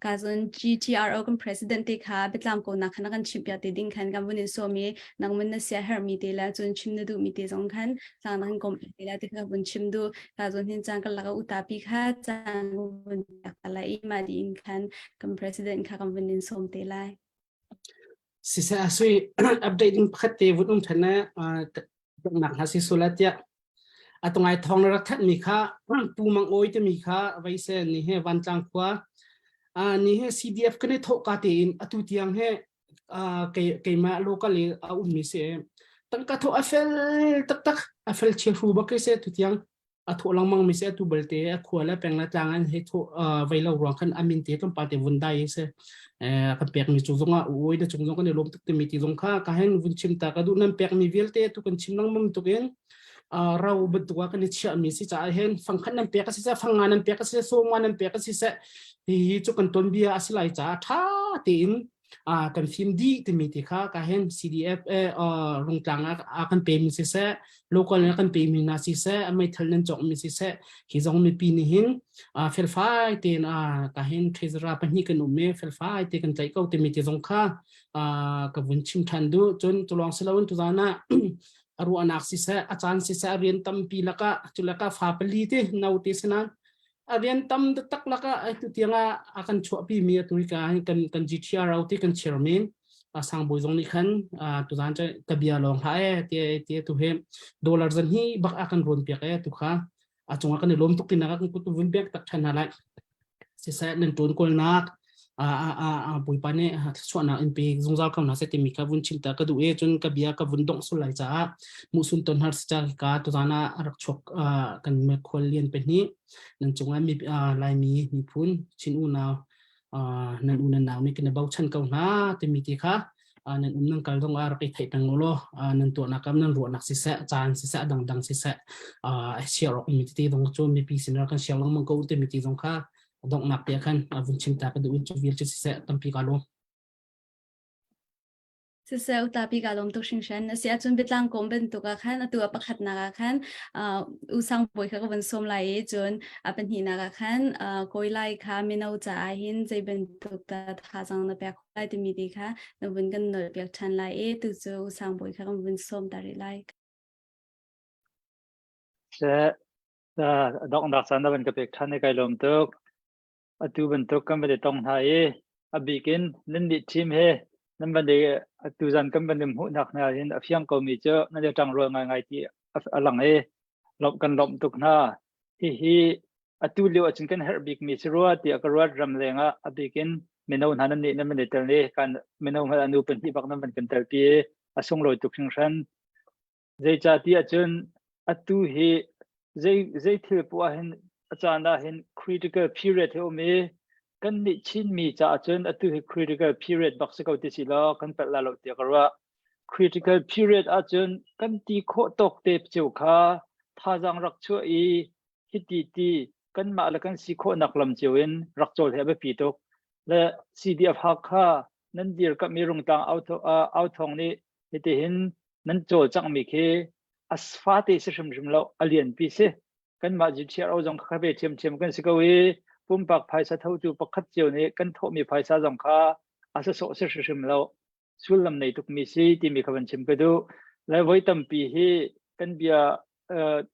ka zawn GTRO kan president te kha biatlang ko nak khan kan chim piak te ding khan kan vun in sawm i nang mun na sia her mi te la cun chim na duh mi te zong khan tlang na kan kom te la te kha vun chim du ka zawn hin cang kan laka utapi kha cang vun tak lai i ma di in khan kan president kha kan vun in sawm te lai. Siseh asui update ding pakhat te vun um than na nak hna si sula tiah atungai thong na rak that mi kha pu mang oi te mi kha vai se ni he vantlang khua ni he CDF kan i thok ka te in atu tiang he keimah local i a ummi si tangka thawh a fel taktak a fel chia hru bak se tu tiang a thawh lengmang mi se atu balte a khua le peng le tlang an he thawh vei lo ruang khan amin te tlawmpal te vun dai se kan pek mi cu zong ah oi na cung zong kan i lawm tuk te mi ti zong kha ka hen vun chim ta ka duh nan pek mi vialte tu kan chim lengmang tuk in rau bantuk ah kan i chiah mi si caah hin fangkhat nan pek a si seh fang nga nan pek a si seh sawm nga nan pek a si seh hihi cu kan ton bia a si lai caah ṭha tein kan fim dih timi ti kha ka hen CDF rungtlang a kan pe mi siseh local na kan pe mi na siseh meithal nan cawk mi siseh hi zong mipi nih hin felfai tein ka hen treasurer pahnih kan um i felfai te kan tlaih ko timi ti zong kha ka vun chim ṭhan duh cun tulawng siloin tuzan ah a ruahnak siseh a caan siseh a rian tampi lakah cu lakah fa pali te no te sinan a rian tam tak lakah atu tiangah a kan chuahpi mi atu hi ka kan kan GTRO ti kan chairman sangbawi zong nih khan tuzan cu ka bia lawng hlah e ti ti tu he dollar zan hi bak a kan rawn piak e tu kha a cungah kan i lawm tuk tinak kan kut vun pek tak than hna lai siseh nan ṭawn kawlnak a a a Bawipa nih thluachuahnak in pe zungzal ko hna seh timi kha vun chim ta ka duh i cun ka bia ka vun dongh sul lai caah muhsun ton har si ca ka tuzan ah a rak chuak kan khual lian pahnih nan cungah mi Laimi miphun Chin unau nan u nan nau nih kan i bochan ko hna timi ti kha nan um nan kal zong ah rak i theih peng u law nan tuahnak am nan ruahnak siseh caan siseh a dangdang siseh share awk mi tete zong cu mipi sin kan share lengmang ko timi ti zong kha donghnak te khan vun chim ta ka duh cu vial cu siseh tampi ka lawm. Siseh utapi ka lawm tuk hringhran. Asi ahcun biatlang kawm bantuk ah khan atu a pakhatnak ah khan U Sang Bawi kha ka vun sawm lai i cun a pahnihnak ah khan Kawi Lai kha mino caah hin zei bantuk dah thazaang na pek lai timi ti kha na vun kan nawlpiak ṭhan lai i tu cu U Sang Bawi kha kan vun sawm ta rih lai. Seh, donghnak caan na van ka pek ṭhan i kai lawm tuk. Atu bantuk kan van i tong hna i a bik in nan nih team he nan van i atu zan kan van i hmuhnak hna hin a fiang komi cu nan i ṭangrual ngaingai ti a lang i lawmh kan lawmh tuk hna. Hihi atu lio ahcun kan herh bikmi si rua tiah ka ruat ramleng ah a bik in mino hna nan nih nan van i tel i kan mino hna anu pahnih bak nan van kan telpi i a sunglawi tuk hringhran. Zeicahtiah cun atu hi zei zei thil poah hin a caan ah hin critical period hi um i kannih Chinmi caah cun atu hi critical period bak si ko ti si law kan palh la lo tiah ka ruah. Critical period ahcun kan ti khawh tawk te cio kha thazaang rak chuah i hiti ti kanmah le kan si khawhnak lam cio in rak cawl hi a biapi tuk. Le CDF Hakha. Nan dirkamh i Rungtlang authawng nih hitihin nan cawlcanghmi khi a fate si hrimhrim lo, a lianpi si. Kanmah GTRO zong kha ve ṭhiamṭhiam kan si ko i pumpak phaisa thotu pakhat cio nih kan thawhmi phaisa zong kha a sasawh si hrimhrim lo. Sullam nei tukmi si timi kha van chim ka duh. Le voi tampi hi kan bia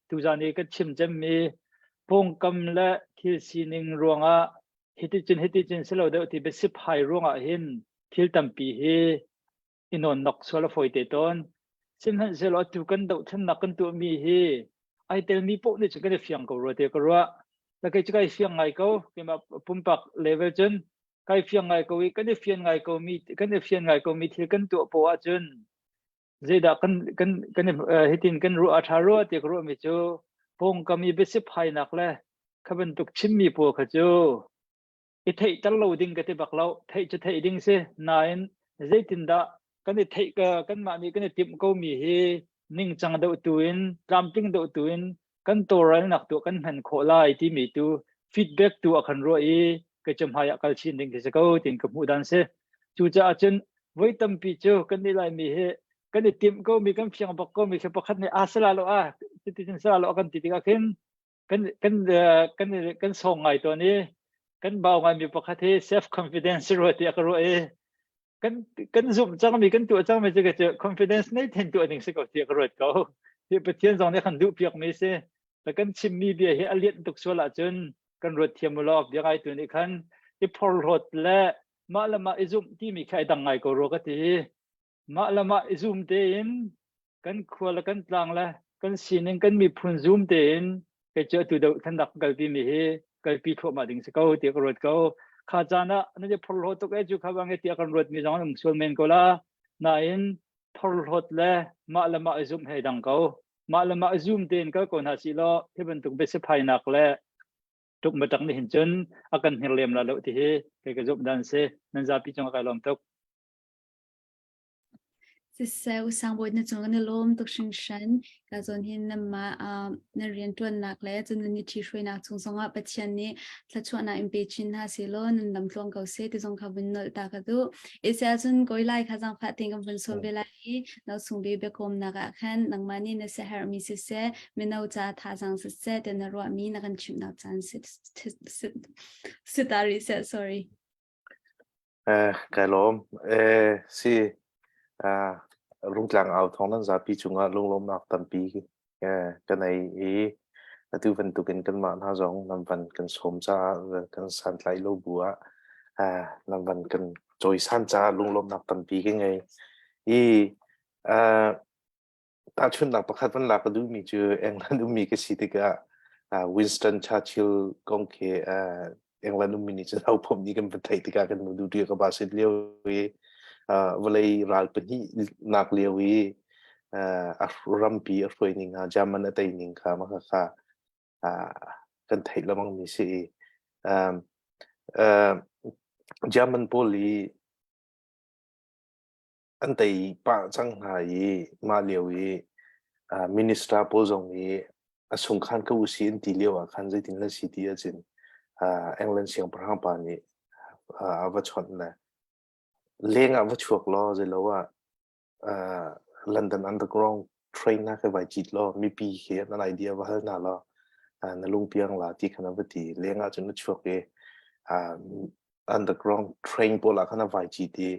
tuzan i ka chim cemmi pawngkam le thil sining ruangah hiticun hiticun si lo deuh ti biasiphai ruangah hin thil tampi hi i nawnnok sual a fawi te tawn. Sihmanhsehlaw atu kan dohthlennak kan tuahmi hi ai telmi paoh nih cun kan i fiang ko rua tiah ka ruah. La kei cu kai fiang ngai ko, keimah pumpak level cun kai fiang ngai ko i kan i fian ngai ko mi kan i fian ngai ko mi thil kan tuah poah ahcun zeidah kan kan kan hitin kan ruah a ṭha rua ti ka ruahmi cu pawngkam i biasiphainak le kha bantuk chimmi pawl kha cu i theihter lo ding ka ti bak lo. Theih cu theih ding si. Nain zeitindah kan i theih kanmah nih kan i timh komi hi ningcang deuh tu in tlamtling deuh tu in kan tawlrelnak tu kan hman khawh lai timi tu feedback tu a kan ruah i kei cu hmai ah kal chin ding khi si ko tiin ka hmuh dan si. Cucaah cun voi tampi cu kan nih Laimi hi kan i timh komi kan fiang bak komi khi pakhat nih a sala lo a cuticun sala lo a kan ti tikah khin kan kan kan kan sawng ngai tawn i kan bau ngaimi pakhat hi self confidence ruah tiah ka ruah i kan kan zumh cangmi kan tuah cangmi cu cu confidence nei then tuah ding si ko tiah ka ruat ko. Hi Pathian zong nih kan duh piakmi si. La kan chimmi bia hi a lianh tuk sual ahcun kan ruat thiam u law bia ngaitu nih khan i phorhlawt le mah le mah i zumh timi kha i dang ngai ko rua ka ti. Mah le mah i zum tein kan khua le kan tlang le kan sining kan miphun zum tein kei cu atu deuh thandak kalpi mi hi kalpi thluahmah ding si ko tiah ka ruat ko. Kha caan ah nan i phorhlawt tuk e cu kha bang e tiah kan ruat mi zong an um sual men ko la. Nain phorhlawt le mah le mah i zumh he dang ko. Mah le mah i zum tein kal ko hna sih law hi bantuk biasiphainak le tuk matak nih hin cun a kan hngir lem la lo ti hi kei ka zumh dan si. Nan zapi cung ah kai lawm tuk. Siseh, Usangbawi na cung kan i lawm tuk hringhran. Ka zawn hin nanmah na rianṭuannak le cun nan i ṭhihruainak chung zongah Pathian nih thluachuahnak in pe chin hna sehlaw nan lam tluang ko seh ti zong kha vun nolh ta ka duh. Isi ahcun kawi lai kha zaangfah tein kan vun sawm ve lai i no sung bi biakawmnak ah khan nangmah nih na siaherhmi siseh, mino ca thazaang siseh ti na ruahmi na kan chimhnak caan si si ta rih seh, sorry. Kai lawm. Si Rungtlang au thawng nan zapi cungah lunglawmnak tampi ka nei i atu bantukin kanmah hna zong nan van kan sawm caah kan santlai lo bu ah nan van kan cawisan caah lunglawmnak tampi ka ngei. I Tahchunhnak pakhat van lak ka duhmi cu England ummi ka si tikah Winston Churchill kong khi England ummi nih cun hophom nih kan van theih tikah kan nu duh ka ba sit lio i vawlei ral pahnih nak lio i a rampi a hruai ning ha German a tei ning kha mah kha kan theih lengmang mi si i German pawl i An tei pah cang hna i mah lio i minister pawl zong nih a sungkhan ko usih an ti lio ah khan zeitin na si ti ahcun England siangpahrang pa nih a va chawnh le leng ah va chuak law zeilo ah London Underground train na khi vai cit law mipi khi nan idea va hal hna law na lungpiang la ti khan a va ti. Leng ah cun na chuak i underground train pawl ah khan a vai cit i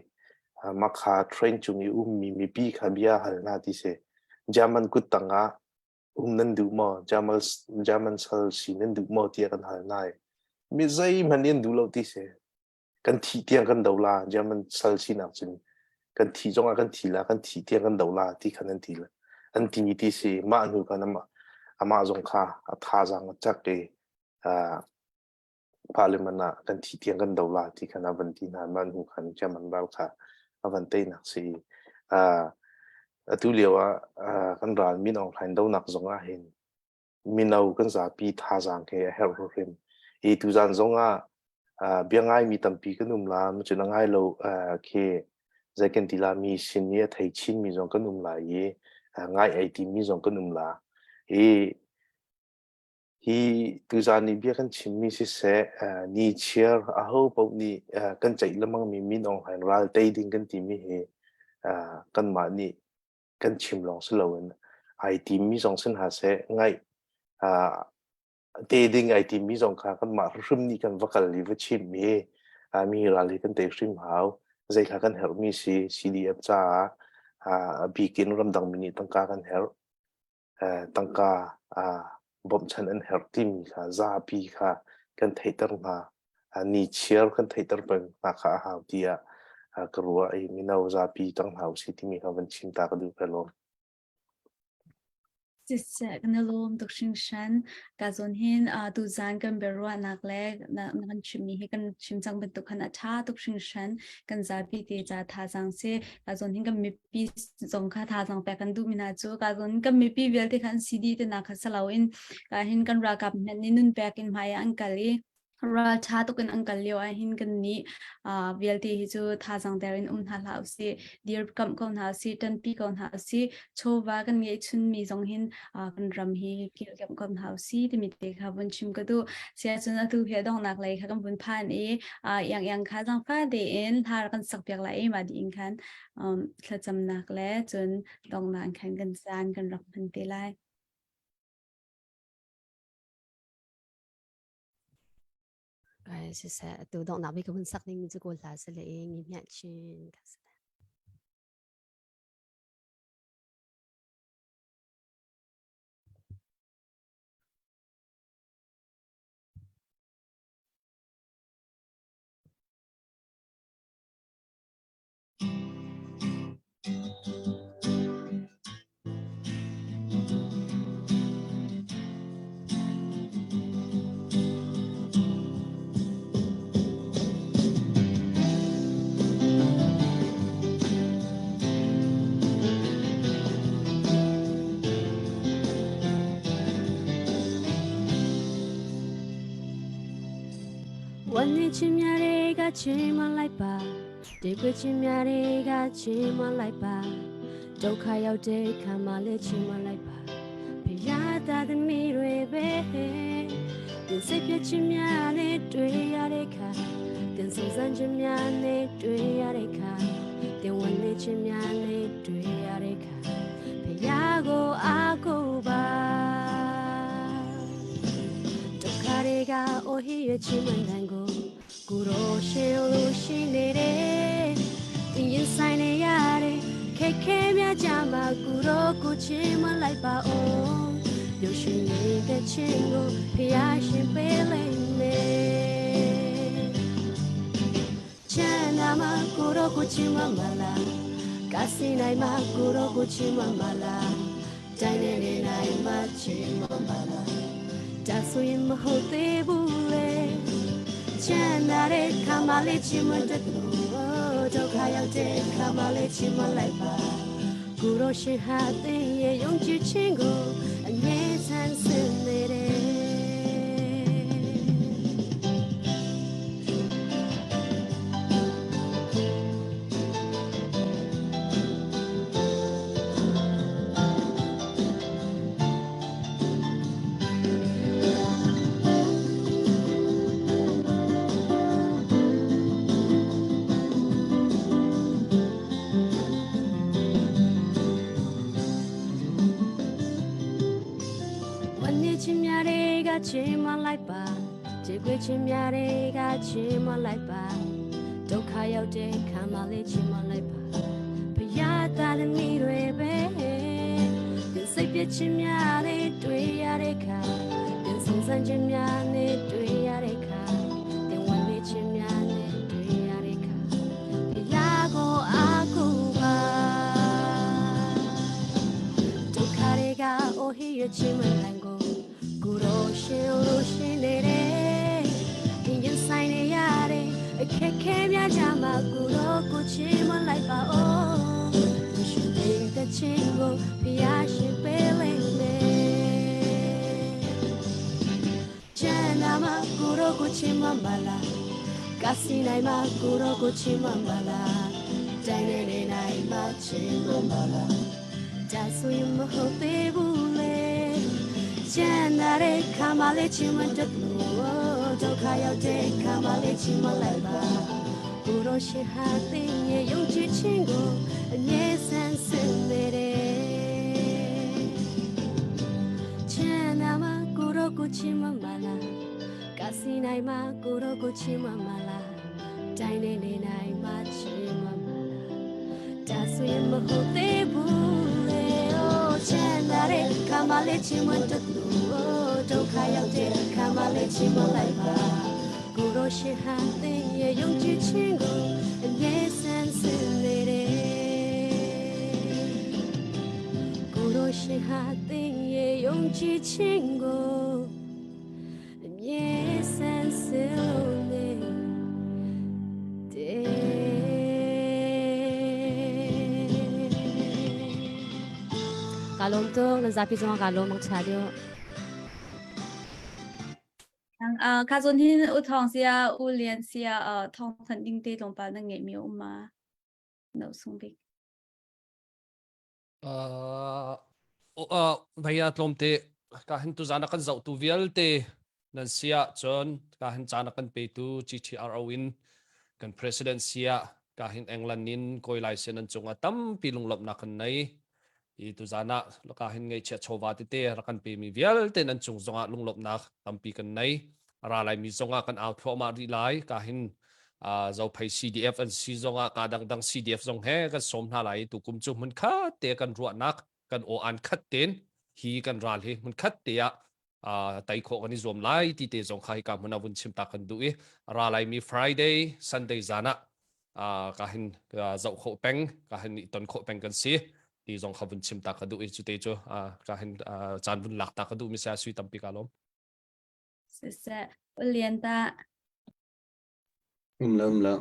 mah kha train cung i ummi mipi kha bia hal hna ti si. German kut tang ah um nan duh maw? German German sal si nan duh maw tiah kan hal hna i mi zeihmanh nih an duh lo ti si. Kan thih tiang kan do la German sal sinak cun kan thih zong ah kan thi la kan thih tiang kan do la ti khan an ti an ti ti si. Mah hnu khan amah amah zong kha a thazaang a cak i Parliament ah kan thih tiang kan do la ti khan a van ti hna. Mah hnu khan German ral kha a van teinak si. Atu lio ah kan ral Min Aung Hlaing donak zong ah hin mino kan zapi thazaang he a herh hrim. I tuzan zong ah bia ngaimi tampi kan um la, cun a ngai lo khi zei kan ti la mi sin i a thei chinmi zong kan um lai i ngai ei timi zong kan um la. I. Hi tuzaan i bia kan chimmi siseh, ni chiar aho paoh nih kan ceih lengmangmi Min Aung Hlaing ral tei ding kan timi hi kanmah nih kan chim lawng si loin ai timmi zong si hna seh, ngaih te ding ai timmi zong kha kanmah hrim nih kan va kal i va chimh i mi ral hi kan tei hrim hau. Zei kha kan herhmi si CDF caah a bikin ramdangmi nih tangka kan herh. Tangka bawmhchanh an herh timi kha zapi kha kan theihter hna. Ni chiar kan theihter peng hna kha a hau tiah ka ruah i mino zapi tang hna usih timi kha van chim ta ka duh ka lawm. Siseh kan i lawm tuk hringhran. Ka zawn hin tuzaan kan biaruahnak le na kan chimmi hi kan chim cang bantuk khan a ṭha tuk hringhran. Kan zapi te ca thazaang si. Ka zawn hin kan mipi zong kha thazaang pek kan duhmi hna cu ka zawn kan mipi vialte kha an si dih te nak kha si loin ka hin kan ralkap hmanh nih nun pek in hmai ah an kal i ral ṭha tuk in an kal lio ah hin kan nih vialte hi cu thazaang der in um hna hlah usih, dirkamh ko hna usih, ṭanpi ko hna usih, chawva kan ngeih chunmi zong hin kan ram hi kilkamh ko hna usih timi te kha vun chim ka duh. Siahcun atu hi a donghnak lei kha kan vun phan i iang iang kha zaangfah tein hla kan sak piak lai i mah dih in khan thlacamnak le cun donghnak khan kan caan kan rak hman te lai. Kai siseh atu donghnak bik ka hun sak ding mi cu kawl hla si le i ngi hmiah chin ka si. ဝနေချင်းများတွေကချင်းမလိုက်ပါတေခွေချင်းများတွေကချင်းမလိုက်ပါဒုက္ခရောက်တဲ့ခါမှလည်းချင်းမလိုက်ပါဖရာသားသမီးတွေပဲတင်စိတ်ပြချင်းများနဲ့တွေ့ရတဲ့ခါတင်စုံစမ်းခြင်းများနဲ့တွေ့ရတဲ့ခါတင်ဝင်နေချင်းများနဲ့တွေ့ရတဲ့ခါဖရာကိုအားကိုးပါဒုက္ခတွေကအိုဟိရချင်းမှန်တန်ကိုကိုရောရှင်လို့ရှိနေတယ်တင်ရင်ဆိုင်နေရတယ်ခက်ခဲများကြမှာကိုရောကိုချင်းမလိုက်ပါအောင်ရုပ်ရှင်နေတဲ့ချင်းကိုဖျားရှင်ပေးလိမ့်မယ်ချမ်းသာမှာကိုရောကိုချင်းမမလားကာစီနိုင်မှာကိုရောကိုချင်းမမလားတိုင်းနေနေနိုင်မှာချင်းမမလားဒါဆိုရင်မဟုတ်သေးဘူးလေချမ်းသာတဲ့ခါမှလေးချင်းမတတ်လို့ဒုက္ခရောက်တဲ့ခါမှလေးချင်းမလိုက်ပါကိုရောရှင်ဟာတဲ့ရဲ့ယုံကြည်ခြင်းကိုအမြဲဆန်းစင်နေတယ် ဝနေချင်းများတွေကချင်းမလိုက်ပါကြေခွေချင်းများတွေကချင်းမလိုက်ပါဒုက္ခရောက်တဲ့ခံမလေးချင်းမလိုက်ပါဖရာသားသမီးတွေပဲတင်စိတ်ပြချင်းများနဲ့တွေ့ရတဲ့ခါတင်ဆုံးစမ်းချင်းများနဲ့တွေ့ရတဲ့ခါတင်ဝင်လေးချင်းများနဲ့တွေ့ရတဲ့ခါဖရာကိုအားကိုးပါဒုက္ခတွေကအိုဟိရချင်းမတန်ကိုကိုရောရှင်လို့ရှင်နေတယ်ဒီရင်ဆိုင်နေရတယ်အခက်ခဲများကြမှာကိုရောကိုချင်းမလိုက်ပါအောင်သူရှင်နေတဲ့ချင်းကိုဖျားရှင်ပေးလိမ့်မယ်ချမ်းသာမှာကိုရောကိုချင်းမမလားကာစီနိုင်မှာကိုရောကိုချင်းမမလားတိုင်းနေနေနိုင်မှာချင်းမမလားဒါဆိုရင်မဟုတ်သေးဘူးလေ ချမ်းသာတဲ့ခါမှလေးချင်မတက်လို့ဒုက္ခရောက်တဲ့ခါမှလေးချင်မလိုက်ပါကိုရောရှိဟာတင်ရဲ့ယုံကြည်ခြင်းကိုအမြဲဆန်းစစ်နေတယ်ချမ်းသာမှာကိုရောကိုချင်မမလားကစီနိုင်မှာကိုရောကိုချင်မမလားတိုင်းနေနေနိုင်မှာချင်မမလားဒါဆိုရင်မဟုတ်သေးဘူးလေအိုးချမ်းသာတဲ့ခါမှလေးချင်မတက်လို့ဒုက္ခရောက်တဲ့ခါမှလေးချင်မလိုက်ပါကိုရောရှိဟာတင်ရဲ့ယုံကြည်ခြင်းကိုအမြဲဆန်းစစ်နေတယ်ကိုရောရှိဟာတင်ရဲ့ယုံကြည်ခြင်းကိုအမြဲဆန်းစစ်နေတယ် Ka lawm tuk nan zapi zong ka lawm mang cha deuh. ခါဇွန်hin u thong sia u lian sia thong than ding te tlawmpal na ngeih mi um ma no sung bik. Uh, uh, vaya tlawmte ka hin tu zana kan zoh tu vialte nan sia cun ka hin cana kan petu GTRO in kan president sia ka hin England in koi lai se nan cungah tampi lunglawmhnak kan nei i tu zana ka hin ngaihchia chawva tete rak kan pe mi vialte nan cung zongah lunglawmhnak tampi kan nei ra lai mi zongah kan au thluahmah rih lai ka hin Zophei CDF an si zongah ka dangdang CDF zong he kan sawm hna lai tu kum cu hmun khat te kan ruahnak kan aw an khat ten hi kan ral hi hmun khat te ah tai khawh kan i zuam lai ti te zong kha hi ka hmun ah vun chim ta kan duh i ra lai mi Friday Sunday zan ah ka hin zoh khawh peng ka hin i ton khawh peng kan si ti zong kha vun chim ta ka duh i cu te cu ka hin caan vun lak ta ka duh mi sia sui tampi ka lawm. Siseh, Lian ta. Um lo um lo.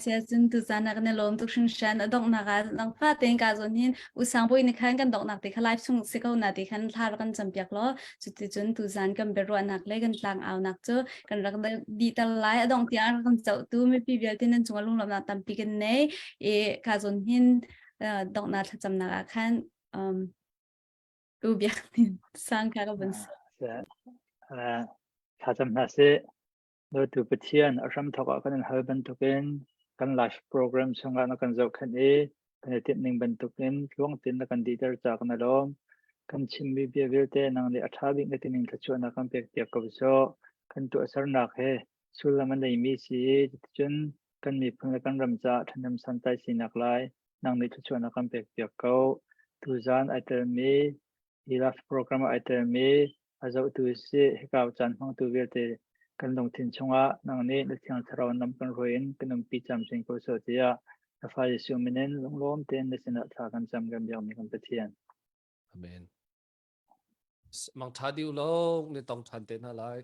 Sia cun tuzan ah kan i lawm tuk hringhran. A donghnak ah nangfa tein ka zawn hin usang bawi nih khan kan donghnak te kha live chung si ko na ti khan thla rak kan campiak law cuticun tuzan kan biaruahnak le kan tlangaunak cu kan rak dih tal lai. A dongh tiang rak kan zohtu mipi vialte nan cungah lunglawmhnak tampi kan nei. I ka zawn hin donghnak thlacamnak ah khan um, u biak sang kha ka vun Thlacam hna sih. Dawtu Pathian, a hramthawk ah kan in hal bantukin kan live program chungah na kan zohkhenh i kan i timh ning bantukin tluang tein na kan dihter caah kan i lawm. Kan chimmi bia vialte nang nih a ṭha bik na tining thluachuahnak kan pekpiak ko sawh. Kan tuahsernak he sullam a neimi si i cuticun kan miphun le kan ram caah ṭhahnem santlai sinak lai nang nih thluachuahnak kan pekpiak ko. Tuzaan ai telmi hi live program ah ai telmi a zohtu si hika caan hmangtu vialte kan lungthin chungah nang nih na thiang thlarau nam kan hruai in kan umpi camcin ko sawh tiah na fa Jesuh min in lunglawm tein na sinah thla kan cam kan biakmi kan Pathian. Amen. Mang tha diu lo ni tong than te hna lai.